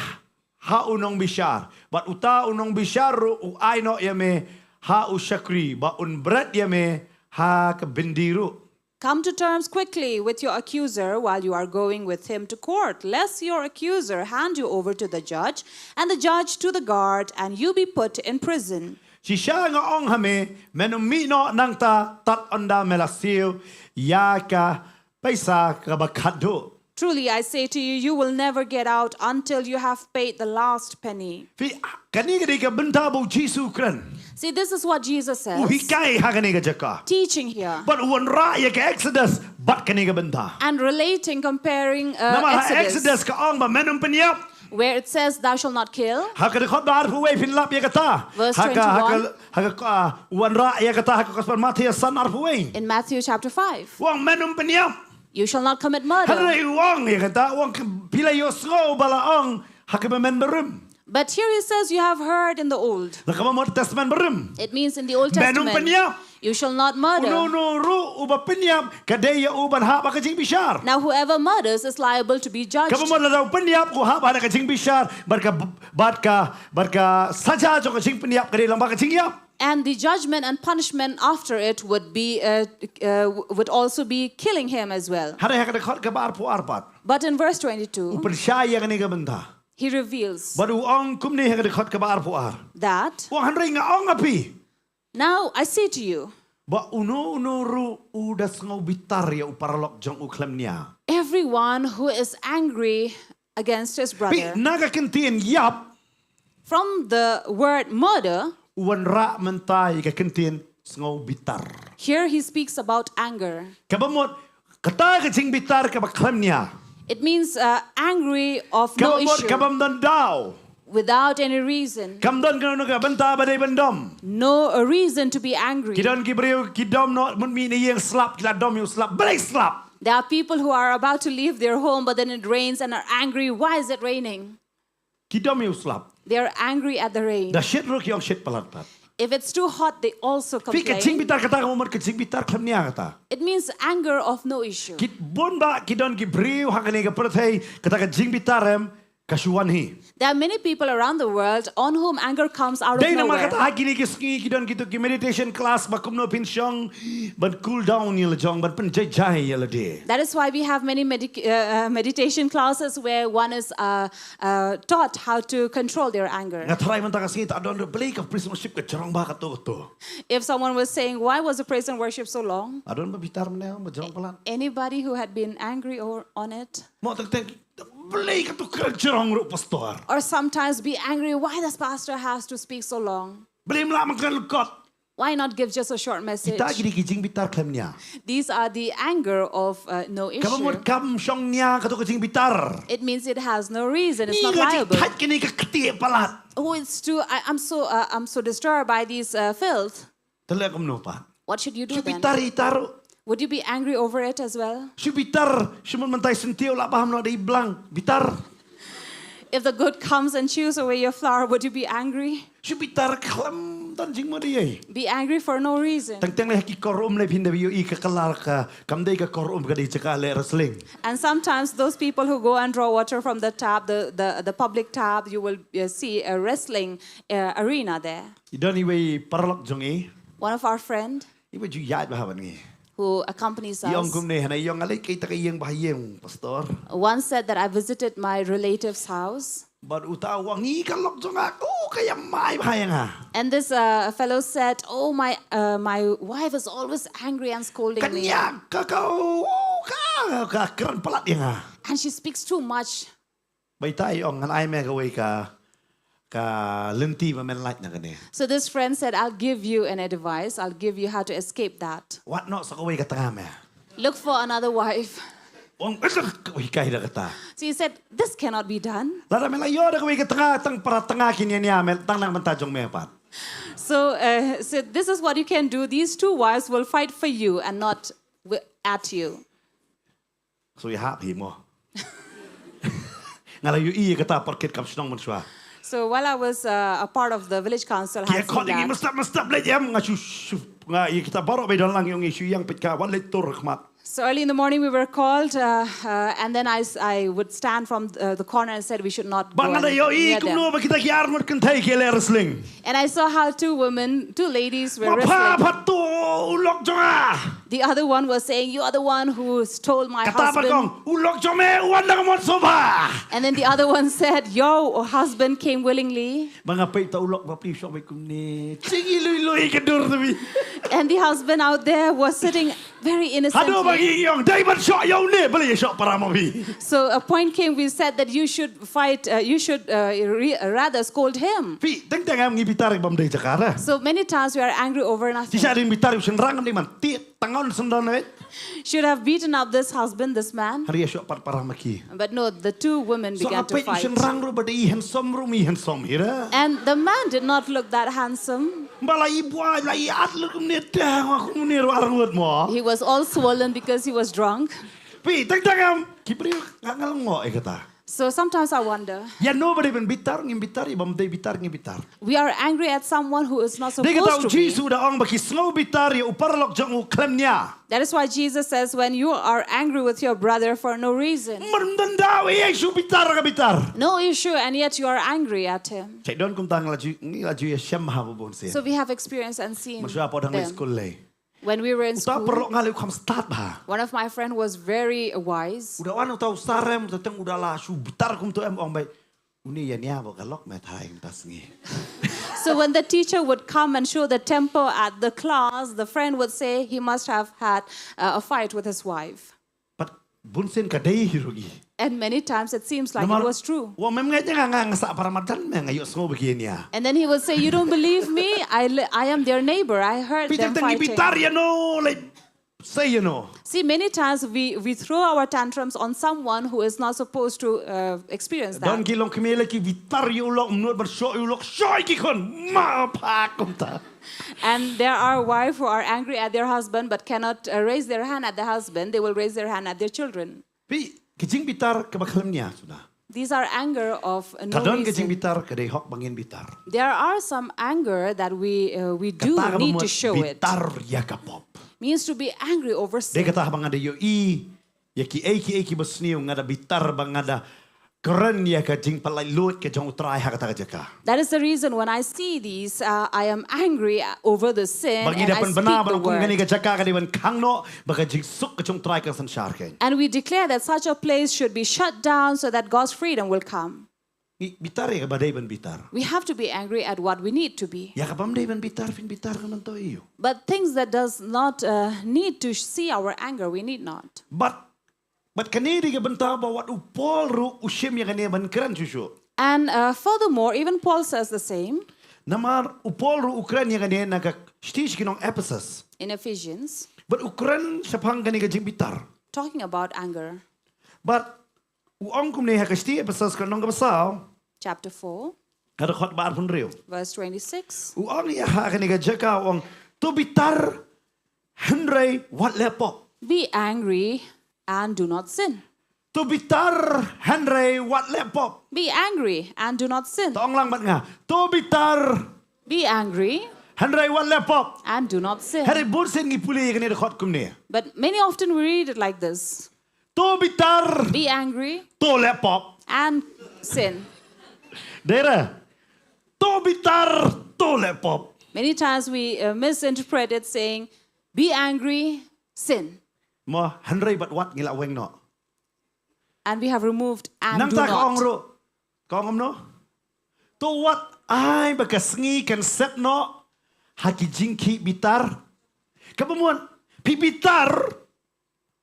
ha u nongbishar, bad uta u nongbishar ruh u ai noh ïa me ha u shakri, ba un bret ïa me ha ka byndi ruh. Come to terms quickly with your accuser while you are going with him to court, lest your accuser hand you over to the judge, and the judge to the guard, and you be put in prison. Shisha nga ong ha me, men ym mih noh nangta tad ynda me la siew ïa ka paisa kaba khatduh. Truly I say to you, you will never get out until you have paid the last penny. Phi, kane ka dei ka bynta ba u Jisu u kren. See, this is what Jesus says. U hikai ha kane ka jaka. Teaching here. Bad u wanrah ïa ka Exodus bad kane ka bynta. And relating, comparing, uh, namar ha Exodus. Exodus ka ong ba men ym pynïap. Where it says, "Thou shalt not kill." Ha ka dkhot ba arphew wei phin lap ïa kata. Verse twenty-one. Ha ka, ha ka, ha ka, uh, u wanrah ïa kata ha ka Gospel Mathaios san arphew wei. In Matthew chapter five. U ong men ym pynïap. "You shall not commit murder." Hynrei u ong ïa kata, u ong, phi la ïohsngew ba la ong ha kaba men barim. But here he says, "You have heard in the old." Lada kaba mut Testament barim. It means in the Old Testament, men ym pynïap. "You shall not murder." Uno uno ruh uba pynïap ka dei ïa u ban hap ha ka jingbishar. Now whoever murders is liable to be judged. Kaba mut lada u pynïap u hap ha ka jingbishar, bad ka, bad ka, bad ka saja jong ka jingpynïap ka dei lyngba ka jingïap. And the judgment and punishment after it would be, uh, uh, would also be killing him as well. Hynrei ha ka dkhot kaba arphew ar pat, but in verse twenty-two, u pynshai ïa kane ka bynta. He reveals. Bad u ong kumne ha ka dkhot kaba arphew ar. That. U ong hynrei nga ong ha phi. Now I say to you. Ba uno uno ruh u da sngew bitar ïa u paralok jong u khlem nia. Everyone who is angry against his brother. Phi na ka ktien ïap. From the word murder. U wanrah mynta ïa ka ktien sngew bitar. Here he speaks about anger. Kaba mut kata ka jingbitar kaba khlem nia. It means uh, angry of no issue. Kaba mut kaba ym don daw. Without any reason. Kam don kano kano ka bynta ba dei ban dom. No a reason to be angry. Ki don ki briew ki dom noh mut mih na ïing slap, ki la dom ïa u slap, balei slap. There are people who are about to leave their home, but then it rains and are angry. Why is it raining? Ki dom ïa u slap. They are angry at the rain. Da shit ruh ki ong shit palat pat. If it's too hot, they also complain. Phi ka jingbitar kata ka mut ka jingbitar khlem nia kata. It means anger of no issue. Ki bun ba ki don ki briew ha kane ka pyrthei kata ka jingbitar em ka shu wan hi. There are many people around the world on whom anger comes out of nowhere. Dei namar kata ha kine ki sngi ki don kito ki meditation class ba kumno phin shong ban cool down ïa la jong, ban pynjai jai ïa lade. That is why we have many medic- uh, uh, meditation classes where one is uh, uh, taught how to control their anger. Nga tharai mynta ka sngi ta don ruh balei ka praise and worship ka jrong bha kato kato. If someone was saying, "Why was the praise and worship so long?" Adon ba bitar mynne ba jrong palat. Anybody who had been angry or on it? Mo teng teng balei kato ka jrong ruh pastor. Or sometimes be angry, "Why does pastor has to speak so long?" Balei ym lah man ka lyngkot. Why not give just a short message? Kita ki dei ki jingbitar khlem nia. These are the anger of uh, no issue. Kaba mut kam shong nia kato ka jingbitar. It means it has no reason. It's not liable. Ngi nga jingthait kane ka ktieh palat. Oh, it's too. I, I'm so. Uh, I'm so disturbed by these uh, filth. Te leh kumno pat? What should you do then? Shu bitar ïa ita ruh. Would you be angry over it as well? Shu bitar, shu mut mynta i syntiew lah bam noh da i blang, bitar. If the goat comes and chews away your flour, would you be angry? Shu bitar khlem don jingmut ei ei. Be angry for no reason. Teng teng leh ki kor um leh phin da ïohi ka kylla ka kam dei ka kor um, ka dei jaka leh wrestling. And sometimes those people who go and draw water from the tap, the, the, the public tap, you will uh, see a wrestling uh, arena there. I don iwei i paralok jong i. One of our friend. Iba ju ïaid bha bad ngi. Who accompanies us. I ong kumne, hana i ong nga leit kai ta ka ïing ba ha ïing, pastor. Once said that I visited my relative's house. Bad uta u ong, i ka lok jong nga, u ka ïamai bha ïa nga. And this uh, fellow said, "Oh, my uh, my wife is always angry and scolding me." Ka nia ka ka u ka ka kren palat ïa nga. And she speaks too much. Ba ita i ong ngan ai me kawei ka ka lynti ba men lait na kane. So this friend said, "I'll give you an advice. I'll give you how to escape that." Wat noh sa kawei ka tnga me. Look for another wife. Ong ita kawei kai da kata. So he said, "This cannot be done." Lada me la ïoh da kawei ka tnga, tang para tnga kin ïa nia me, tang nang mynta jong me pat. So uh, so this is what you can do. These two wives will fight for you and not wi- at you. So ïa hap hi mo. Nga la ïohi ïa kata por kit kam shnong mynshuwa. So while I was uh, a part of the village council, ki I had seen according i that. Mustap mustap leh em nga shu shu nga ïa kita baroh ba i don lang i ong i shu ïeng peit ka wan leh tur khmat. So early in the morning we were called, uh, uh, and then I, s- I would stand from uh, the corner and said we should not Ba go nga da any- ïohi near them. Kumno ba kita ki ar ngut kynthei ki leh wrestling. And I saw how two women, two ladies were wrestling. Wa pha pha tu u lok jong nga. The other one was saying, "You are the one who stole my husband." Kata ba kong, u lok jong me u wan da ka mon sofa. And then the other one said, "Your husband came willingly." Ba nga peit ta u lok ba pli shok ba kumne. Ching i lui lui ka dur tu bi. And the husband out there was sitting very innocently. Hado ba ngi ong dei ban shok ïa u ne, balei ïa shok para mo bi. So a point came, we said that you should fight, uh, you should uh, re- rather scold him. Phi, teng teng am ngi bitar bam dei jakar. So many times we are angry over nothing. Ti sha rin bitar u shynrang kam dei man ti tangon sendon eh. Should have beaten up this husband, this man. Hari ïa shok pat para ma ki. But no, the two women began to fight. So nga peit u shynrang ruh ba dei handsome ruh mi handsome hi ra. And the man did not look that handsome. Ba la i buaid la i at lut kumne te nga kumne ruh arngut mo. He was all swollen because he was drunk. Phi teng teng am ki briew nga nga long mo eh kata. So sometimes I wonder. Ïa no ba dei ban bitar ngim bitar, ïa bam dei bitar ngim bitar. We are angry at someone who is not supposed to be. Dei kata u Jisu da ong ba ki sngew bitar ïa u paralok jong u khlem nia. That is why Jesus says when you are angry with your brother for no reason. Mar ndang da ïa shu bitar ka bitar. No issue and yet you are angry at him. Chai don kumta nga la ju nga la ju ïa shem ha ba bun sien. So we have experienced and seen. Mynshuwa por dang leh skul lei. When we were in school, uta paralok nga leh u kham stad bha. One of my friend was very wise. U da wan uta u sarem uta teng u da la shu bitar kumto em ong bai. Uni ïa nia ba ka lok me thai mynta sngi. So when the teacher would come and show the temper at the class, the friend would say he must have had uh, a fight with his wife. Pat bun sien ka dei hi ruh ki. And many times it seems like it was true. Wa mem ngai nga nga nga sa para madan me nga ïoh sngew ba ki ïa nia. And then he would say, "You don't believe me? I, li- I am their neighbor. I heard Pi them tang tang ngi fighting." Bitar ïa no, like, say ïa no. See, many times we, we throw our tantrums on someone who is not supposed to uh, experience Don that. Ki long kmie la ki bitar ïa u lok, mynno ban shoh ïa u lok, shoh ïa ki khun, ma pha kumta. And there are wives who are angry at their husband but cannot uh, raise their hand at the husband. They will raise their hand at their children. Pi, ki jingbitar ka ba khlem nia suna. These are anger of uh, no Ka don ki reason. Jingbitar ka dei hok ba ngin bitar. There are some anger that we uh, we do Kata ka ba need mut to show it. Bitar ïa ka pop. Means to be angry over Dei sin. Kata ba nga da ïohi ïa ki ei ki ei ki ba sniew, nga da bitar ba nga da kren ïa ka jingpynlait lut ka jong U Trai ha kata ka jaka. That is the reason when I see these, uh, I am angry uh, over the sin Ba ngi and da I pynbna speak ba the kum kane word. Ka jaka ka dei ban khang noh ba ka jingsuk ka jong U Trai kan synshar kein. And we declare that such a place should be shut down so that God's freedom will come. Ngi bitar ïa ka ba dei ban bitar. We have to be angry at what we need to be. Ïa ka bym dei ban bitar, phin bitar ka mynta ïa u. But things that does not uh, need to see our anger, we need not. But, but kane dei ka bynta ba wat u Paul ruh u shim ïa kane ban kren shuh shuh. And uh, furthermore, even Paul says the same Namar u Paul ruh u kren ïa kane na ka shithi sha ki nong Ephesus. In Ephesians, But u kren shaphang kane ka jingbitar. Talking about anger. But u ong kumne ha ka shithi Ephesus ka nong ka ba saw. Chapter four, Ha ka dkhot ba arphew hynriew. Verse twenty-six. U ong ïa ha kane ka jaka u ong, to bitar hynrei wat leh pop. Be angry and do not sin. To bitar hynrei wat leh pop. Be angry and do not sin. To ong lang bad nga. To bitar Be angry hynrei wat leh pop. And do not sin. Hynrei bun sien ngi pule ïa kane dkhot kumne. But many often we read it like this. To bitar, Be angry to leh pop. And sin. Dei re. To bitar, to leh pop. Many times we uh, misinterpret it saying, be angry, sin. Mo hynrei bad wat ngi la weng noh. And we have removed and do Nangta ka ong not. ruh. Ka ong kumno? To wat ai ba ka sngi kan sep noh ha ki jingkhih bitar. Ka ba mut phi bitar,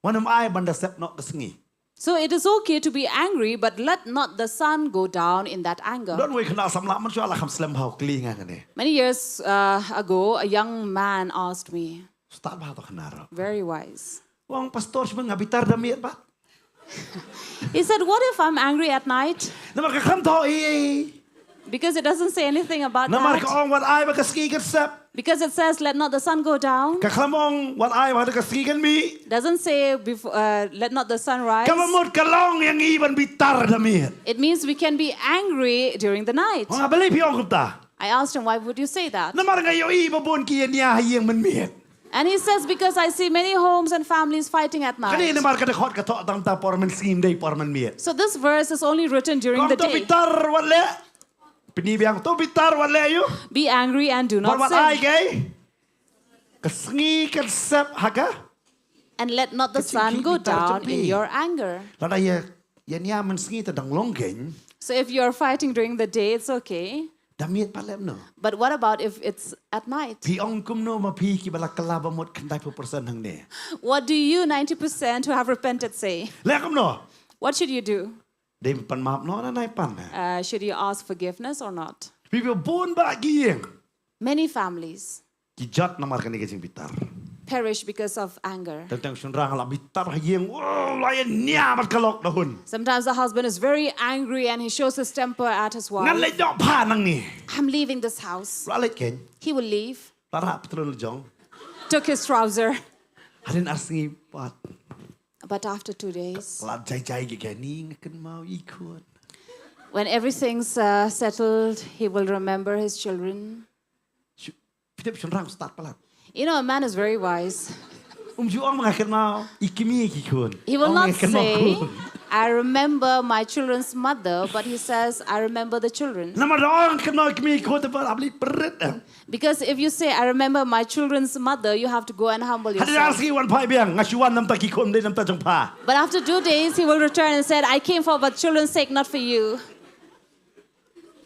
wat nym ai ban da sep noh ka sngi. So it is okay to be angry, but let not the sun go down in that anger. Don wei khynnah samla man shu la kham slem bha u kylli nga kane. Many years uh, ago, a young man asked me, Stad bha to khynnah ruh. Very wise. U ong, pastor, shu nga bitar da miet ba. He said, what if I'm angry at night? Namar ka khlem thoh ei ei. Because it doesn't say anything about Namar that. Ka ong wat ai ba ka sngi kan sep. Because it says, let not the sun go down. Ka khlem ong wat ai ba ka sngi kan mih. Doesn't say before, uh, let not the sun rise. Ka ba mut ka long ïa ngi ban bitar da miet. It means we can be angry during the night. Nga, balei phi ong kumta? I asked him, why would you say that? Namar nga ïohi ba bun ki ïa nia ha ïing mynmiet. And he says, because I see many homes and families fighting at Kane night. Namar ka dkhot ka thoh tang ta por mynsngi, ym dei por mynmiet. So this verse is only written during Ka ong the to day. Bitar wat leh. Pyni biang, to bitar wat leh ïa u. Be angry and do Wat not wat ai sin. Ka ei. Ka sngi kan sep ha ka. And let not the Ka jingkhih sun go bitar down jong in phi. Your anger. Lada ïa, ïa nia mynsngi te dang long kein. So if you're fighting during the day, it's okay. Da miet pat leh kumno? But what about if it's at night? Phi ong kumno ma phi ki ba la kylla ba mut khyndai phew percent hangne? What do you, ninety percent who have repented, say? Leh kumno? What should you do? Dei pan map noh na nai pan. Uh, should you ask forgiveness or not? Phi ba bun ba ki ïing. Many families Ki jot namar kane ka jingbitar. Perish because of anger. Tang tang shynrang la bitar ha ïing. Wow, la ïa nia mat ka lok da hun. Sometimes the husband is very angry and he shows his temper at his Ngan wife. leit noh pha nangne. I'm leaving this house. La leit kein. He will leave. La rah patlun la jong. Took his trouser. Hadien ar sngi pat. But after two days, La jai jai ki kane, nga kynmaw ïa ki khun. When everything's uh, settled, he will remember his children. Shu-, phi tip shynrang stad palat. You know, a man is very wise. Um ju ong ma nga kynmaw ïa ki kmie ki khun. He will Ong not nga kynmaw say, khun. I remember my children's mother, but he says, I remember the children. Namar da ong kynmaw ïa ki kmie ki khun te ba la bli prit. Because if you say, I remember my children's mother, you have to go and humble Hadien ar yourself. sngi wan phai biang, nga shu wan namar ki khun, ym dei namar jong pha. But after two days, he will return and said, I came for but children's sake, not for you.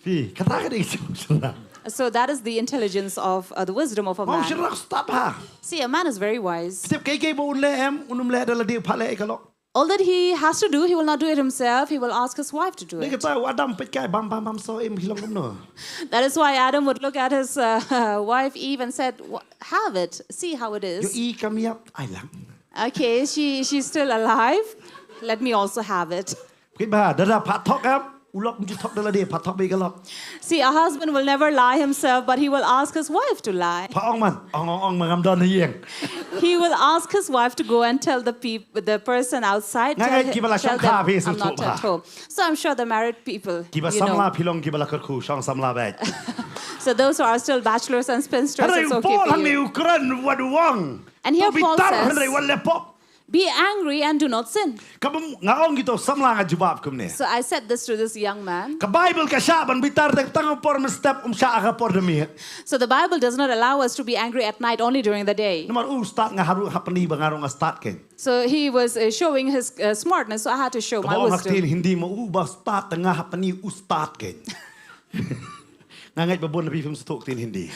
Phi, kata ka dei ka jingshynrang. So that is the intelligence of uh, the wisdom of a man. Mo shynrang stad ha. See, a man is very wise. Tip kaei kaei ba un leh em, un ym leh da lade, u phah leh ïa ka lok. All that he has to do, he will not do it himself. He will ask his wife to do it. Dei kata u Adam peit kai bam bam bam, so em hi long kumno. That is why Adam would look at his uh, wife Eve and said, "Wha- "Have it. See how it is." Ïohi kam ïap, ai lang. Okay, she she's still alive. Let me also have it. Peit bha, da da phah thok em, u lok um ju thok da lade, phah thok beit ïa ka lok. See, a husband will never lie himself, but he will ask his wife to lie. Phah ong man, ong ong ong, ma ngam don ha ïing. He will ask his wife to go and tell the peop- the person outside, Nga tell ngeit him, kiba la tell shong kha them phi, I'm not sngewthuh bha. At home. So I'm sure the married people, Kiba you know. Samla phi long kiba la kyrkhu, shong samla beit. So those who are still bachelors and spinsters, Hynrei it's u okay Paul for hangne you. U kren wat u ong. And here To Paul bitar says, hynrei wat leh pop. "Be angry and do not sin." Kaba nga ong kito samla, nga jubab kumne. So I said this to this young man. Ka Baibl ka shah ban bitar te tang por mynstep, ym shah ha ka por da miet. So the Bible does not allow us to be angry at night, only during the day. Namar u stad, nga haduh hapni ba nga ruh nga stad kein. So he was uh, showing his uh, smartness, so I had to show my Kaba ong ha wisdom. Ktien Hindi mo, u ba stad te nga hapni u stad kein. Nga ngeit ba bun na phi phim sngewthuh ktien Hindi.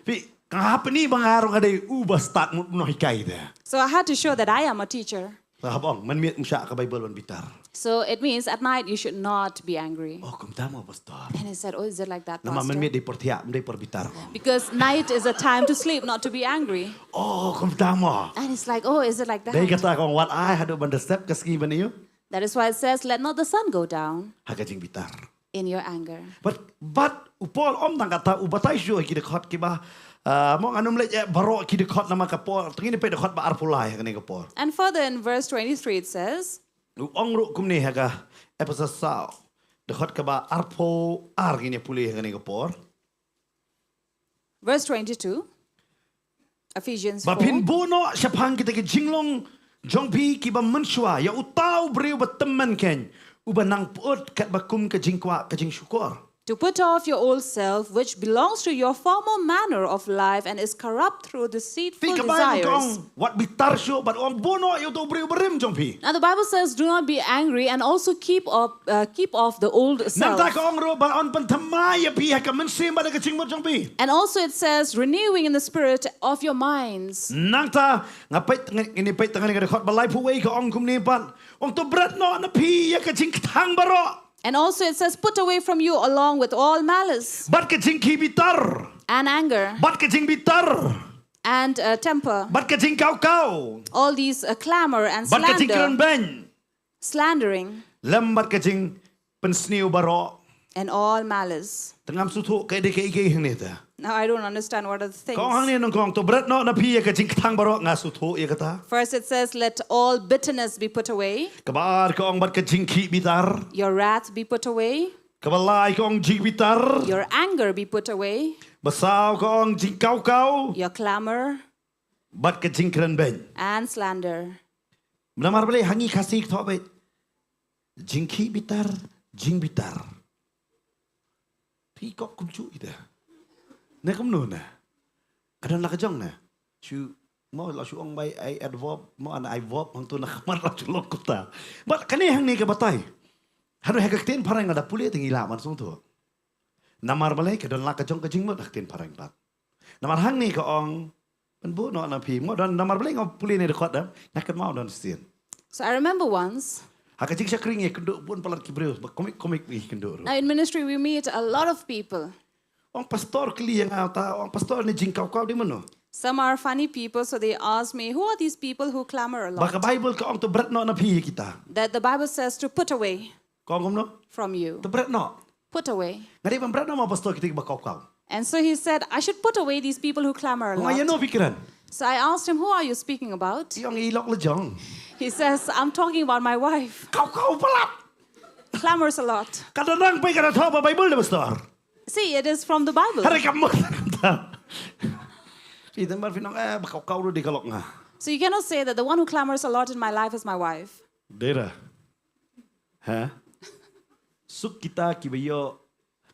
Phi, nga hapni ba nga ruh nga dei u ba stad, mut nonghikai te. So I had to show that I am a teacher. Te hap ong mynmiet ym shah ka Baibl ban bitar. So it means at night you should not be angry. Oh, kumta mo pastor. And he said, "Oh, is it like that, Namar Pastor?" Mynmiet dei por thiah, ym dei por bitar ko. Because night is a time to sleep, not to be angry. Oh, kumta mo. And it's like, "Oh, is it like that?" Dei kata ko ong wat ai haduh ban da sep ka sngi ban ïoh. That is why it says, "Let not the sun go down." Ha ka jingbitar. In your anger. But but u Paul um tang kata, u batai shuh ki dkhot kiba, ah, mo ngan ym leh eh baroh ki dkhot namar ka por. Te ngin peit dkhot ba arphew lai ha kane ka por. And further in verse twenty-three it says, U ong ruh kumne ha ka Ephesus saw, dkhot kaba arphew ar ngin ïa pule ha kane ka por. Verse twenty-two, Ephesians four. Ba phin buh noh shaphang kita ki jinglong jong phi kiba mynshuwa ïa uta u briew ba tymmen kein, uba nang pyut katba kum ka jingkwah ka jingshukor. To put off your old self, which belongs to your former manner of life and is corrupt through deceitful desires. Phi, ka Baibl ka ong wat bitar shuh, bad ong buh noh ïa uta u briew barim jong phi. Now the Bible says, "Do not be angry," and also keep up, uh, keep off the old self. Nangta ka ong ruh ba yn pynthymmai ïa phi ha ka mynsiem bad ha ka jingmut jong phi. And also it says, "Renewing in the spirit of your minds." Nangta nga peit, nga, ngin peit tang ha kane ka dkhot ba laiphew wei ka ong kumne pat. Ong to bret noh na phi ïa ka jingkthang baroh. And also it says, "Put away from you along with all malice." Bad ka jingkhih bitar. And anger. Bad ka jingbitar. And uh, temper. Bad ka jingkawkaw. All these uh, clamor and slander. Bad ka jingkren beiñ. Slandering. Lem bad ka jingpynsniew baroh. And all malice. Te ngam sngewthuh kaei kaei hangne te. Now I don't understand what are the things. Ka ong hangne nongkong, to bret noh na phi ïa ka jingkthang baroh, nga sngewthuh ïa kata. First it says, "Let all bitterness be put away." Kaba ar ka ong bad ka jingkhih bitar. Your wrath be put away. Kaba lai ka ong jingbitar. Your anger be put away. Ba saw ka ong jingkawkaw. Your clamor. Bad ka jingkren beiñ. And slander. Namar balei ha ngi Khasi ka thoh beit jingkhih bitar, jingbitar. Phi kop kumjuh ita. Ne kumno ne? Ka don la ka jong ne. Shu mo la shu ong bai ai adverb mo an ai verb hangtu na kamar la shu long kumta. Bad kane hangne ka batai. Haduh ha ka ktien phareng nga da pule te ngi lah ban sngewthuh. Namar balei ka don la ka jong ka jingmut ha ka ktien phareng pat. Namar hangne ka ong, pynbuh noh na phi. Mo don namar balei nga pule ne dkhot da. Nga kynmaw don sien. So I remember once. Ha ka jingshakri ngi kynduh bun palat ki briew ba komik komik ngi kynduh ruh. Now in ministry we meet a lot of people. Ong pastor kylli ïa nga ta, ong pastor ne jingkawkaw dei mano. Some are funny people, so they ask me, "Who are these people who clamor a lot?" Ba ka Baibl ka ong to bret noh na phi ïa kita. That the Bible says to put away. Ka ong kumno? From you. To bret noh. Put away. Nga dei ban bret noh mo pastor kita kiba kawkaw. And so he said, "I should put away these people who clamor a lot." Nga ïa no phi kren. So I asked him, "Who are you speaking about?" I ong i lok la jong. He says, "I'm talking about my wife." Kawkaw palat. Clamors a lot. Ka da nang pei ka da thoh ba Baibl da pastor. See, it is from the Bible. Hare ka mut. Phi dang mar phi nong eh ba kawkaw ruh dei ka lok nga. So you cannot say that the one who clamors a lot in my life is my wife. Dei ra. Ha? Suk kita kiba ïoh.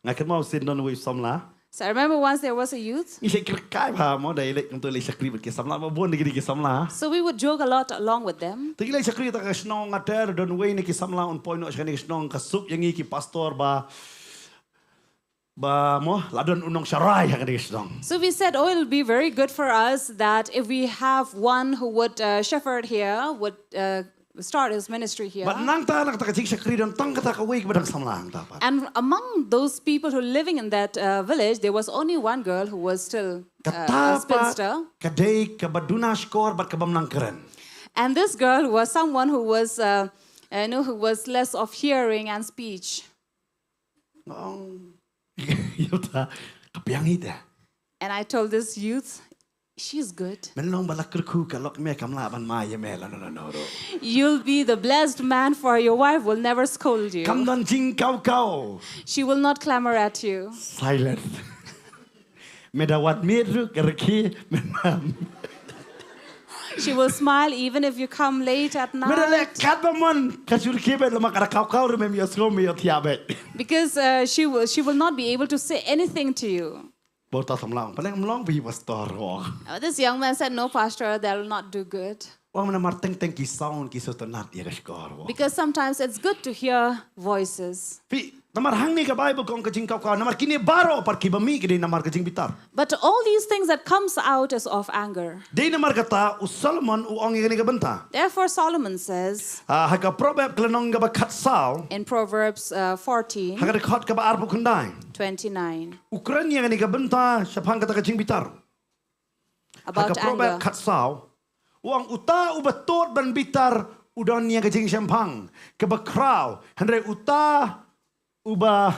Nga kynmaw sien don wei samla. So I remember once there was a youth. Ngi shait kyrkai bha mo da i leit kumta leit shakri bad ki samla mo bun da ki dei ki samla. So we would joke a lot along with them. Te ngi leit shakri ta ka shnong nga ter don wei na ki samla un poi noh shane ka shnong ka suk ïa ngi ki pastor ba ba mo la don u nongsharai ha kane ka shnong. So we said, oh, it'll be very good for us that if we have one who would uh, shepherd here, would uh, start his ministry here. Bad nangta na kata ka jingshakri don tang kata kawei kaba dang samla hangta pat. And among those people who living in that uh, village, there was only one girl who was still uh, a Kata pat spinster. ka dei kaba duna shkor bad kaba mlang kren. And this girl was someone who was, uh, you know, who was less of hearing and speech. Ong. Yota ka biang ita. And I told this youth, she's good. Men long ba la kyrkhu ka lok me kam lah ban mai ïa me la no no no ro. You'll be the blessed man, for your wife will never scold you. Kam don jingkau kau. She will not clamor at you. Silent. Me da wat miet ruh ka rkhi men mam. She will smile even if you come late at Me da leh night. kat ba mon ka jur ki bet lama ka da kau kau ruh me mi oslo me ot ya bet. Because uh, she, will, she will not be able to say anything to you. Bor ta samla ong. Paling mlong bi pastor wo. Uh, this young man said, no, Pastor, that will not do good. Wa mana mar teng teng ki sound ki sotonat ya ka shkor wo. Because sometimes it's good to hear voices. Pi namar hangne ka Bible kong ka jingkau kau namar kine baroh pat ki ba mih ki dei namar ka jingbitar. But all these things that comes out is of anger. Dei namar kata u Solomon u ong ïa kane ka bynta. Therefore, Solomon says Ah, ha ka Proverb ka lynnong kaba khatsaw. In Proverbs uh, fourteen, Ha ka dkhot kaba arphew khyndai. twenty-nine, U kren ïa kane ka bynta shaphang kata ka jingbitar. Ha about ka Proverb anger. khatsaw. U ong uta uba tud ban bitar u don ïa ka jingshemphang kaba khraw. Hynrei uta uba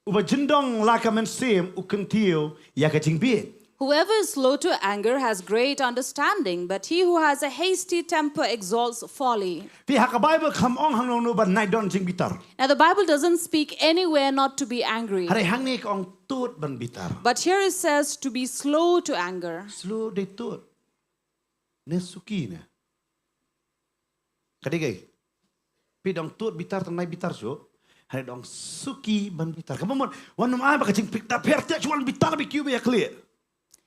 uba jyndong la ka mynsiem u kyntiew ïa ka jingbieit. Whoever is slow to anger has great understanding, but he who has a hasty temper exalts folly. Pi ha ka Bible kam ong hangno no ba nai don jingbitar. Now, the Bible doesn't speak anywhere not to be angry. Hynrei hangne ka ong tud ban bitar. But here it says to be slow to anger. Slow dei tud. Ne suki ne. Ka dei kai. Pi dong tud bitar tang nai bitar shuh. Hynrei dong suki ban bitar. Kaba mon wan nym ai ba ka jingpik da pher te shuh wan bitar bi kiu ba ïa kli.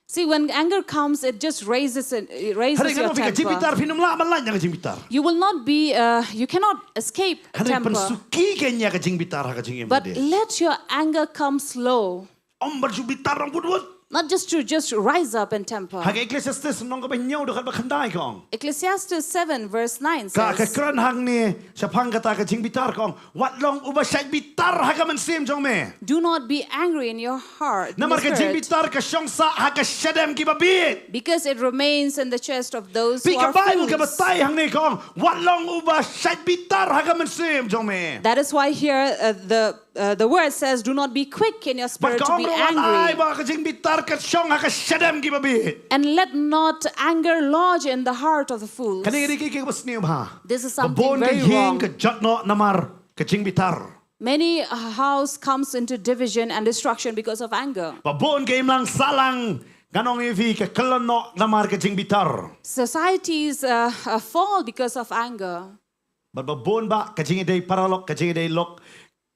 See, when anger comes, it just raises it, it raises Hynrei your ngan ong pi ka temper. jingbitar phi nym lah ban lait ïa ka jingbitar. You will not be, uh, you cannot escape Hynrei temper. Pynsuki kein ïa ka jingbitar ha ka jingim. But let your anger come slow. Ym ban shu bitar dong wut wut. Not just to just rise up in temper. Ha ka Ecclesiastes lynnong kaba hynñiew dkhot ba khyndai ka ong. Ecclesiastes seven verse nine Ka ka says, kren hangne shaphang kata ka jingbitar ka ong. Wat long uba shait bitar ha ka mynsiem jong me. Do not be angry in your heart, in Namar the ka spirit, jingbitar ka shong sah ha ka shadem ki babieit. because it remains in the chest of those who Pi ka are Bible ka fools. batai hangne ka ong. Wat long uba shait bitar ha ka mynsiem jong me. That is why here uh, the uh, the word says, do not be quick in your Bad spirit ka to ong be ruh wat ai angry, ba ka jingbitar ka shong ha ka shadem ki babieit. And let not anger lodge in the heart of the fools. Kane ka dei ka ba sniew bha. This is Ba something bun ka very ïing wrong. Ka jot noh namar ka jingbitar. Many a house comes into division and destruction because of anger. Ba bun ka imlang sahlang ngan ong ïa phi ka kyllon noh namar ka jingbitar. Societies uh, uh, fall because of anger. Bad ba bun ba ka jingïadei paralok ka jingïadei lok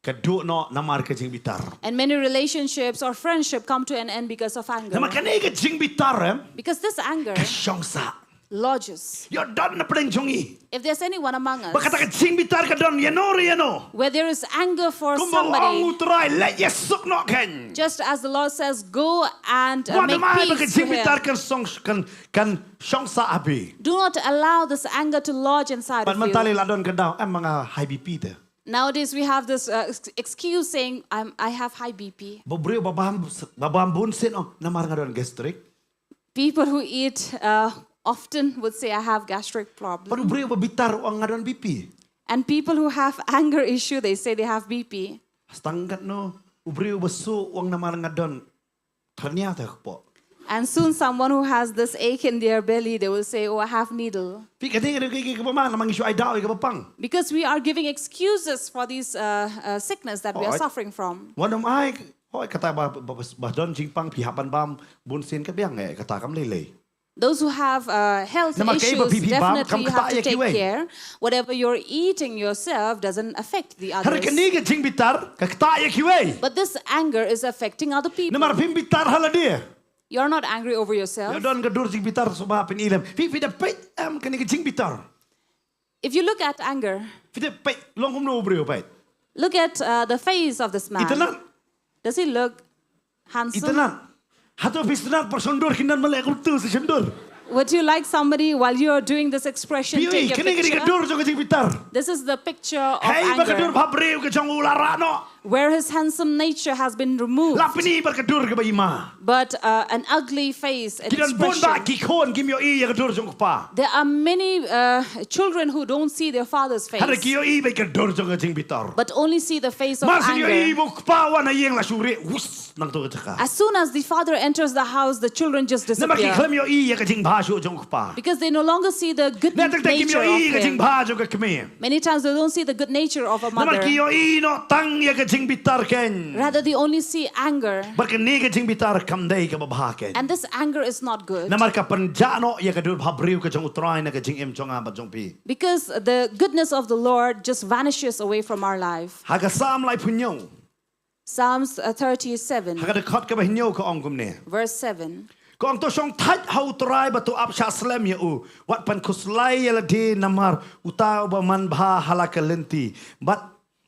ka duh noh namar ka jingbitar. And many relationships or friendship come to an end because of anger. Namar kane ka jingbitar em Because this anger ka shong sah. Lodges. Ïoh don na pdeng jong ngi. If there's anyone among us Ba kata ka jingbitar ka don ïa no re ïa no. Where there is anger for Kumba ong somebody, U Trai, leit ïasuk noh kein. Just as the Lord says, go and uh, Wat make nym ai ba ka peace to jingbitar him. Kan song kan kan shong sah ha phi. Do not allow this anger to lodge inside Bad of you. Mynta la don ka daw em ma nga high B P te. Nowadays, we have this uh, ex- excuse saying, I'm, I have high B P. Ba briew ba bam ba bam bun sien ong namar nga don gastric. People who eat uh, often would say, I have gastric problem. Bad u briew ba bitar ong nga don B P. And people who have anger issue, they say they have B P. Stang katno u briew ba suk ong namar nga don hernia te kpoh. And soon someone who has this ache in their belly, they will say, oh, I have needle. Phi ka ding ka ding ka ba mang namar ngi shu ai daw ka ba pang. Because we are giving excuses for these uh, uh, sickness that we are Alright. Suffering from. Wat nym ai hoi kata ba ba ba don jingpang phi hap ban bam bun sien ka biang eh kata kam lei lei. Those who have uh, health Namar ka ba issues phi phi bam definitely kam have kata to ïa take kiwei. Care. Whatever you're eating yourself doesn't affect the Hynrei others. Kane ka jingbitar ka kata ïa kiwei. But this anger is affecting other people. Namar phim bitar ha lade. You're not angry over yourself. Ïoh don ka dur jingbitar shuh ba phin i lem. Phi phi da peit em kane ka jingbitar. If you look at anger, Phi da peit long kumno u briew peit. Look at uh, the face of this man. Itynnad. Does he look handsome? Itynnad. Hato phi itynnad por shon dur khyndiat, ma leh kumtu sa shon dur? Would you like somebody, while you are doing this expression, Phi ïohi, take a kane ka dei ka picture? Dur jong ka jingbitar. This is the picture of Hei ba ka dur anger, bhabriew ka jong u la rah noh. Where his handsome nature has been removed. La pyni bad ka dur kaba ima. But uh, an ugly face, an Ki don bun bah expression. ki khun kim ïohi ïa ka dur jong u kpa. There are many uh, children who don't see their father's face, Hynrei ki ïohi bad ka dur jong ka jingbitar. But only see the face of Mar shu ïohi anger. ba u kpa u wan ha ïing, la shu rieh, wus, nangta ka jaka. As soon as the father enters the house, the children just Namar ki disappear. Khlem ïohi ïa ka jingbha shuh jong u kpa. Because they no longer see the good Nangta ki nature ïohi of ka him. Jingbha jong ka kmie. Many times they don't see the good nature of a Namar mother. Ki ïohi noh tang ïa ka jingbitar kein. Rather, they only see anger. Bad kane ka jingbitar kam dei kaba bha kein. And this anger is not good. Namar ka pynjah noh ïa ka dur bhabriew ka jong u Trai na ka jingim jong nga bad jong phi. Because the goodness of the Lord just vanishes away from our life. Ha ka Salm laiphew hynñiew. Psalms uh, thirty-seven, Ha ka dkhot kaba hynñiew ka ong kumne. Verse seven. Ka ong, to shong thait ha u Trai bad to ap shah slem ïa u. Wat pynkhuslai ïa lade namar uta uba manbha ha la ka lynti. Bad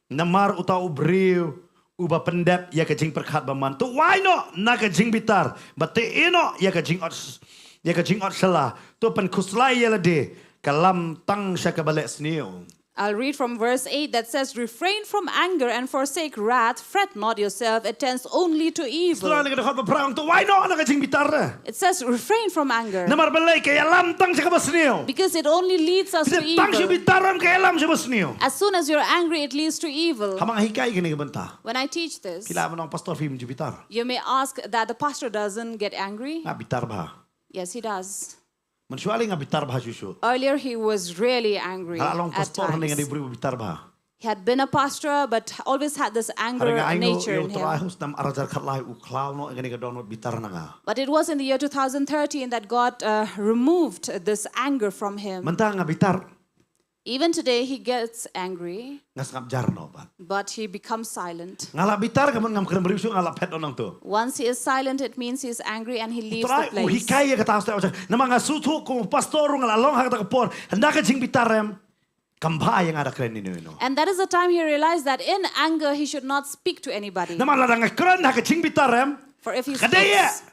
namar uta u briew uba pyndep ïa ka jingpyrkhat bymman. To wai noh na ka jingbitar. Bad to ïeh noh ïa ka jingïoh, ïa ka jingïoh shylla. To pynkhuslai ïa lade. Khlem tang sha kaba leh sniew. I'll read from verse eight that says, refrain from anger and forsake wrath. Fret not yourself. It tends only to evil. Sdang ka dkhot ba phra ong, to wai noh na ka jingbitar. It says, refrain from anger. Namar balei? Ka ïalam tang sha kaba sniew. Because it only leads us to Tang sha evil. Bitar em ka ïalam sha ba sniew. As soon as you're angry, it leads to evil. Haba nga hikai kane ka bynta. When I teach this, Phi lah ban ong, pastor, phim ju bitar. You may ask that the pastor doesn't get angry. Nga bitar bha. Yes, he does. Mynshuwa lei nga bitar bha shuh shuh. Earlier, he was really angry. Nga la long At pastor, hynrei nga dei times. Briew ba bitar bha. He had been a pastor, but always had this anger Hynrei nga ainguh nature ïa u in Trai him. ha u snem ar hajar khatlai u khlaw noh ïa kane ka dohnud bitar na nga. But it was in the year two thousand thirteen that God uh, removed this anger from him. Mynta nga bitar. Even today, he gets angry, Nga sngap jar noh pat. But he becomes silent. Nga la bitar ka mut ngam kren briew shuh, nga la phet noh nangto. Once he is silent, it means he is angry and he leaves the Trai u place. Hikai ïa kata step. Namar nga sngewthuh kum u pastor ruh nga la long ha kata ka por. Hynda ka jingbitar em, kam bha ïa nga da kren ïano ïano. And that is the time he realized that in anger he should not speak to anybody. Namar lada nga kren ha ka jingbitar em, For if he ka dei ïa. Speaks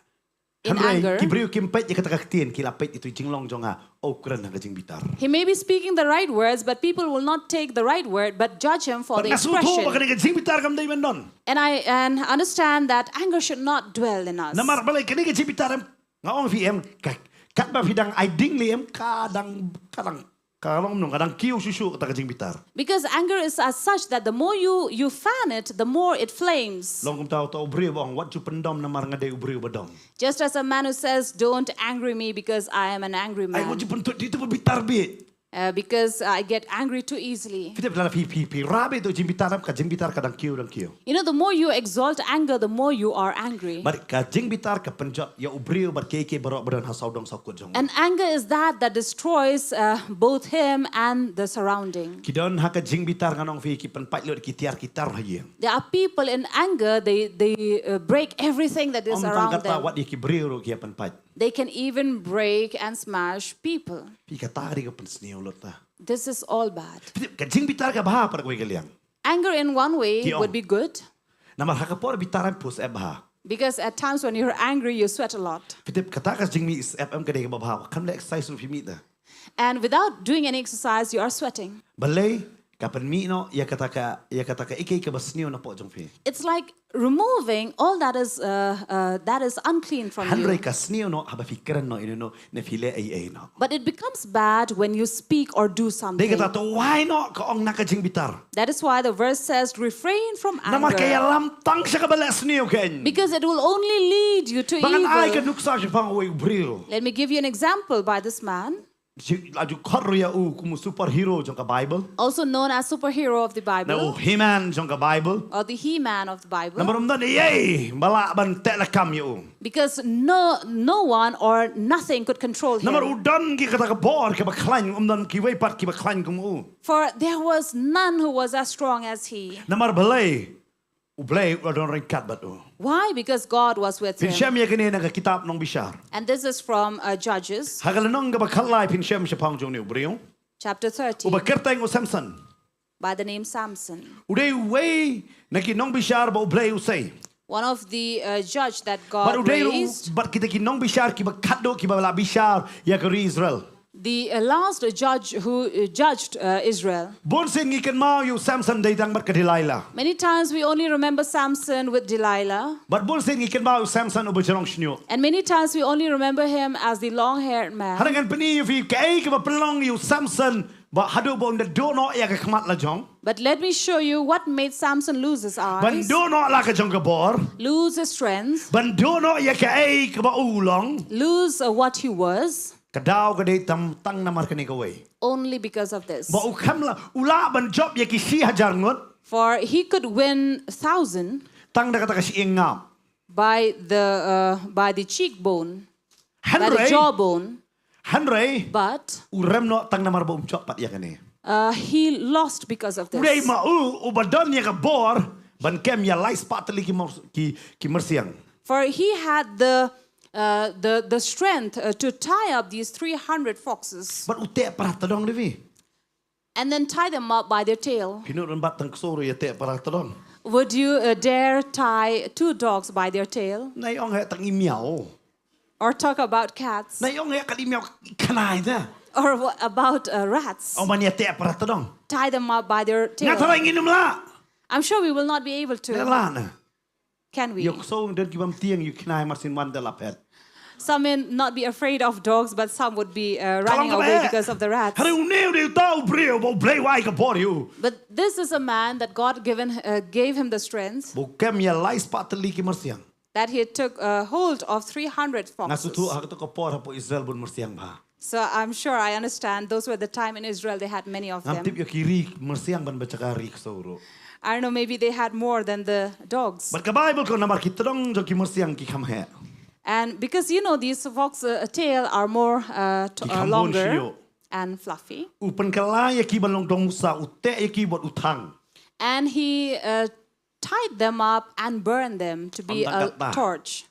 in Hynrei anger, ki briew kim peit ïa kata ka ktien, ki la peit ïa tu jinglong jong nga, u kren ha ka jingbitar. He may be speaking the right words, but people will not take the right word but judge him for the Nga sngewthuh ba expression. Kane ka jingbitar kam dei ban don. And I and understand that anger should not dwell in us. Namar balei? Kane ka jingbitar em, nga ong phi em, ka, katba phi dang ai ding lei em, ka dang, ka dang, ka long nong, ka dang kiew shuh shuh kata ka jingbitar. Because anger is as such that the more you, you fan it, the more it flames. Long kumta uta u briew ba ong, wat ju pyndom namar nga dei u briew ba dom. Just as a man who says, don't angry me because I am an angry man. Ai, wat ju pyntut, ïa tu ba bitar beit. Uh, because I get angry too easily. Phi tip, lada phi, phi, phi rah beit ïa tu jingbitar em, ka jingbitar ka dang kiew, dang kiew. You know, the more you exalt anger, the more you are angry. Bad ka jingbitar ka pynjot ïa u briew bad kiei kiei baroh ba don ha sawdong sawkut jong u. And anger is that that destroys uh, both him and the surrounding. Ki don ha ka jingbitar, ngan ong phi, ki pynpait lut ki tiar ki tar ha ïing. There are people in anger, they, they uh, break everything that is Ym tang around kata, them. wat ïa ki briew ruh ki ïa pynpait. They can even break and smash people. Phi, kata ka dei ka pynsniew lut ta. This is all bad. Phi tip, ka jingbitar ka bha pat ha kawei ka liang. Anger in one way Ki ong. Would be good. Namar ha ka por bitar em phi sngewsih bha. Because at times when you're angry, you sweat a lot. Phi tip, kata ka jingmih sngewsih em ka dei kaba bha. Khlem leh exercise ruh phi mih ta. And without doing any exercise, you are sweating. Balei? Ka pynmih noh ïa kata ka, ïa kata ka kiei kiei kaba sniew napoh jong phi. It's like removing all that is uh, uh, that is unclean from Hynrei you. Ka sniew noh haba phi kren noh ïano ïano, ne phi leh ei ei noh. But it becomes bad when you speak or do Dei something. kata, to wai noh, ka ong, na ka jingbitar. That is why the verse says, refrain from Namar ka anger. Ïalam tang sha kaba leh sniew kein. Because it will only lead you to Ba ngan ai ka evil. Nuksa shaphang uwei u briew. Let me give you an example by this man, Ju-, la ju khot ruh ïa u kum u superhero jong ka Bible. Also known as superhero of the Na u Bible, He-Man jong ka Bible. Or the He-Man of the Bible. Namar um don ei ei ba lah ban tehlakam ïa u. Because no, no one or nothing could control him. Namar u don ki kata ka bor kaba khlaiñ, um don kiwei pat kiba khlaiñ kum u. For there was none who was as strong as he. Namar balei? U Blei u la don ryngkat bad u. Why? Because God was with Phin him. shem ïa kane na ka kitab Nongbishar. And this is from uh, Judges, Ha ka lynnong kaba khatlai phin shem shaphang jong une u briew. Chapter thirty, Uba kyrteng u Samson. By the name Samson. U dei uwei na ki nongbishar ba U Blei u sei. One of the uh, judge that Bad u God dei ruh, raised, bad kita ki nongbishar kiba khadduh kiba la bishar ïa ka ri Israel. the uh, last judge who uh, judged uh, Israel. Bun sien ngi kynmaw ïa u Samson dei tang bad ka Delilah. Many times we only remember Samson with Delilah. Bad bun sien ngi kynmaw ïa u Samson uba jrong shñiuh. And many times we only remember him as the long-haired man. Hynrei ngan pyni ïa phi kaei kaba pynlong ïa u Samson ba haduh ba un da duh noh ïa ka khmat la jong. But let me show you what made Samson lose his eyes. Ban duh noh la ka jong ka bor. Lose his strength. Ban duh noh ïa kaei kaba u long. Lose uh, what he was. Ka daw ka dei tam tang namar kane kawei. Only because of this. Ba u kham la u lah ban jop ïa ki shi hajar ngut. For he could win thousand. Tang da kata ka shi ïing ngap. By the uh, by the cheekbone. Hynrei, by the jawbone. Hynrei, but u rem noh tang namar ba um jop pat ïa kane. Uh, he lost because of this. U dei ma u uba don ïa ka bor ban kem ïa lai spah tylli ki, mor- ki, ki myrsiang. For he had the uh, the the strength uh, to tie up these three hundred foxes. Bad u teh para tdong dei phi. And then tie them up by their tail. Phi nud ban bat tang kso ruh ïa teh para tdong. Would you uh, dare tie two dogs by their tail? Nai ong heh tang i miaw. Or talk about cats. Nai ong heh kat i miaw khnai te. Or wha- about uh, rats. Ong ban ïa teh para tdong. Tie them up by their tail. Nga tharai ngin ym lah. I'm sure we will not be able to. Nai lah na. Can we? Ïa kso don ki bym tieng ïa u khnai mar sien wan da la phet. Some may not be afraid of dogs, but some would be uh, running away because of the rats. Hynrei une u dei uta u briew ba u Blei u ai ka bor ïa u. But this is a man that God given uh, gave him the strength. Ba u kem ïa lai spah tylli ki myrsiang. That he took a hold of three hundred foxes. Nga sngewthuh ha kata ka por hapoh Israel bun myrsiang bha. So I'm sure I understand those were the time in Israel they had many of them. Ngam tip ïa ki ri myrsiang ban ba jaka ri kso ruh. I don't know, maybe they had more than the dogs. Bad ka Bible ka ong namar ki tdong jong ki myrsiang ki kham heh. And because you know these fox uh, tail are more uh, t- Ki uh, kham bun longer shñiuh. And fluffy. U pynkylla ïa ki ban long dong musa, u teh ïa ki bad u thang. And he uh, tied them up and burned them to be a torch.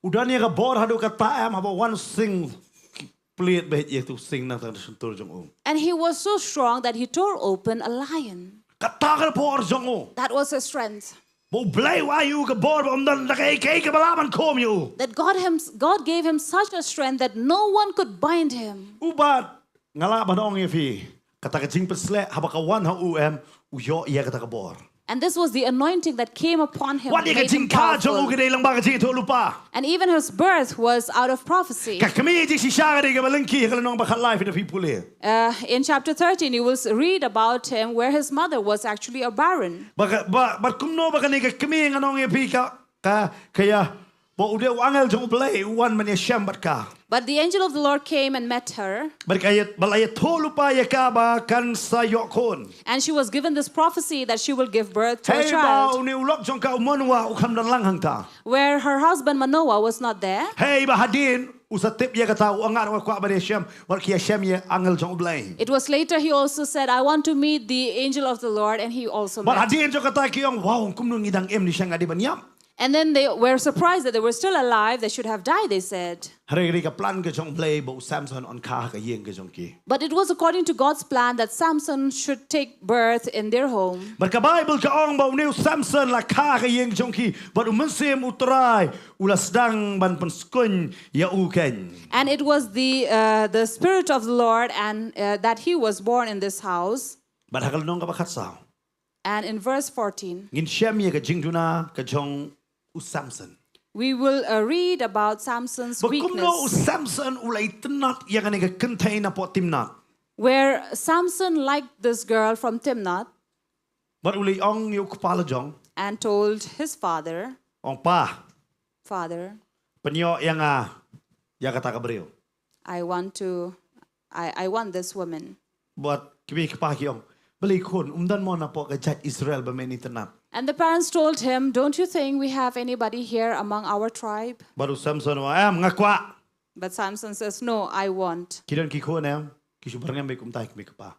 U don ïa ka bor haduh katta em haba wan sing ki plied beit ïa u sing na tang shyntur jong u. And he was so strong that he tore open a lion. Katta ka bor jong u. That was his strength. Ba u Blei u ai ïa u ka bor ba um don da kaei kaei kaba lah ban khum ïa u. That God him, God gave him such a strength that no one could bind him. U bat Nga lah ban ong ïa phi, kata ka jingpynsleh haba ka wan ha u em, u ïoh ïa kata ka bor. And this was the anointing that came upon him. Wat ïa ka jingkha jong u ka dei lyngba ka jingïathuhlypa. And even his birth was out of prophecy. Ka kmie jingshisha ka dei kaba lyngkhi, ha ka lynnong ba khatlai phi da phi pule. Uh, in chapter thirteen, you will s- read about him where his mother was actually a barren. Ba ka, ba, ba kumno ba kane ka kmie ngan ong ïa phi ka, ka, ka ïa Ba u dei u angel jong u Blei u wan ban ïashem bad ka. But the angel of the Lord came and met her. Bad ka ïa, ba la ïathuhlypa ïa ka ba kan sa ïoh khun. And she was given this prophecy that she will give birth to a child. Hei ba une u lok jong ka u Manoah u kham don lang hangta. Where her husband Manoah was not there. Hei ba hadien u sa tip ïa kata u angel u kwah ban ïashem, wat ki ïashem ïa angel jong u Blei. It was later he also said, I want to meet the angel of the Lord, and he also met. Bad hadien jong kata ki ong, wow, kumno ngi dang im, ngi shang nga dei ban ïap. And then they were surprised that they were still alive. They should have died, they said. Hynrei ka plan ka jong u Blei ba u Samson un kha ha ka ïing ka jong ki. But it was according to God's plan that Samson should take birth in their home. Bad ka Bible ka ong ba une u Samson la kha ha ka ïing ka jong ki. Bad u Mynsiem u Trai u la sdang ban pynskhem ïa u kein. And it was the uh, the Spirit of the Lord and uh, that he was born in this house. Bad ha ka lynnong kaba khatsaw. And in verse fourteen, ngin shem ïa ka jingduna ka jong u Samson. We will uh, read about Samson's weakness. Ba kumno u Samson u la itynnad ïa kane ka kynthei na poh Timnath. Where Samson liked this girl from Timnath. Bad u la ong ïa u kpa la jong. And told his father. Ong pa. Father. Pynïoh ïa nga ïa kata ka briew. I want to, I, I want this woman. Bad kmie kpa ki ong, balei khun, um don mo na poh ka jait Israel ba men itynnad. And the parents told him, don't you think we have anybody here among our tribe? Bad u Samson u ong, em, nga kwah. But Samson says, no, I want. Ki don ki khun em, ki shu byrngem bad kumta kmie kpa.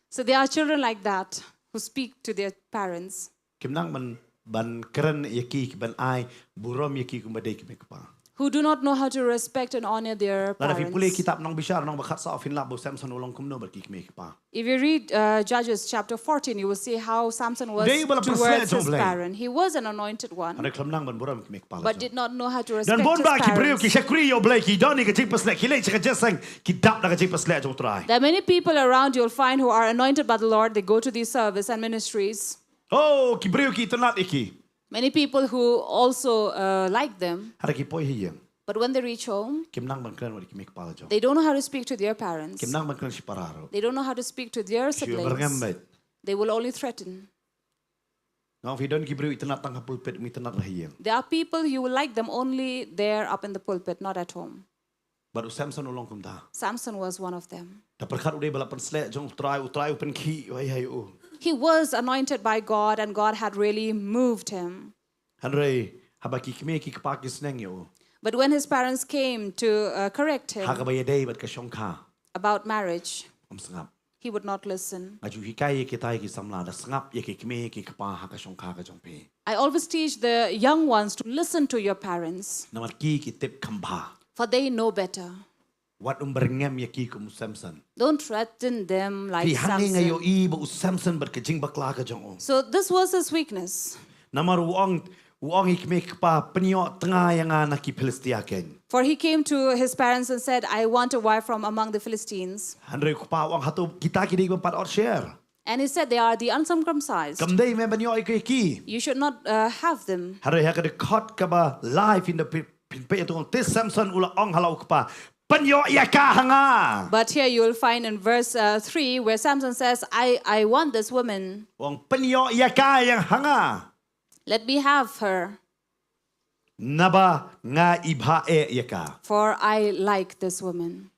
So there are children like that who speak to their parents. Kim nang ban, ban kren ïa ki, ban ai burom ïa ki kumba dei kmie kpa. who do not know how to respect and honor their parents. Lada phi pule kitab Nongbishar, Nongbakhatsaw, phin lap ba u Samson u long kumno bad ki kmie ki kpa. If you read uh, Judges chapter fourteen, you will see how Samson was towards his parent. He was an anointed one, hynrei khlem nang ban burom ïa ki kmie ki kpa la jong u, but did not know how to respect his parents. Don bun bah ki briew ki shakri ïa u Blei, ki don ïa ka jingpynshlur, ki leit sha ka jingïaseng, ki dap da ka jingpynshlur jong U Trai. There are many people around you'll find who are anointed by the Lord. They go to these service and ministries. Oh, ki briew ki itynnad ïa ki. Many people who also uh, like them, hynrei ki poi ha ïing, but when they reach home, kim nang ban kren bad ki kmie ki kpa la jong u, they don't know how to speak to their parents. Kim nang ban kren shipara ruh. They don't know how to speak to their siblings. Shu byrngem beit. They will only threaten. Nga ong phi, don ki briew itynnad tang ha pulpit, ym itynnad ha ïing. There are people you will like them only there up in the pulpit, not at home. Bad u Samson u long kumta. Samson was one of them. Da pyrkhat u dei ba la pynshlur jong U Trai, U Trai u pynkhih wei ha u. He was anointed by God and God had really moved him. Hynrei haba ki kmie ki kpa ki sneng ïa u, but when his parents came to uh, correct him, ha kaba ïadei bad ka shongkha, about marriage, um sngap. He would not listen. Nga ju hikai ïa kita ki samla, da sngap ïa ki kmie ki kpa ha ka shongkha ka jong phi. I always teach the young ones to listen to your parents. Namar ki ki tip kham bha. For they know better. Wat ym byrngem ïa ki kum u Samson. Don't threaten them like Samson. Phi, hangne nga ïohi ba u Samson bad ka jingbakla ka jong u. So this was his weakness. Namar u ong, u ong ïa ki kmie ki kpa, pynïoh tnga ïa nga na ki Philistia kein. For he came to his parents and said, I want a wife from among the Philistines. Hynrei u kpa u ong, hato kita ki dei kiba pat ot sher? And he said, they are the uncircumcised. Kam dei me ban ïoh ïa ki. You should not uh, have them. Hynrei ha ka dkhot kaba lai phin da phi, phin peit, te u Samson u la ong ha la u kpa, pynïoh ïa ka ha nga. But here you will find in verse uh, three where Samson says, I, I want this woman. U ong, pynïoh ïa ka ïa ha nga. Let me have her. Naba nga i bha eh ïa ka. For I like this woman.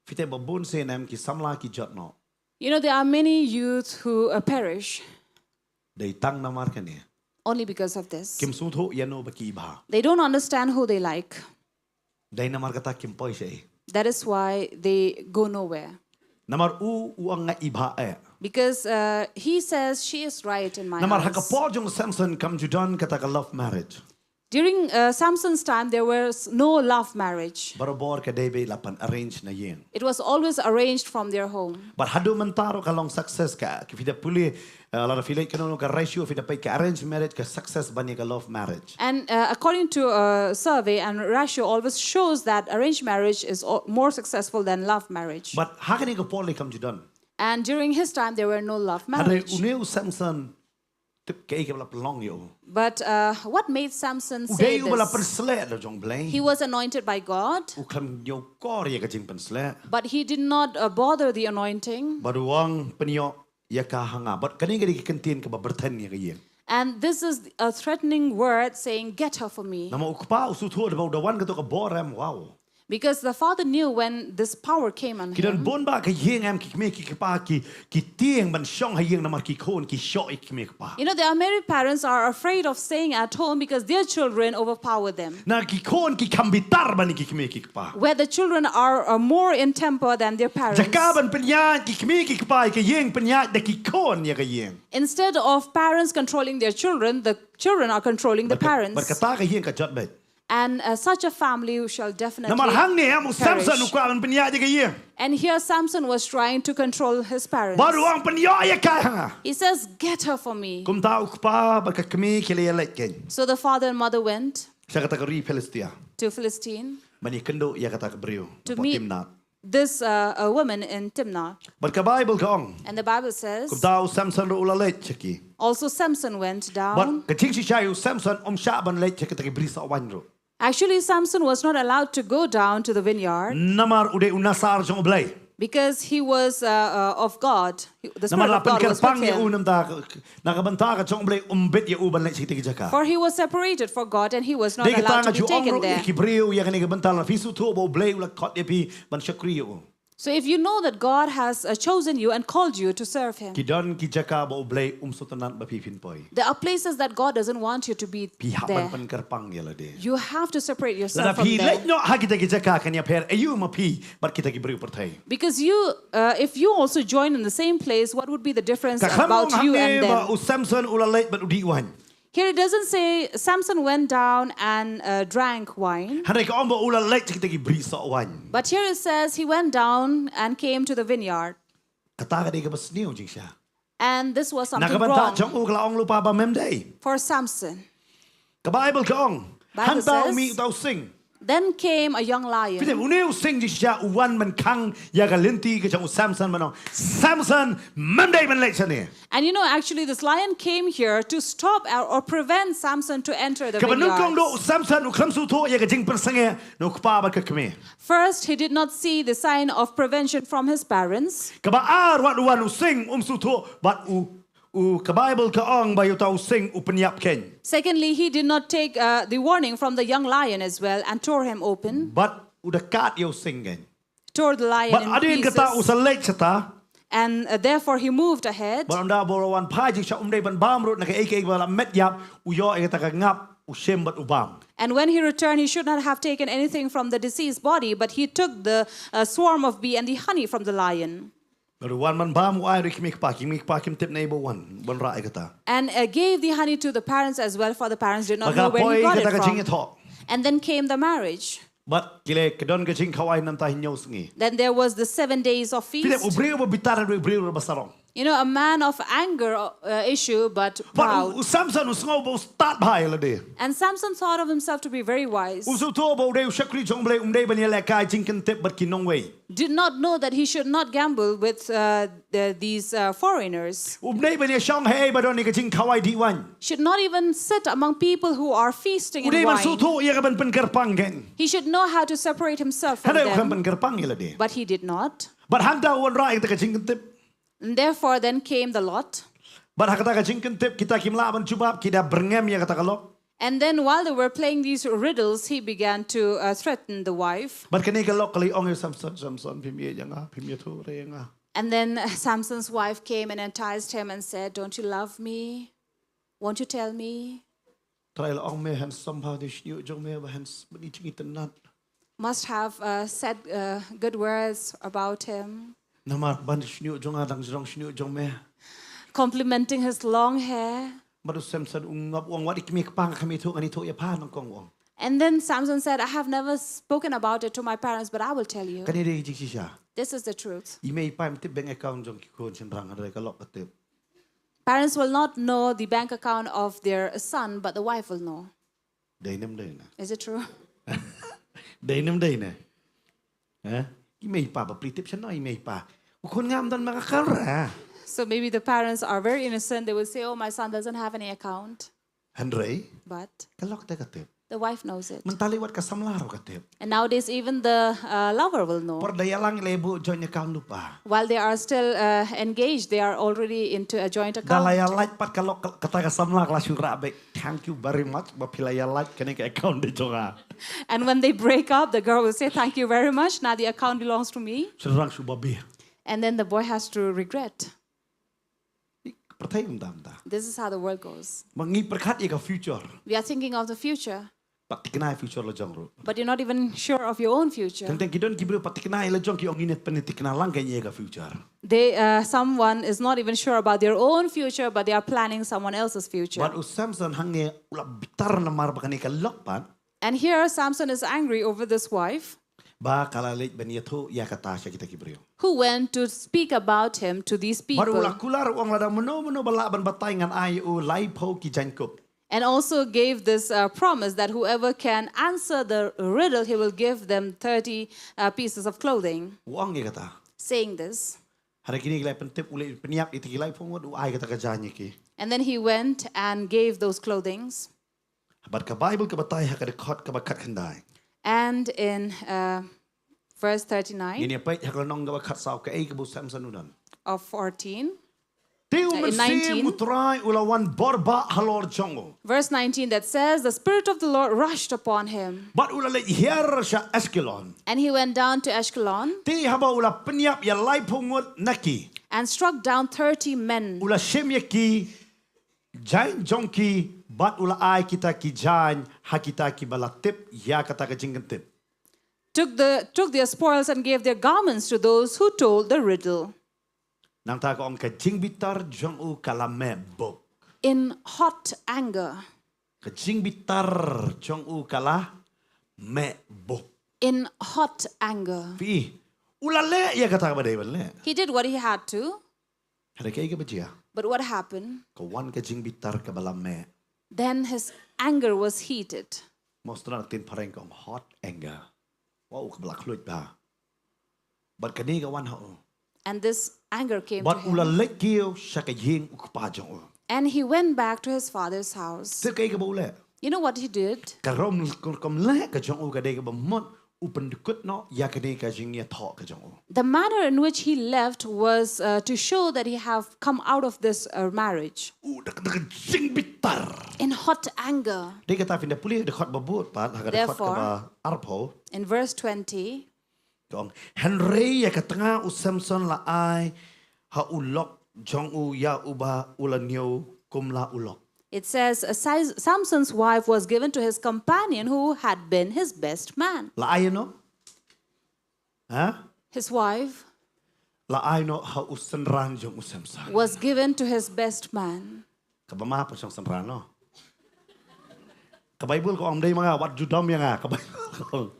Phi tip ba bun sien em ki samla ki jot noh. You know, there are many youth who uh, perish. Dei tang namar kane. Only because of this. Kim sngewthuh ïano ba ki i bha. They don't understand who they like. Dei namar kata kim poi shaei. That is why they go nowhere. Namar u, u ong nga i bha eh. Because uh, he says she is right in my eyes. Namar ha ka por jong u Samson kam ju don kata ka love marriage. During uh, Samson's time, there was no love marriage. Barabor ka dei ba la pyn arrange na ïing. It was always arranged from their home. Bad haduh mynta ruh ka long success ka, ki phi da pule, uh, lada phi leit kano ka ratio, phi da peit ka arranged marriage ka success ban ïa ka love marriage. And uh, according to a survey, and ratio always shows that arranged marriage is o- more successful than love marriage. Bad ha kane ka por lei kam ju don. And during his time, there were no love marriage. Hynrei une u Samson, tip kaei kaba la pynlong ïa u. But uh, what made Samson say this? U dei uba la pynsleh da jong u Blei. He was anointed by God. U khlem ñiewkor ïa ka jingpynsleh. But he did not uh, bother the anointing. Bad u ong pynïoh ïa ka ha nga. Bad kane ka dei ka kyntien kaba byrthen ïa ka ïing. And this is a threatening word saying, get her for me. Namar u kpa u sngewthuh ba u da wan kato ka bor em, wow. Because the father knew when this power came on him. Ki don bun bah ka ïing em ki kmie ki kpa ki, ki tieng ban shong ha ïing namar ki khun ki shoh ïa ki kmie ki kpa. You know, there are many parents are afraid of staying at home because their children overpower them. Na ki khun ki kham bitar ban ïa ki kmie ki kpa. Where the children are, are more in temper than their parents. Jaka ban pynïaid ki kmie ki kpa ïa ka ïing, pynïaid da ki khun ïa ka ïing. Instead of parents controlling their children, the children are controlling the parents. Bad ka, bad kata ka ïing ka jot beit. And uh, such a family shall definitely perish. Namar hangne em u Samson u kwah ban pynïaid ïa ka ïing. And here Samson was trying to control his parents. Bad u ong pynïoh ïa ka ha nga. He says, get her for me. Kumta u kpa bad ka kmie ki la ïaleit kein. So the father and mother went. Sha kata ka ri Philistia. To Philistine. Ban ïakynduh ïa kata ka briew. To meet. Timnah. This uh, a woman in Timnah. Bad ka Baibl ka ong. And the Bible says, kumta u Samson ruh u la leit sha ki. Also Samson went down. Bad ka jingshisha ïa u Samson um shah ban leit sha kita ki bri soh waiñ ruh. Actually, Samson was not allowed to go down to the vineyard. Namar u dei u nasar jong u Blei. Because he was uh, uh, of God. The Spirit of God was with him. Namar la pynkyrpang ïa u namar Na ka bynta ka jong u Blei um bit ïa u ban leit sha kita ki jaka. For he was separated for God and he was not allowed to be taken there. Dei kata nga ju ong ruh ïa ki briew ïa kane ka bynta, lada phi sngewthuh ba u Blei u la khot ïa phi ban shakri ïa u. So if you know that God has uh, chosen you and called you to serve him, ki don ki jaka ba u Blei um sngewtynnad ba phi phin poi. There are places that God doesn't want you to be there. Phi hap ban pynkyrpang ïa lade. You have to separate yourself from them. Lada phi leit noh ha kita ki jaka kan ïapher ïa u ma phi bad kita ki briew pyrthei. Because you, uh, if you also join in the same place, what would be the difference about you and them? Ka kham long hangne ba u Samson u la leit bad u dih waiñ. Here it doesn't say Samson went down and uh, drank wine, Hynrei ka ong ba u la leit sha kita ki bri soh waiñ. But here it says he went down and came to the vineyard. Kata ka dei kaba sniew jingshisha. And this was Na something ka bynta wrong jong u ka la ong lypa ba mem dei. for Samson. Ka Baibl ka ong. Bible Hangta u says- mih uta u sing. Then came a young lion. Phi tip une u sing jingshisha u wan ban khang ïa ka lynti ka jong u Samson ban ong. Samson, mem dei ban leit shane. And you know, actually, this lion came here to stop or, or prevent Samson to enter the Kaba nyngkong dei u vineyards. Samson u khlem sngewthuh ïa ka jingpynsangeh na u kpa bad ka kmie. First, he did not see the sign of prevention from his parents. Kaba ar wat u wan u sing um sngewthuh bad u u ka Baibl ka ong ba ïa uta u sing u pynïap keiñ. Secondly, he did not take uh, the warning from the young lion as well and tore him open, Bad u da kat ïa u sing keiñ. Tore the lion Bad in hadien kata u pieces, sa leit shata. And uh, therefore he moved ahead. Bad ynda ba u la wan phai jingshisha um dei ban bam ruh na kaei kaei ba la met ïap, u ïoh ïa kata ka ngap, u shim bad u bam. And when he returned, he should not have taken anything from the deceased body, but he took the uh, swarm of bee and the honey from the lion. Bad u wan ban bam u ai ruh ïa ki kmie kpa, ki kmie kpa kim tip naei ba u wan, ban rah ïa kata. And uh, gave the honey to the parents as well, for the parents did not Bad ka know where poi he got kata it ka from. jingïathoh. And then came the marriage. Bad ki leh ka don ka jingkhawai namar ta hynñiew sngi. Then there was the seven days of Phi tip u feast. briew ba bitar, u briew ba sarong. You know, a man of anger uh, issue, but Bad proud. u, u Samson u sngew ba u stad bha ïa lade. And Samson thought of himself to be very wise. U sngewthuh ba u dei u shakri jong U Blei, um dei ban ïalehkai jingkyntip bad ki nongwei. Did not know that he should not gamble with uh, the, these uh, foreigners. Um dei ban ïashong haei ba don ïa ka jingkhawai dih waiñ. Should not even sit among people who are feasting U in dei ban wine. sngewthuh ïa ka ban pynkyrpang keiñ. He should know how to separate himself from Hynrei u khlem them. Pynkyrpang ïa lade. But he did not. Bad hangta u wanrah ïa kata ka jingkyntip. And therefore, then came the lot. Bad ha kata ka jingkyntip kita kim lah ban jubab, ki da byrngem ïa kata ka lok. And then while they were playing these riddles, he began to uh, threaten the wife. Bad kane ka lok ka la ong ïa u Samson, Samson, phim ïeit ïa nga, phim ïathuh re ïa nga. And then Samson's wife came and enticed him and said, "Don't you love me? Won't you tell me?" Trai la ong me handsome bha, ïa u shñiuh jong me ba handsome, bad i jingitynnad. Must have uh, said uh, good words about him, Namar ba u shñiuh jong nga dang jrong shñiuh jong me. complimenting his long hair. Bad u Samson u ngop, u ong, wat i kmie kpa nga kmie thuh, ngan ïathuh ïa pha nyngkong, u ong. And then Samson said, "I have never spoken about it to my parents, but I will tell you. Kane dei jingshisha. This is the truth." I mei i pa im tip bank account jong ki khun shynrang, hynrei ka lok ka tip. Parents will not know the bank account of their son, but the wife will know. Dei ne ym dei ne? Is it true? Dei ne ym dei ne? Eh? I mei i pa ba pli tip shano i mei i pa. U khun nga ym don bank account ra. So maybe the parents are very innocent. They will say, "Oh, my son doesn't have any account." Hynrei But ka lok te ka tip. The wife knows it. Mynta lei wat ka samla ruh ka tip. And nowadays, even the uh, lover will know. Por da ïalang, i la buh joint account lypa. While they are still uh, engaged, they are already into a joint account. Da la ïalait pat ka lok, kata ka samla ka la shu rah beit, "Thank you very much ba phi la ïalait, kane ka account dei jong nga." And when they break up, the girl will say, "Thank you very much. Now the account belongs to me." Shynrang shu babe. And then the boy has to regret. Pyrthei kumta kumta. This is how the world goes. Ma ngi pyrkhat ïa ka future. We are thinking of the future. Pat thikna ïa future la jong ruh. But you're not even sure of your own future. Teng teng ki don ki briew pat thikna ïa la jong ki, ong ngin pynthikna lang kein ïa ka future. They, uh, someone is not even sure about their own future, but they are planning someone else's future. Bad u Samson hangne u la bitar namar ba kane ka lok pat. And here Samson is angry over this wife. Ba ka la leit ban ïathuh ïa kata sha kita ki briew. Who went to speak about him to these people. Bad u la kular, u ong, lada mynno mynno ba lah ban batai, ngan ai ïa u laiphew ki jaiñkup. And also gave this uh, promise that whoever can answer the riddle, he will give them thirty uh, pieces of clothing. U ong ïa kata. Saying this. Hynrei kine ki la pyntip, u la pynïap ïa kita ki laiphew ngut, u ai kata ka jaiñ ïa ki. And then he went and gave those clothings. Bad ka Baibl ka batai ha ka dkhot kaba khatkhyndai. And in uh, verse thirty-nine. Ngin ïa peit ha ka lynnong kaba khatsaw, kaei kaba u Samson u don. Of fourteen. Te u Mynsiem u Trai u la wan bor bha halor jong u. Verse nineteen that says, "The Spirit of the Lord rushed upon him." Bad u la leit hiar sha Ashkelon. And he went down to Ashkelon. Te haba u la pynïap ïa laiphew ngut na ki. And struck down thirty men. U la shim ïa ki jaiñ jong ki bad u la ai kita ki jaiñ ha kita kiba la tip ïa kata ka jingkyntip. Took the took their spoils and gave their garments to those who told the riddle. Nangta ka ong, ka jingbitar jong u ka la meh bok. in hot anger. Ka jingbitar jong u ka la meh buk. In hot anger. Phi, u la leh ïa kata kaba dei ban leh. He did what he had to. Hynrei kaei kaba jia? But what happened? Ka wan ka jingbitar kaba la meh. Then his anger was heated. Mostly ktien phareng ka ong hot anger. Wow, kaba la khluit bha. Bad kane ka wan ha u. And this anger came to him. Bad u la leit kiew sha ka ïing u kpa jong u. And he went back to his father's house. Te kaei kaba u leh? You know what he did? Ka rukom, ka rukom leh ka jong u ka dei kaba mut u pyndkut noh ïa kane ka jingïathoh ka jong u. The manner in which he left was uh, to show that he have come out of this uh, marriage. U da, da ka jingbitar. In hot anger. Dei kata phin da pule da khot ba bud pat ha ka da khot kaba arphew. In verse twenty, ka ong, hynrei ïa ka tnga u Samson la ai ha u lok jong u ïa uba u la ñiew kum la u lok. It says, uh, Sis- Samson's wife was given to his companion who had been his best man. La ai noh? Ha? His wife La ai noh ha u synran jong u Samson. Was given to his best man. Kaba ma pa shong synran noh. Ka Baibl ka ong dei ma nga wat ju dom ïa nga ka Baibl ka ong.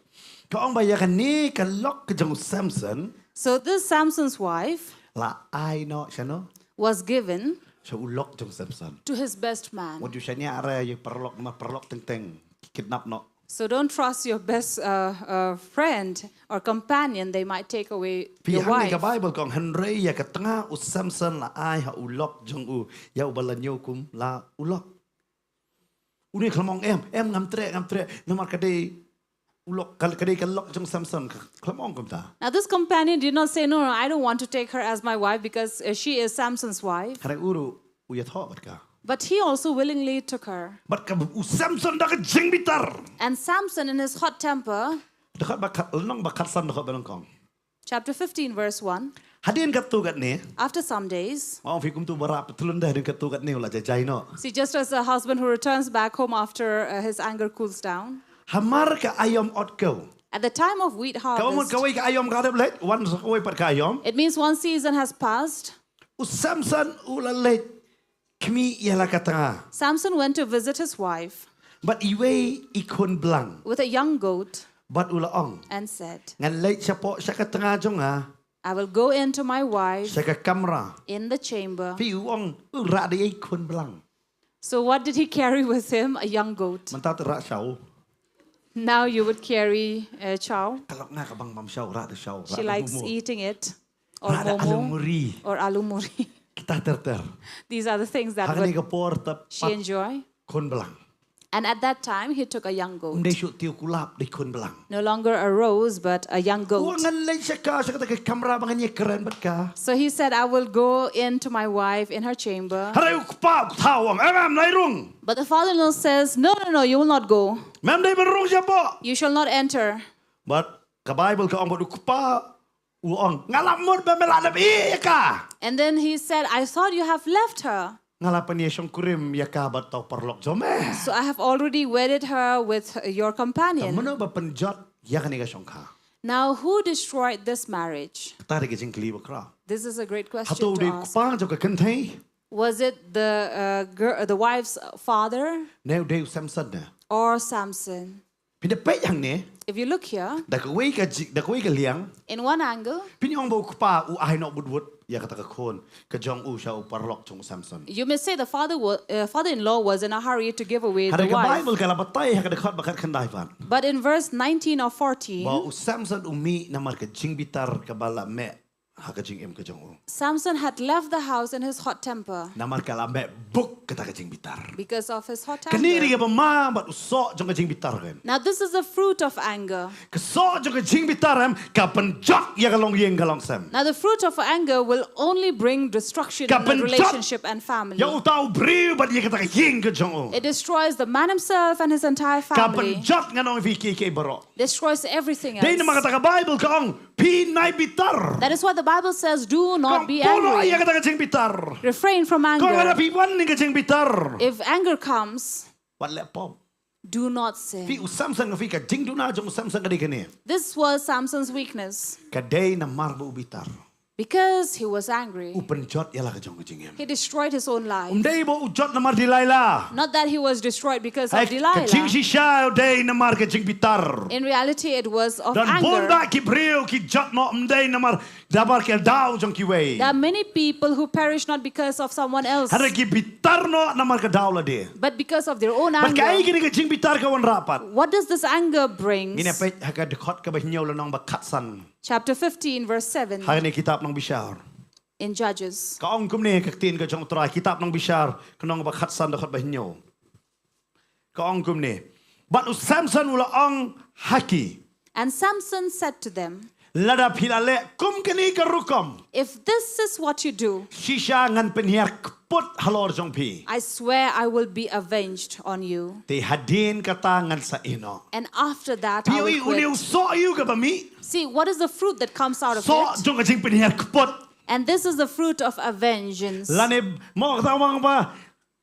Ka ong ba ïa kane ka lok ka jong u Samson. So this Samson's wife La ai noh shano? Was given Sha u lok jong u Samson. To his best man. Wat ju shaniah re ïa paralok, namar paralok teng teng ki kidnap noh. So don't trust your best uh, uh, friend or companion. They might take away your wife. Phi hangne ka Baibl ka ong hynrei ïa ka tnga u Samson la ai ha u lok jong u ïa uba la ñiew kum la u lok. Une khlem ong em, em ngam treh, ngam treh. Namar ka dei u lok, ka, ka dei ka lok jong u Samson. Khlem ong kumta. Now this companion did not say, no, no, I don't want to take her as my wife because uh, she is Samson's wife. Hynrei u ruh u ïathoh bad ka. But he also willingly took her. Bad ka u Samson da ka jingbitar. And Samson in his hot temper. Da khot ba khat, lynnong ba khatsan da khot ba nyngkong. Chapter fifteen, verse one. Hadien katto katne. After some days. Ong phi kumtu ba rap tylun da hadien katto katne u la jai jai noh. See, just as a husband who returns back home after uh, his anger cools down. Hamar ka aïom ot kew. At the time of wheat harvest. Ka mut kawei ka aïom ka dep leit, wan sa kawei pat ka aïom. It means one season has passed. U Samson u la leit khmih ïa la ka tnga. Samson went to visit his wife. Bad iwei i khun blang. With a young goat. Bad u la ong. And said. Ngan leit shapoh sha ka tnga jong nga. I will go in to my wife. Sha ka kamra. In the chamber. Phi u ong u rah da i khun blang. So what did he carry with him? A young goat. Mynta te rah shaw. Now you would carry a chow. Ka lok nga ka bang bam shaw, rah da shaw. She likes eating it. Or momo. Rah da alu muri. Or alu muri. Kita ter ter. These are the things that she enjoy. Khun blang. And at that time, he took a young goat. Ym dei shuh tiew kulap, dei khun blang. No longer a rose, but a young goat. Ngan leit sha ka, sha kata ka kamra ba ngan ïakren bad ka. So he said, I will go in to my wife in her chamber. Hynrei u kpa u thaw u ong, em em, ym dei rung. But the father-in-law says, no, no, no, you will not go. Mem dei ban rung shapoh. You shall not enter. Bad ka Baibl ka ong bad u kpa u ong, nga la mut ba me la dep ïeh ïa ka. And then he said, I thought you have left her. Nga la pynïashongkurim ïa ka bad uta u paralok jong me. So I have already wedded her with your companion. Te mano ba pynjot ïa kane ka shongkha? Now who destroyed this marriage? Kata dei ka jingkylli ba khraw. This is a great question to ask. Hato u dei u kpa jong ka kynthei? Was it the uh, girl, the wife's father? Ne u dei u Samson ne? Or Samson? Phi da peit hangne. If you look here, da kawei ka ji-, da kawei ka liang. In one angle, phin ong ba u kpa u ai noh bud bud ïa kata ka khun ka jong u sha u paralok jong u Samson. You may say the father wa- uh, father-in-law was in a hurry to give away the wife. Hynrei ka Baibl ka la batai ha ka dkhot ba khatkhyndai pat. But in verse nineteen or fourteen, ba u Samson u mih namar ka jingbitar kaba la meh ha ka jingim ka jong u. Samson had left the house in his hot temper. Namar ka la meh buk kata ka jingbitar. Because of his hot anger. Kane ka dei kaba ma bad u soh jong ka jingbitar kan. Now this is the fruit of anger. Ka soh jong ka jingbitar em ka pynjot ïa ka longïing ka longsem. Now the fruit of anger will only bring destruction in the relationship and family. Ka pynjot ïa uta u briew bad ïa kata ka ïing ka jong u. It destroys the man himself and his entire family. Ka pynjot ngan ong ïa phi kiei kiei baroh. Destroys everything else. Dei namar kata ka Baibl ka ong, phi nai bitar. That is why the Bible says, do not be angry. Ka ong, pynlong ïa kata ka jingbitar. Refrain from anger. Ka ong, lada phi wan ïa ka jingbitar. If anger comes, wat leh pop. Do not sin. Phi, u Samson, phi, ka jingduna jong u Samson ka dei kane. This was Samson's weakness. Ka dei namar ba u bitar. Because he was angry, u pynjot ïa la ka jong ka jingim. He destroyed his own life. Um dei ba u jot namar Delilah. Not that he was destroyed because of Delilah. Ka jingshisha u dei namar ka jingbitar. In reality, it was of anger. Don bun ba ki briew ki jot noh um dei namar dabar ki daw jong kiwei. There are many people who perish not because of someone else. Hynrei ki bitar noh namar ka daw lade. But because of their own anger. Bad kaei kane ka jingbitar ka wanrah pat? What does this anger brings? Ngin ïa peit ha ka dkhot kaba hynñiew lynnong ba khatsan. Chapter fifteen, verse seven. Ha kane kitab Nongbishar. In Judges. Ka ong kumne ka ktien ka jong u Trai, kitab Nongbishar, ka lynnong ba khatsan dkhot ba hynñiew. Ka ong kumne. Bad u Samson u la ong ha ki. And Samson said to them, lada phi la leh kum kane ka rukom. If this is what you do, shisha ngan pynhiar kput halor jong phi. I swear I will be avenged on you. Te hadien kata ngan sa ïeh noh. And after that, I will quit. Phi ïohi une u soh ïa u kaba mih. See, what is the fruit that comes out of it? Soh jong ka jingpynhiar kput. And this is the fruit of a vengeance. Lane mo kata ong ba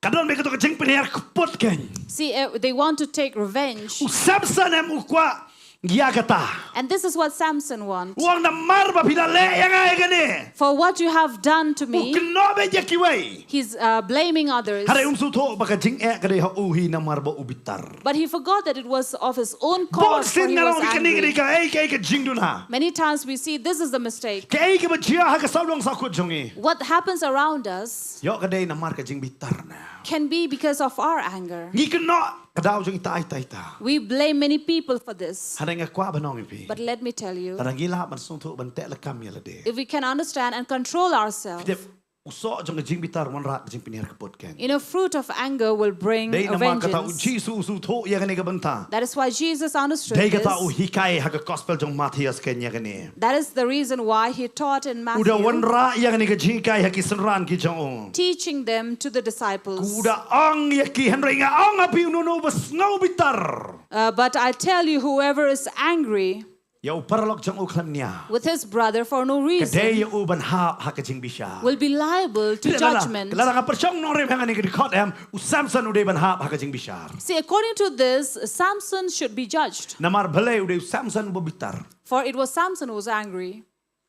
ka don beit kato ka jingpynhiar kput kein. See, uh, they want to take revenge. U Samson em u kwah ïa kata. And this is what Samson wants. U ong namar ba phi la leh ïa nga ïa kane. For what you have done to me. U kynnoh beit ïa kiwei. He's, uh, blaming others. Hynrei um sngewthuh ba ka jingeh ka dei ha u hi namar ba u bitar. But he forgot that it was of his own cause, for he was angry. Bun sien nga ong kane ka dei kaei kaei ka jingduna. Many times we see this is the mistake. Kaei kaba jia ha ka sawdong sawkut jong ngi. What happens around us Ïoh ka dei namar ka jingbitar na. Can be because of our anger. Ngi kynnoh ka daw jong ita ita ita. We blame many people for this. Hynrei nga kwah ban ong ïa phi. But let me tell you, lada ngi lah ban sngewthuh ban teh lakam ïa lade. If we can understand and control ourselves, phi tip u soh jong ka jingbitar wanrah ka jingpynhiar kput kein. In a fruit of anger will bring a vengeance. Dei namar kata u Jisu u sngewthuh ïa kane ka bynta. That is why Jesus understood this. Dei kata u hikai ha ka gospel jong Mathaios kein ïa kane. That is the reason why he taught in Matthew. U da wanrah ïa kane ka jinghikai ha ki synran ki jong u. Teaching them to the disciples. U da ong ïa ki, hynrei nga ong ha phi, uno uno uba sngew bitar. Uh, but I tell you, whoever is angry ïa u paralok jong u khlem nia, with his brother for no reason, ka dei ïa u ban hap ha ka jingbishar. Will be liable to judgment. Lada nga pyrshang nongrim ha kane ka dkhot em, u Samson u dei ban hap ha ka jingbishar. See, according to this, Samson should be judged. Namar balei? U dei u Samson uba bitar. For it was Samson who was angry.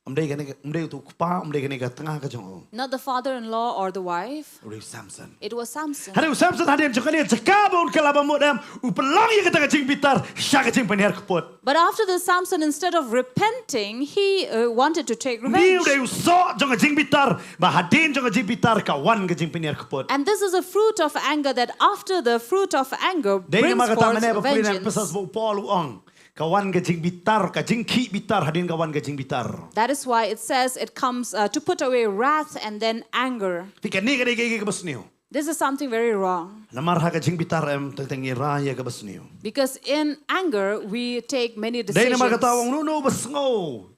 Ym dei kane, ym dei uto u kpa, ym dei kane ka tnga ka jong u. Not the father-in-law or the wife. U dei u Samson. It was Samson. Hynrei u Samson hadien jong kane jaka ba un kylla ba mut em, u pynlong ïa kata ka jingbitar sha ka jingpynhiar kput. But after this, Samson, instead of repenting, he, uh, wanted to take revenge. Une u dei u soh jong ka jingbitar, ba hadien jong ka jingbitar ka wan ka jingpynhiar kput. And this is a fruit of anger, that after the fruit of anger brings forth vengeance. Dei namar kata mynne ba phi nang pyrshang ba u Paul u ong. Ka wan ka jingbitar, ka jingkhih bitar, hadien ka wan ka jingbitar. That is why it says it comes, uh, to put away wrath and then anger. Phi, kane ka dei kaei kaei kaba sniew. This is something very wrong. Namar ha ka jingbitar em teng teng ngi rai ïa kaba sniew. Because in anger, we take many decisions. Dei namar kata u ong uno uno uba sngew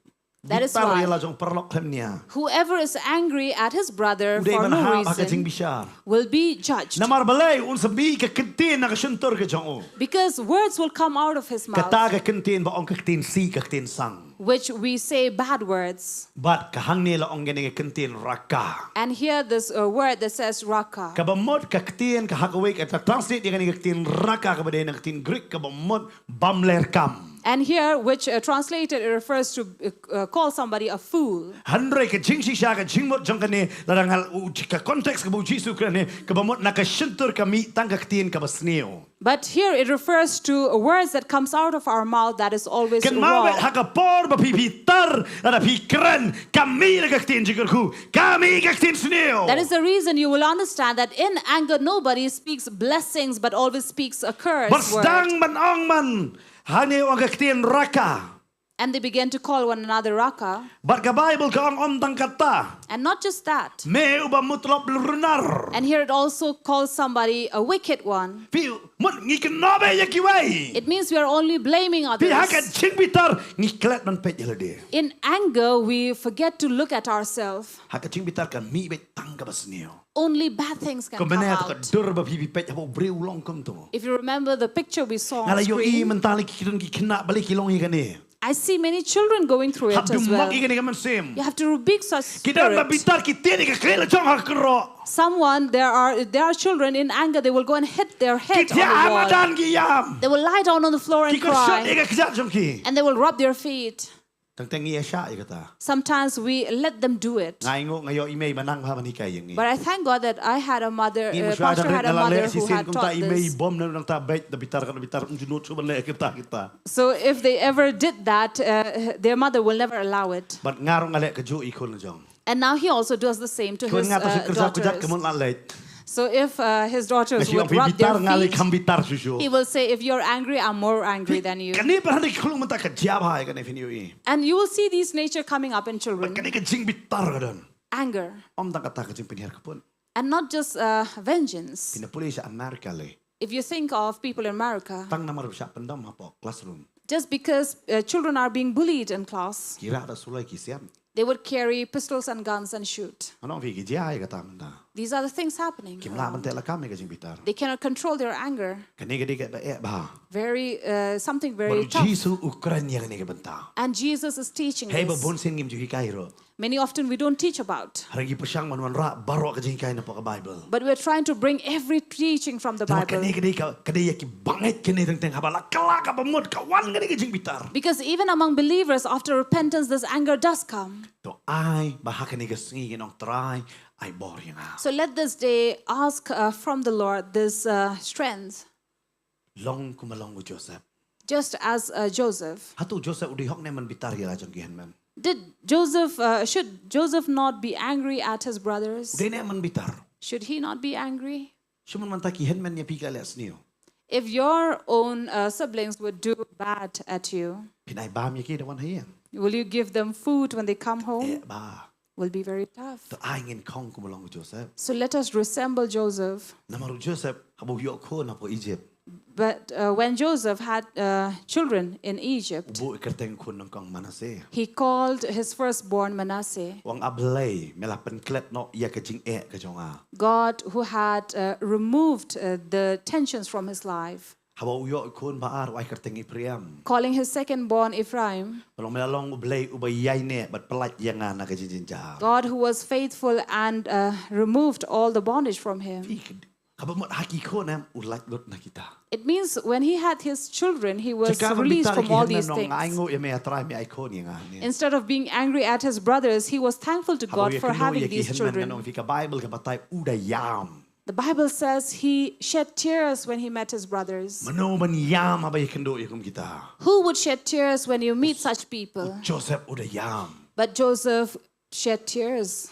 That is why bitar ïa la jong u paralok khlem nia, whoever is angry at his brother for no reason, u dei ban hap ha ka jingbishar, will be judged. Namar balei? Un sa mih ka ktien na ka shyntur ka jong u. Because words will come out of his mouth. Kata ka ktien ba ong ka ktien sih, ka ktien sang. Which we say bad words. Bad ka hangne la ong kane ka ktien raka. And here this, uh, word that says raka. Kaba mut ka ktien ka ha kawei ka, ka translate ïa kane ka ktien raka kaba dei na ka ktien Greek kaba mut bymlerkam. And here, which, uh, translated, it refers to, uh, uh, call somebody a fool. Hynrei ka jingshisha, ka jingmut jong kane, lada nga u, ka context kaba u Jisu u kren ne, kaba mut na ka shyntur ka mih tang ka ktien kaba sniew. But here it refers to words that comes out of our mouth that is always wrong. Kynmaw beit ha ka por ba phi bitar, lada phi kren, ka mih la ka ktien jingkyrkhu, ka mih ka ktien sniew. That is the reason you will understand that in anger nobody speaks blessings but always speaks a curse word. Bad sdang ban ong man, hangne u ong ka ktien raka. And they began to call one another raka. Bad ka Baibl ka ong ym tang kata. And not just that. Me uba mutlop runar. And here it also calls somebody a wicked one. Phi, mut ngi kynnoh beit ïa kiwei. It means we are only blaming others. Phi, ha ka jingbitar ngi klet ban peit ïa lade. In anger, we forget to look at ourselves. Ha ka jingbitar kan mih beit tang kaba sniew. Only bad things can come out. Kynmaw ïa ka dur ba phi phi peit haba u briew u long kumto. If you remember the picture we saw on screen, nga la ïohi mynta la ki khynnah, balei ki long ïa kane. I see many children going through it as well. Hap dum mok ïa kane ka mynsiem. You have to rebuke such spirits. Ki don ba bitar ki tied ïa ka khlieh la jong ha ka kynroh. Someone, there are, there are children in anger, they will go and hit their head on the wall. Ki thiah ha madan ki ïam. They will lie down on the floor and cry. Ki kyrshan ïa ka kjat jong ki. And they will rub their feet. Tang tang ngi ïa shah ïa kata. Sometimes we let them do it. Nga ainguh nga ïoh i mei ba nang bha ban hikai ïa ngi. But I thank God that I had a mother, Ngi uh, mynshuwa pastor dang had a rit nga la mother leh who shisien had kumta taught i mei i this. bom na nangta beit da bitar ka bitar um ju nud shuh ban leh kita kita. So if they ever did that, uh, their mother will never allow it. Bad nga ruh nga leh kajuh i khun jong. And now he also does the same to Khun his nga ta shu uh, kyrjap kyrjap daughters. Mut la leh. So if uh, his daughters Nga shu ong would phi rub bitar their nga leh feet, kham bitar shuh shuh. He will say, "If you're angry, I'm more angry than you." Kane ba hynrei khun mynta ka jia bha ïa kane phin ïoh i. And you will see these nature coming up in children. Kane ka jingbitar ka don. Anger. Ym tang kata ka jingpynhiar ka pun. And not just uh, vengeance. Phi na pule sha America leh. If you think of people in America, Tang namar ba shah pyndom hapoh classroom. Just because uh, children are being bullied in class, Ki rah da suloi ki siam. They would carry pistols and guns and shoot. Nga ong phi ki jia ïa kata mynta. These are the things happening. Kim lah ban teh lakam ïa ka jingbitar. They cannot control their anger. Kane ka dei kaba eh bha. Very uh, something very Bad u tough. Jisu u kren ïa kane ka bynta. And Jesus is teaching Hei ba this. Bun sien ngim ju hikai ruh. Many often we don't teach about. Hynrei ngi pyrshang ban wanrah baroh ka jinghikai na poh ka Bible. But we're trying to bring every teaching from the Te ma kane Bible. Ka dei ka ka dei ïa ki bangeit kane teng teng haba la kylla kaba mut ka wan kane ka jingbitar. Because even among believers, after repentance, this anger does come. To ai ba ha kane ka sngi ngin ong Trai ai bor ïa nga. So let this day ask uh, from the Lord this uh, strength, Long kumba long u Joseph. Just as uh, Joseph. Hato u Joseph u dei hok ne em ban bitar ïa la jong ki hynmen? Did Joseph, uh, should Joseph not be angry at his brothers? U dei ne em ban bitar? Should he not be angry? Shu mynta ki hynmen ïa phi ki la leh sniew. If your own uh, siblings would do bad at you, Phin ai bam ïa ki da wan ha ïing. Will you give them food when they come home? Eh ba. Will be very tough. To ai ngin khong kumba long u Joseph. So let us resemble Joseph. Namar u Joseph haba u ïoh khun hapoh Egypt. But uh, when Joseph had uh, children in U Egypt, buh ïa ka kyrteng khun nyngkong Manasseh. He called his firstborn Manasseh. U ong A Blei, me la pynklet noh ïa ka jingeh ka jong nga. God who had uh, removed uh, the tensions from his life. Haba u ïoh khun ba ar u ai kyrteng Ephraim. Calling his secondborn Ephraim. Ba long me la long U Blei uba ïaineh bad pyllait ïa nga na ka jingjynjar. God who was faithful and uh, removed all the bondage from him. Phi ka- Kaba mut ha ki khun em u lait lut na kita. It means when he had his children, he was Jaka ba released bitar from ki all hynmen these nong, nga things. ainguh ïa me A Trai, me ai khun ïa nga ne. Instead of being angry at his brothers, he was thankful to Haba u God for ïakynduh having ïa ki these hynmen nga children. nong, phi ka Bible kaba tai u da ïam. The Bible says he shed tears when he met his brothers. Mano ban ïam haba ïakynduh ïa kum kita? Who would shed tears when you meet such people? Joseph u da ïam. But Joseph shed tears.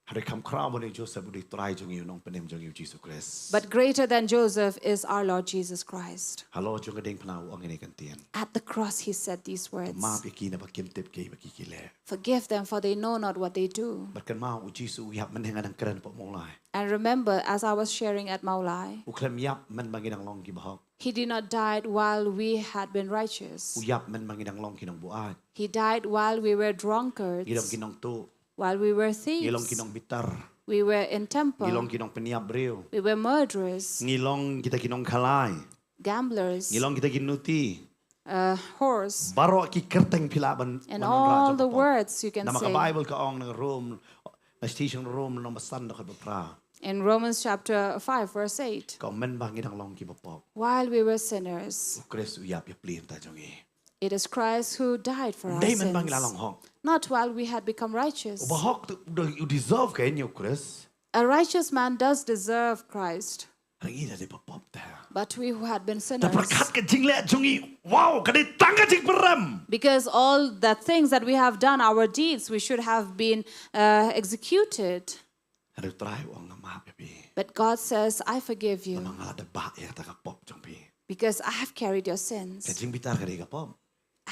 Hynrei kham khraw ban ïa u Joseph u dei Trai jong ngi, u Nongpynim jong ngi u Jisu Khrist. But greater than Joseph is our Lord Jesus Christ. Halor jong ka diengphna u ong ïa kane ka ktien. At the cross, he said these words. Map ïa ki naba kim tip kaei ba ki ki leh. Forgive them, for they know not what they do. Bad kynmaw u Jisu u ïap mynhynnin nga dang kren hapoh Mawlai. And remember, as I was sharing at Mawlai, U khlem ïap mynba ngi dang long ki bahok. He did not die while we had been righteous. U ïap mynba ngi dang long ki nongbuaid. He died while we were drunkards, Ngi long ki nongtuh. While we were Ngi long ki thieves. Nongbitar. We were in temper. Ngi long ki nongpynïap briew. We were murderers. Ngi long kita ki nongkhalai. Gamblers. Ngi long kita ki nuti. Uh, whores. Baroh ki kyrteng phi lah ban And all the words you can say. Namar ka Bible ka ong na Rom, na station Rom nong basan da ka bapra. In Romans chapter five, verse eight. Ka ong mynba ngi dang long ki bapop. While we were sinners. U Khrist u ïap ïa pli nta jong ngi. It is Christ who died for our sins. Dei mynba ngi la long hok. Not while we had become righteous. U bahok tu u deserve ka ïa u Khrist. A righteous man does deserve Christ. Hynrei ngi da dei bapop te. But we who had been sinners. Da pyrkhat ka jingleh jong ngi. Wow, ka dei tang ka jingpyrem. Because all the things that we have done, our deeds, we should have been uh, executed. Hynrei u Trai u ong nga map ïa phi. But God says, "I forgive you." Namar nga la da bah ïa kata ka pop jong phi. Because I have carried your sins. Ka jingbitar ka dei ka pop.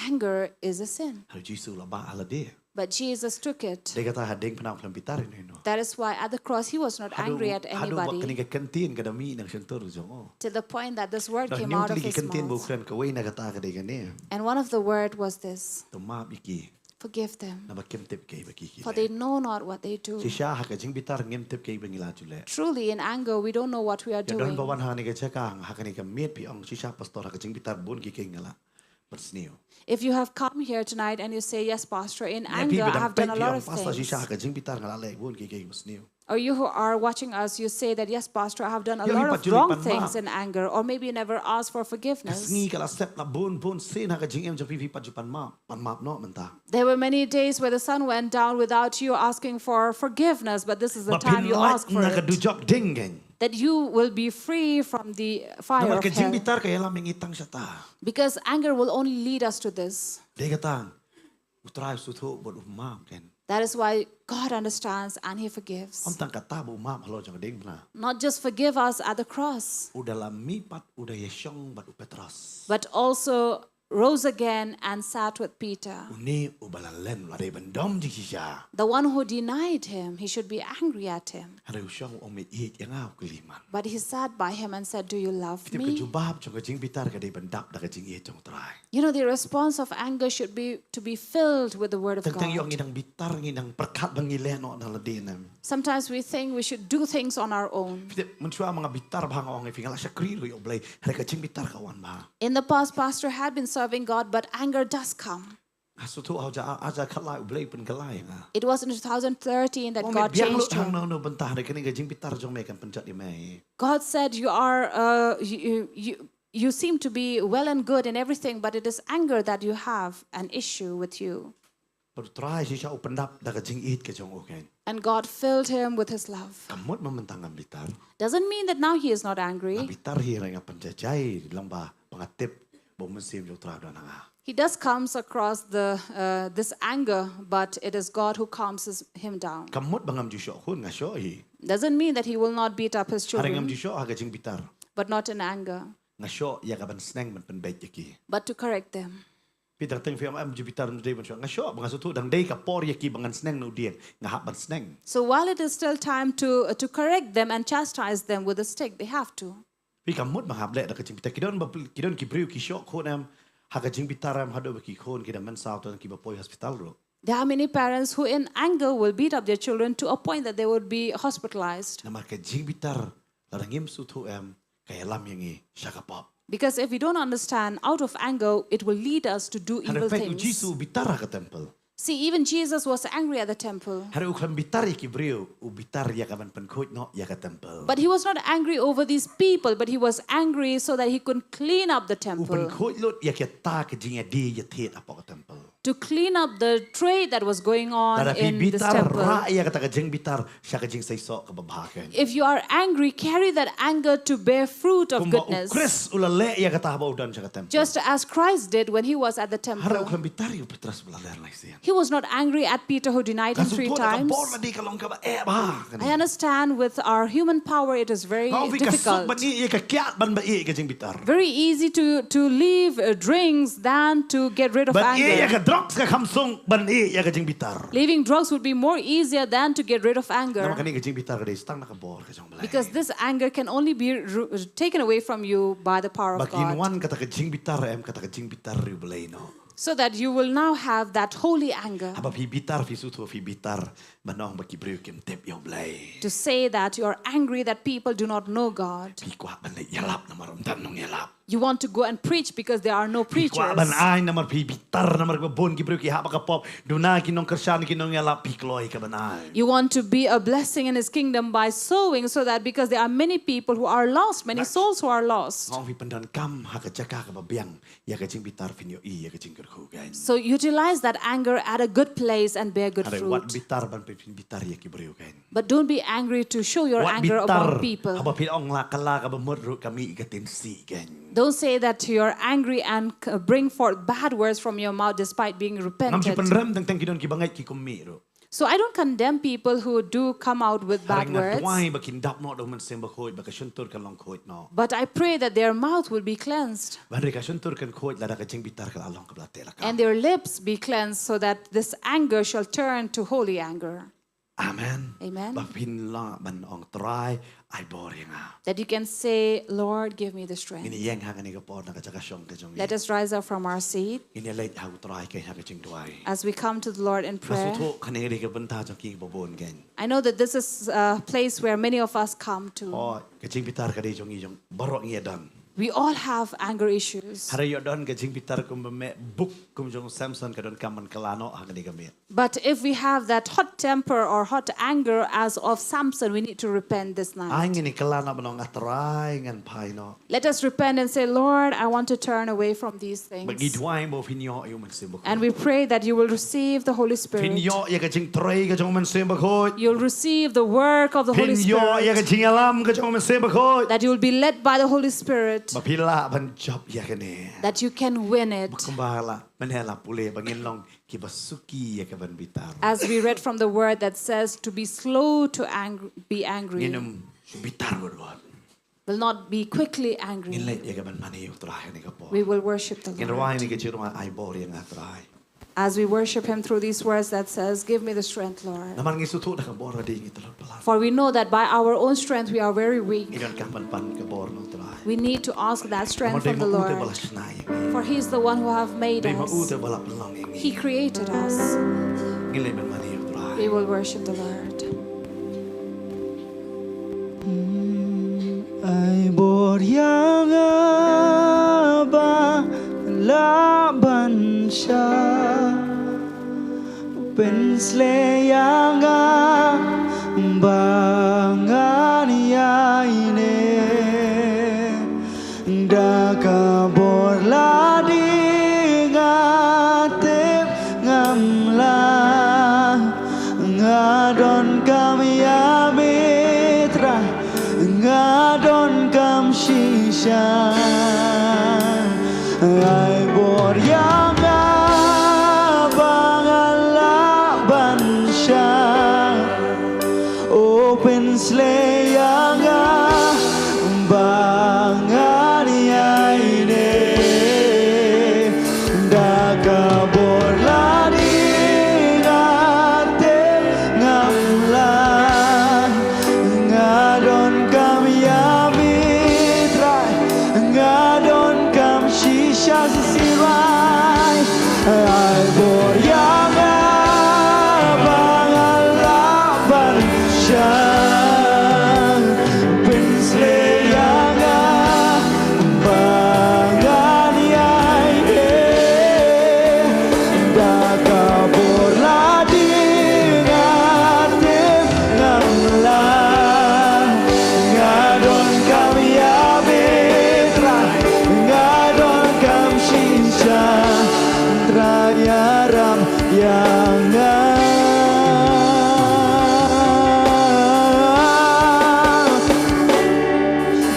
Anger is a sin. Hynrei u Jisu u la bah ha lade. But Jesus took it. Dei kata ha diengphna u khlem bitar ïa uno uno. That is why at the cross he was not angry at anybody. Haduh ba kane ka kyntien ka da mih na ka shyntur jong u. Till the point that this word came out of his mouth. Nangta ki kyntien ba u kren kawei na kata ka dei kane. And one of the word was this. To map ïa ki. Forgive them. Naba kim tip kaei ba ki ki leh. For they know not what they do. Shisha ha ka jingbitar ngim tip kaei ba ngi la ju leh. Truly, in anger, we don't know what we are doing. Ïa don ba wan ha kane ka jaka, ha kane ka miet phi ong shisha pastor ha ka jingbitar bun ki kiei nga la bad sniew. If you have come here tonight and you say, "Yes, Pastor, in anger I have done a lot of things." Ïa phi ba dang peit phi ong pastor shisha ha ka jingbitar nga la leh bun ki kiei bad sniew. Or you who are watching us, you say that, "Yes, Pastor, I have done a lot of wrong things in anger," or maybe you never asked for forgiveness. Ka sngi ka la sep la bun bun sien ha ka jingim jong phi, phi pat ju pan map, pan map noh mynta. There were many days where the sun went down without you asking for forgiveness, but this is the time you ask for it. Ba phin lait na ka dujok ding kein. That you will be free from the fire of hell. Namar ka jingbitar ka ïalam ïa ngi tang shata. Because anger will only lead us to this. Dei kata, U Trai u sngewthuh bad u map kein. That is why God understands and He forgives. Ym tang kata ba u map halor jong ka diengphna. Not just forgive us at the cross, u da la mih pat, u da ïashong bad u Petros. But also rose again and sat with Peter. Une uba la len, u la dei ban dom jingshisha. The one who denied Him, he should be angry at him. Hynrei u shong, u ong, me ïeit ïa nga, u kylli man. But he sat by him and said, "Do you love me?" Phi tip, ka jubab jong ka jingbitar ka dei ban dap da ka jingïeit jong U Trai. You know, the response of anger should be to be filled with the word of God. Teng teng ïoh ngi dang bitar, ngi dang pyrkhat ba ngi leh noh na lade ne. Sometimes we think we should do things on our own. Phi tip, mynshuwa ma nga bitar bha nga ong, phi, nga la shakri ruh ïa U Blei, hynrei ka jingbitar ka wan bha. In the past, Pastor had been serving God, but anger does come. Nga sngewthuh ha u hajar, hajar khatlai U Blei u pynkylla ïa nga. It was in two thousand thirteen that God changed him. Ong me biang lut hangne na bynta, hynrei kane ka jingbitar jong me kan pynjot ïa me. God said, "You are, uh, you, you, you, you seem to be well and good in everything, but it is anger that you have an issue with you." Bad U Trai shisha u pyndap da ka jingïeit ka jong u kein. And God filled him with His love. Kam mut ba mynta ngam bitar. Doesn't mean that now he is not angry. Nga bitar hi hynrei nga pynjai jai lyngba ba nga tip ba U Mynsiem jong U Trai u don ha nga. He does comes across the, uh, this anger, but it is God who calms his, him down. Kam mut ba ngam ju shoh khun, nga shoh hi. Doesn't mean that he will not beat up his children. Hynrei ngam ju shoh ha ka jingbitar. But not in anger. Nga shoh ïa ka ban sneng ban pynbeit ïa ki. But to correct them. Phi tang teng phi ong em ju bitar, ym dei ban shoh. Nga shoh, ba nga sngewthuh dang dei ka por ïa ki ba ngan sneng na u dieng, nga hap ban sneng. So while it is still time to, uh, to correct them and chastise them with a stick, they have to. Phi, kam mut ba nga hap leh da ka jingbitar. Ki don ba, ki don ki briew ki shoh khun em ha ka jingbitar em, haduh ba ki khun ki da mynsaw, to ki ba poi hospital ruh. There are many parents who in anger will beat up their children to a point that they would be hospitalized. Namar ka jingbitar, lada ngim sngewthuh em, ka ïalam ïa ngi sha ka pop. Because if we don't understand, out of anger, it will lead us to do evil things. Hynrei peit, u Jisu u bitar ha ka temple. See, even Jesus was angry at the temple. Hynrei u khlem bitar ïa ki briew, u bitar ïa ka ban pynkhuid noh ïa ka temple. But he was not angry over these people, but he was angry so that he could clean up the temple. U pynkhuid lut ïa kita ki jingïadie ïathied hapoh ka temple. To clean up the trade that was going on in this temple. Lada phi bitar, rah ïa kata ka jingbitar sha ka jingseisoh kaba bha kein. If you are angry, carry that anger to bear fruit of goodness. Kumba u Khrist u la leh ïa kata haba u don sha ka temple. Just as Christ did when he was at the temple. Hynrei u khlem bitar ïa u Petros ba la ler lai sien. He was not angry at Peter who denied him three times. Nga sngewthuh da ka bor lade ka long kaba eh bha kane. I understand with our human power it is very difficult. Nga ong phi, ka suk ban ïeh ïa ka kiad ban ba ïeh ïa ka jingbitar. Very easy to, to leave, uh, drinks than to get rid of anger. Ban ïeh ïa ka drugs ka kham suk ban ïeh ïa ka jingbitar. Leaving drugs would be more easier than to get rid of anger. Namar kane ka jingbitar ka dei tang na ka bor ka jong U Blei. Because this anger can only be ru-, taken away from you by the power of God. Ba kin wan kata ka jingbitar em, kata ka jingbitar ri U Blei noh. So that you will now have that holy anger. Haba phi bitar, phi sngewthuh phi bitar, ban ong ba ki briew kim tip ïa U Blei. To say that you are angry that people do not know God. Phi kwah ban leit ïalap namar ym don nongïalap. You want to go and preach because there are no preachers. Phi kwah ban ai namar phi bitar, namar ba bun ki briew ki hap ha ka pop, duna ki nongkyrshan, ki nongïalap, phi kloi ka ban ai. You want to be a blessing in his kingdom by sowing, so that because there are many people who are lost, many souls who are lost. Nga ong phi, pyndonkam ha ka jaka kaba biang ïa ka jingbitar, phin ïohi ïa ka jingkyrkhu kein. So utilize that anger at a good place and bear good fruit. Hynrei wat bitar ban phin bitar ïa ki briew kein. But don't be angry to show your anger upon people. Wat bitar haba phi ong la ka la kaba mut ruh ka mih ka tyngshaiñ kein. Don't say that you're angry and, uh, bring forth bad words from your mouth despite being repented. Ngam ju pynrem teng teng, ki don kiba ngeit ki kum mih ruh. So I don't condemn people who do come out with bad words. Hynrei nga duwai ba kin dap noh da U Mynsiem Bakhuid, ba ka shyntur kan long khuid noh. But I pray that their mouth will be cleansed. Ba hynrei ka shyntur kan khuid lada ka jingbitar ka la long kaba la teh lakam. And their lips be cleansed so that this anger shall turn to holy anger. Amen. Amen. Ba phin lah ban ong, Trai, ai bor ïa nga. That you can say, "Lord, give me the strength." Ngin ïeng ha kane ka por na ka jaka shong ka jong ngi. Let us rise up from our seat. Ngin ïaleit ha U Trai kein ha ka jingduwai. As we come to the Lord in prayer. Nga sngewthuh kane ka dei ka bynta jong ki ba bun kein. I know that this is a place where many of us come to. Oh, ka jingbitar ka dei jong ngi, jong baroh ngi ïa don. We all have anger issues. Hynrei ïoh don ka jingbitar kumba meh buk kum jong u Samson, ka donkam ban kylla noh ha kane ka miet. But if we have that hot temper or hot anger as of Samson, we need to repent this night. Ai ngin kylla noh ban ong, A Trai, ngan phai noh. Let us repent and say, Lord, I want to turn away from these things. Bad ngi duwai ba phin ïoh ïa u Mynsiem Bakhuid. And we pray that you will receive the Holy Spirit. Phin ïoh ïa ka jingtrei ka jong u Mynsiem Bakhuid. You'll receive the work of the Holy Spirit. Phin ïoh ïa ka jingïalam ka jong u Mynsiem Bakhuid. That you will be led by the Holy Spirit. Ba phi lah ban jop ïa kane. That you can win it. Ba kumba la mynne la pule ba ngin long kiba suki ïa ka ban bitar. As we read from the word that says to be slow to ang- be angry. Ngin ym bitar wad wad. Will not be quickly angry. Ngin leit ïa ka ban mane ïa u Trai ha kane ka por. We will worship the Lord. Ngin rwai ïa kane ka jingrwai, Ai bor ïa nga Trai. As we worship him through these words that says, Give me the strength, Lord. Namar ngi sngewthuh da ka bor lade ngi tla lut palat. For we know that by our own strength we are very weak. Ngi donkam ban pan ka bor na u Trai. We need to ask that strength from the Lord. Namar dei ma u te ba la shna ïa ngi. For he is the one who have made us. Dei ma u te ba la pynlong ïa ngi. He created us. Ngin leit ban mane ïa u Trai. We will worship the Lord. Ai bor ïa nga ba lah ban shah, pynshlei ïa nga ba ngan ïaineh. Da ka bor lade nga tip ngam lah, nga donkam ïa me Trai, nga donkam shisha. Ai bor ïa nga ba ngan lah ban shah. O pynshlei ïa nga ba ngan ïaineh. Da ka bor lade nga tip ngam lah, nga donkam ïa me Trai, nga donkam shisha. Shisha Trai. Ai bor ïa nga ba ngan lah ban shah, pynshlei ïa nga ba ngan ïaineh. Da ka bor lade nga tip ngam lah, nga donkam ïa me Trai, nga donkam shisha. Trai ïarap ïa nga.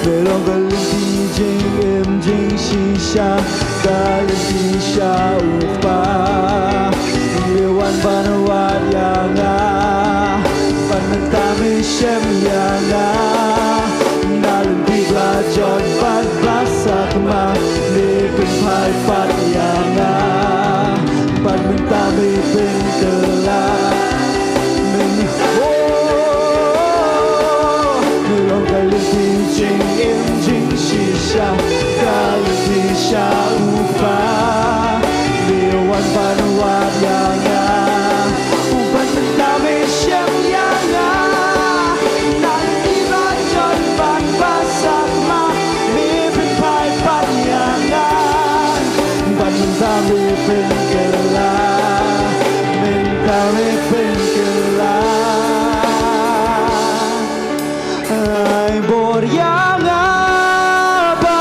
Me long ka lynti jingim jingshisha, ka lynti sha u Kpa. Me wan ban wad ïa nga, bad mynta me shem ïa nga. Na lynti ba jot bad ba sakma, me pynphai pat ïa nga, bad mynta me pynkylla. Me, oh, me long ka lynti jingim jingshisha, ka lynti sha u Kpa. Me wan ban wad ïa nga, u ban mynta me shem ïa nga. Na lynti ba jot bad ba sakma, me pynphai pat ïa nga, bad mynta me pynkylla, mynta me pynkylla. Ai bor ïa nga, ba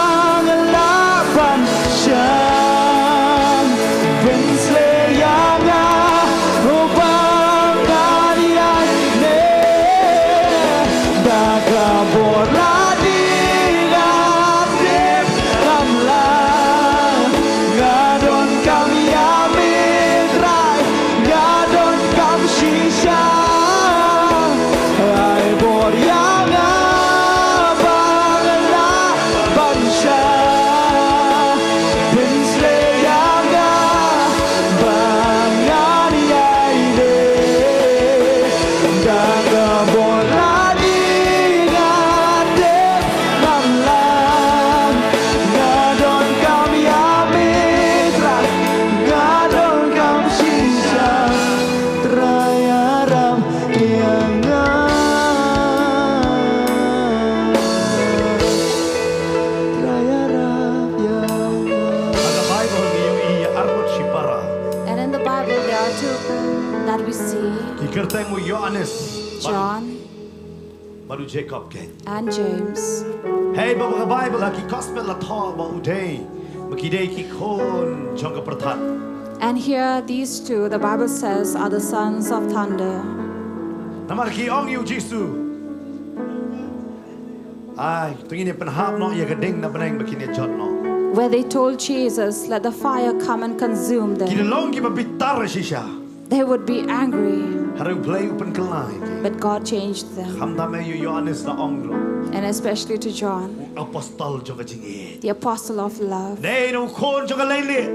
Kyrteng u Ïoannis. Bad u, John bad u Jakob kein. And James. Hei, ba ka Baibl ha ki Gospel la thoh ba u dei, ba ki dei ki khun jong ka pyrthat. And here these two, the Bible says, are the sons of thunder. Namar ki ong ïa u Jisu. Ai, to ngin ïa pynhap noh ïa ka ding na bneng ba kin ïa jot noh. Where they told Jesus, "Let the fire come and consume them." Ki la long kiba bitar shisha. They would be angry. Hynrei U Blei u pynkylla ïa ki. But God changed them. Khamtam ïa u Ïoannis la ong ruh. And especially to John, u apostol jong ka jingïeit. The apostle of love. Dei u khun jong ka leilieh.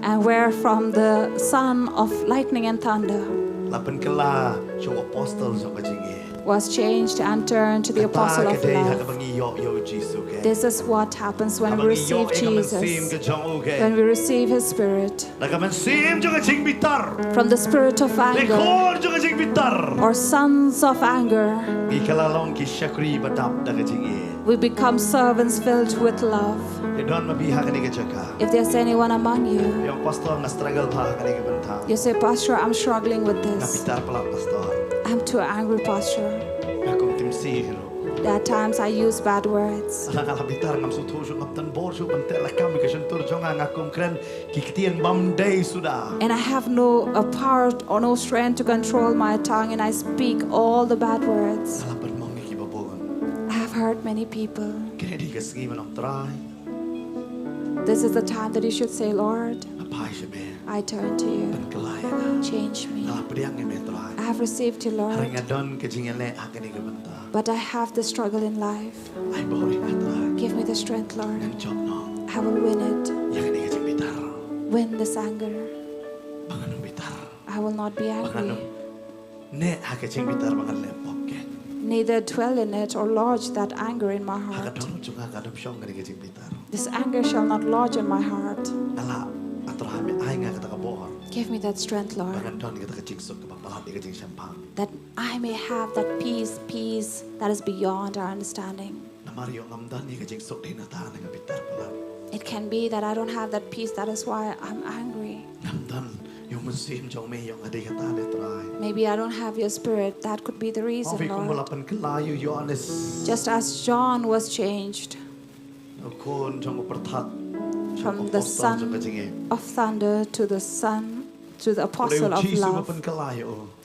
And where from the son of lightning and thunder. La pynkylla sha u apostol jong ka jingïeit. Was changed and turned to the apostle of love. Kata ka dei ha kaba ngi ïoh ïa u Jisu kein. This is what happens when we receive Jesus. Haba ngi ïoh ïa ka mynsiem ka jong u kein. When we receive his spirit. Na ka mynsiem jong ka jingbitar. From the spirit of anger. Dei khun jong ka jingbitar. Or sons of anger. Ngi kylla long ki shakri ba dap da ka jingïeit. We become servants filled with love. Lada don ma phi ha kane ka jaka. If there's anyone among you, phi ong, "Pastor, nga struggle bha ha kane ka bynta." You say, "Pastor, I'm struggling with this. Nga bitar palat, Pastor. I'm too angry, Pastor." Nga kum tim sih ruh. There are times I use bad words. Nga la bitar, ngam sngewthuh shuh, ngam don bor shuh ban teh lakam ïa ka shyntur jong nga, nga kum kren ki ktien bym dei suda. And I have no, uh, power or no strength to control my tongue, and I speak all the bad words. Nga la pynmong ïa kiba bun. I have hurt many people. Kane dei ka sngi ban ong, Trai. This is the time that you should say, "Lord, nga phai sha me. I turn to you. Pynkylla ïa nga. Change me. Nga la pdiang ïa me, Trai. I have received you, Lord. Hynrei nga don ka jingïaleh ha kane ka bynta. But I have the struggle in life. Ai bor ïa nga, Trai. Give me the strength, Lord. Ngan jop noh. I will win it. Ïa kane ka jingbitar. Win this anger. Ba ngan ym bitar. I will not be angry. Ba ngan ym neh ha ka jingbitar, ba ngan leh pop kein. Neither dwell in it or lodge that anger in my heart. Ha ka dohnud jong nga kan ym shong kane ka jingbitar. This anger shall not lodge in my heart. Nga la, A Trai, me ai nga kata ka bor. Give me that strength, Lord. Ba ngan don kata ka jingsuk kaba palat ïa ka jingshemphang. That I may have that peace, peace that is beyond our understanding. Namar ïoh ngam don ïa ka jingsuk dei nata nga bitar palat. It can be that I don't have that peace, that is why I'm angry. Ngam don ïa u mynsiem jong me, ïoh nga dei kata ne Trai. Maybe I don't have your spirit, that could be the reason, Lord. Kumba la pynkylla ïa u Ïoannis. Just as John was changed. U khun jong u pyrthat. From the son of thunder to the son, to the apostle of love.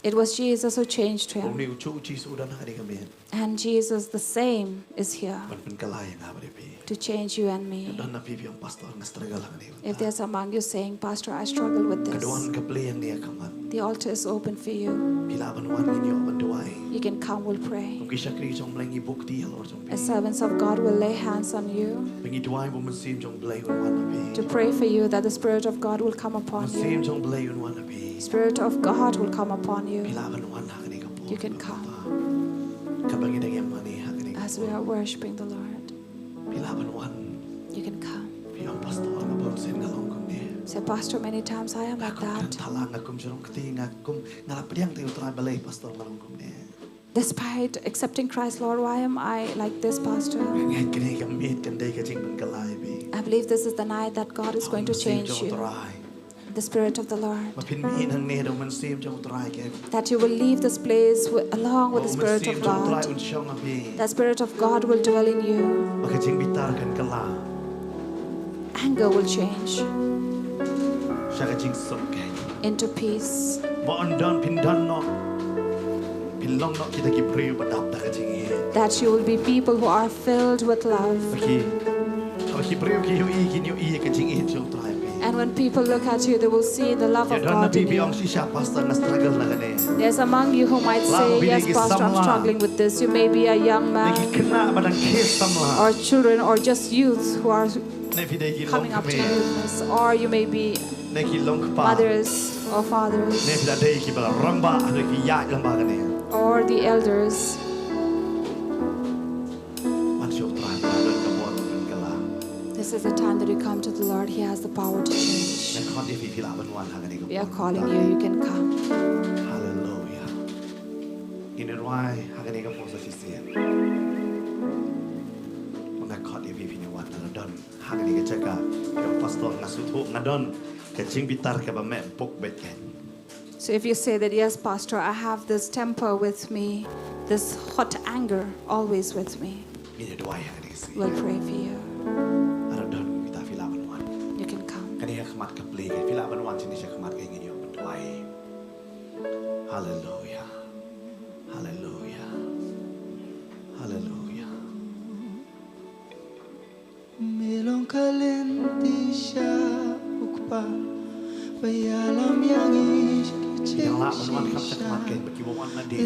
It was Jesus who changed him. Une u Jisu u don ha kane ka miet. And Jesus the same is here. Ban pynkylla ïa nga bad ïa phi. To change you and me. Don na phi phi ong, Pastor, nga struggle ha kane. If there's among you saying, "Pastor, I struggle with this," ka duwan ka plie hangne ha khmat. The altar is open for you. Phi lah ban wan, ngin ïoh ban duwai. You can come, we'll pray. Kum ki shakri jong U Blei ngi buh kti halor jong phi. As servants of God, we'll lay hands on you. Ba ngi duwai ba u mynsiem jong U Blei un wan ha phi. To pray for you that the Spirit of God will come upon you. Mynsiem jong U Blei un wan ha phi. Spirit of God will come upon you. Phi lah ban wan ha kane ka por. You can come. Kaba ngi dang ïa mane ha kane ka por. As we are worshiping the Lord. Phi lah ban wan. You can come. Phi ong, Pastor, nga bun sien nga long kumne. Say, "Pastor, many times I am like that." Nga kum kren thala, nga kum shnong kti, nga kum, nga la pdiang te u Trai balei, Pastor, nga long kumne. Despite accepting Christ, Lord, why am I like this, Pastor? Nga ngeit kane ka miet kan dei ka jingpynkylla ïa phi. I believe this is the night that God is going to change you. Mynsiem jong u Trai. The Spirit of the Lord. Ma phin mih hangne da u mynsiem jong u Trai kein. That you will leave this place wi-, along with the Spirit of God. U mynsiem jong u Trai un shong ha phi. The Spirit of God will dwell in you. Ba ka jingbitar kan kylla. Anger will change. Sha ka jingsuk kein. Into peace. Ba un don, phin don noh. Phin long noh kita ki briew ba dap da ka jingïeit. That you will be people who are filled with love. Ba ki, ba ki briew ki ïohi, kin ïohi ïa ka jingïeit jong u Trai. And when people look at you, they will see the love of God in you. Ïa don na phi phi ong, shisha Pastor, nga struggle na kane. There's among you who might say, "Yes, Pastor, I'm struggling with this." You may be a young man or children or just youth who are coming up to youth, or you may be mothers or fathers. Ne phi la dei kiba rangbah, ne ki ïaid lang bad kane. Or the elders. Wan sha u Trai, u Trai don ka bor ban pynkylla. This is the time that you come to the Lord. He has the power to change. Nga khot ïa phi, phi lah ban wan ha kane ka por. We are calling you. You can come. Hallelujah. Ngin ïa duwai ha kane ka por sa shisien. Nga khot ïa phi, phin ïa wan, nga don ha kane ka jaka. Ïa, Pastor, nga sngewthuh nga don ka jingbitar kaba meh bok beit kein. So if you say that, "Yes, Pastor, I have this temper with me, this hot anger always with me," Ngin ïa duwai ha kane ka sngi. We'll pray for you. Lada don kita phi lah ban wan. You can come. Kane ka khmat ka plie ka phi lah ban wan shane sha khmat ka ngin ïa duwai. Haleluya. Haleluya. Haleluya. Me long ka lynti sha u Kpa ba ïalam ïa ngi sha ka jingshisha.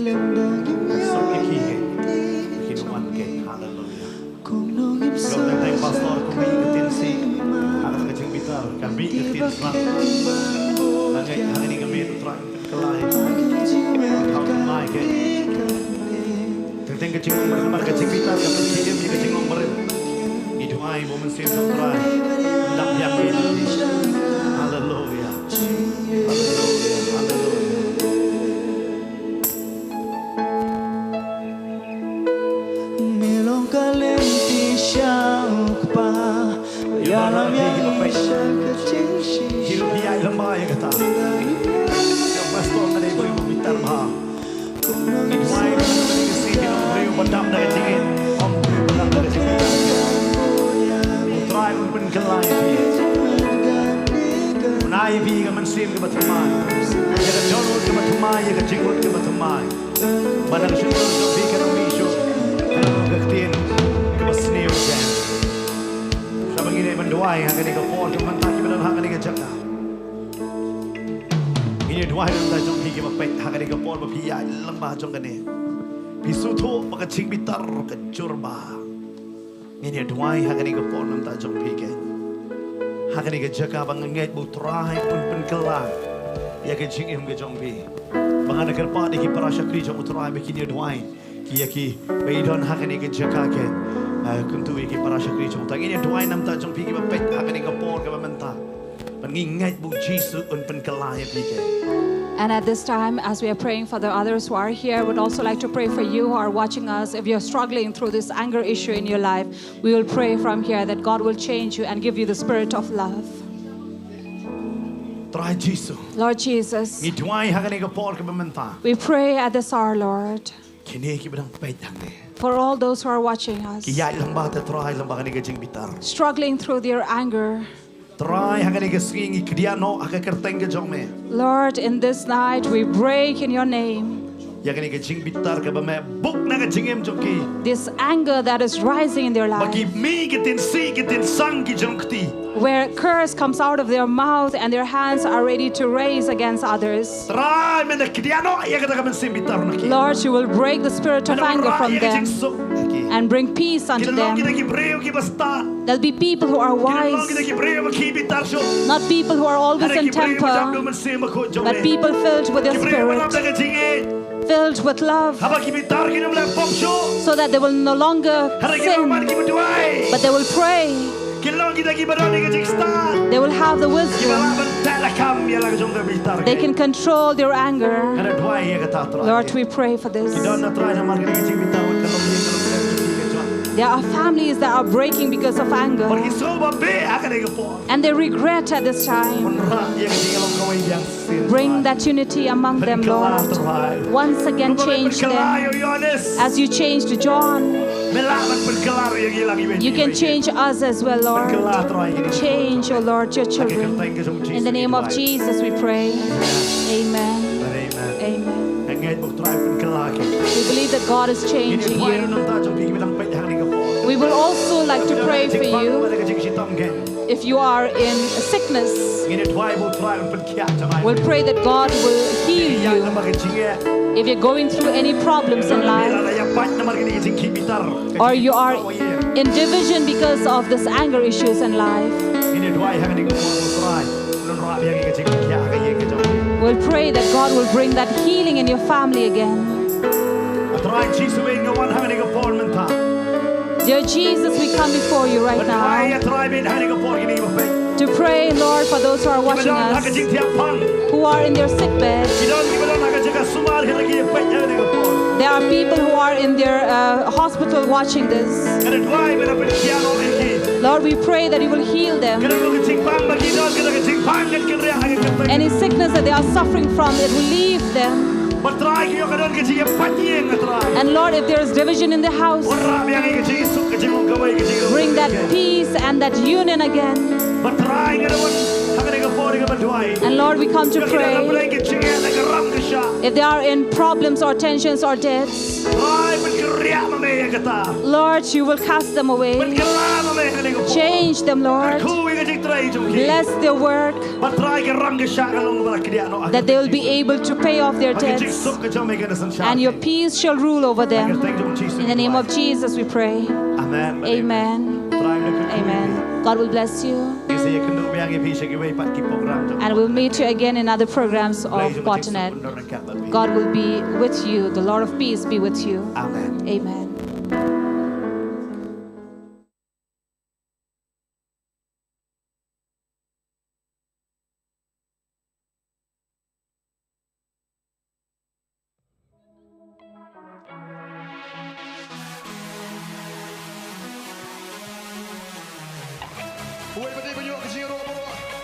Lem da ki miat ki lynti jong ngi. Haleluya. Ïa u teng teng pastor kumne ka ktien sih ha ka jingbitar ka mih ka ktien sah. Hangne hangne ka mih u Trai. Teng teng ka jinglong barim, namar ka jingbitar ka pynkhih im ïa ka jinglong barim. Ngi duwai ba u Mynsiem Jong u Trai un dap biang ïa ngi. Haleluya. Haleluya. Haleluya. Me long ka lynti sha u Kpa. Ïalam ïa ngi sha ka jingshisha. Ki ruh ki ïaid lem bad ïa kata. Ïa u pastor ka dei briew ba bitar bha. Ngi duwai ba ngi sngewthuh ki long briew ba dap da ka jingim. Ym briew ba dap da ka jingbitar. U Trai un pynkylla ïa phi. Un ai ïa phi ka mynsiem kaba thymmai. Ïa ka dohnud kaba thymmai, ïa ka jingmut kaba thymmai. Ba nang sngewthuh jong phi kan ym mih shuh. Ka ktien kaba sniew jan. Sngewbha ngin ïa ban duwai ha kane ka por, ka mynta kiba don ha kane ka jaka. Ngin ïa duwai na ka bynta jong phi kiba peit ha kane ka por ba phi ïaid lyngba jong kane. Phi sngewthuh ba ka jingbitar ka jur bha. Ngin ïa duwai ha kane ka por na ka bynta jong phi keiñ. Ha kane ka jaka ba nga ngeit ba u Trai un pynkylla ïa ka jingim ka jong phi. Ba ngan kyrpad ïa ki para shakri jong u Trai ba kin ïa duwai. Ki ïa ki ba i don ha kane ka jaka keiñ. Ah, kumta ïa ki para shakri jong u Trai. Ngin ïa duwai na ka bynta jong phi kiba peit ha kane ka por kaba mynta. Ba ngi ngeit ba u Jisu un pynkylla ïa phi keiñ. And at this time, as we are praying for the others who are here, I would also like to pray for you who are watching us. If you're struggling through this anger issue in your life, we will pray from here that God will change you and give you the spirit of love. Trai Jisu. Lord Jesus, ngi duwai ha kane ka por kaba mynta. We pray at this hour, Lord. Kine kiba dang peit hangne. For all those who are watching us. Ki ïaid lyngba te Trai lyngba kane ka jingbitar. Struggling through their anger. Trai ha kane ka sngi ngi kdiah noh ha ka kyrteng ka jong me. Lord, in this night we break in your name. Ïa kane ka jingbitar kaba me buk na ka jingim jong ki. This anger that is rising in their life. Ba ki mih ki ktien sih ki ktien sang ki jong kti. Where curse comes out of their mouth and their hands are ready to raise against others. Trai me da kdiah noh ïa kata ka mynsiem bitar na ki. Lord, you will break the spirit of anger from them and bring peace unto them. Kin long kita ki briew kiba stad. There'll be people who are wise, not people who are always in temper, but people filled with your spirit, filled with love, so that they will no longer sin, but they will pray. They will have the wisdom. They can control their anger. Lord, we pray for this. There are families that are breaking because of anger. And they regret at this time. Bring that unity among them, Lord. Once again, change them. As you changed John, you can change us as well, Lord. Change, oh Lord, your children. In the name of Jesus, we pray. Amen. Amen. We believe that God is changing you. We will also like to pray for you. If you are in sickness, we'll pray that God will heal you. If you're going through any problems in life, or you are in division because of this anger issues in life, we'll pray that God will bring that healing in your family again. Dear Jesus, we come before you right now to pray, Lord, for those who are watching us, who are in their sick bed. There are people who are in their uh, hospital watching this. Lord, we pray that you will heal them. Ka don ka jingpang ba ki don, ka don ka jingpang kin kin riang ha ka kyrteng. Any sickness that they are suffering from, it will leave them. Bad Trai ki ïoh ka don ka jingïapateng, Trai. And Lord, if there is division in the house, Wanrah biang ïa ka jingsuk, ka jinglong kawei, ka jinglong kawei. Bring that peace and that union again. Bad Trai ka don ha kane ka por kaba duwai. And Lord, we come to pray. Ka don ha ka jingeh, ha ka ram ka shah. If they are in problems or tensions or debts, Trai, pynkynriah ma me ïa kata. Lord, you will cast them away. Pynkylla ma me ha kane ka por. Change them, Lord. Kyrkhu ïa ka jingtrei jong ki. Bless their work. Bad Trai, ka ram ka shah kan long kaba la kdiah noh. That they will be able to pay off their debts. Bad ka jingsuk ka jong me kan sa shah. And your peace shall rule over them. Ha ka kyrteng jong U Jisu. In the name of Jesus, we pray. Amen. Amen. Trai, me kyrkhu ïa phi. Amen. God will bless you. Ngin sa ïakynduh biang ïa phi sha kiwei pat ki program jong. And we'll meet you again in other programs of Botnet. God will be with you. The Lord of peace be with you. Amen. Amen. Uwei pat ba ïoh ka jingïaroh baroh.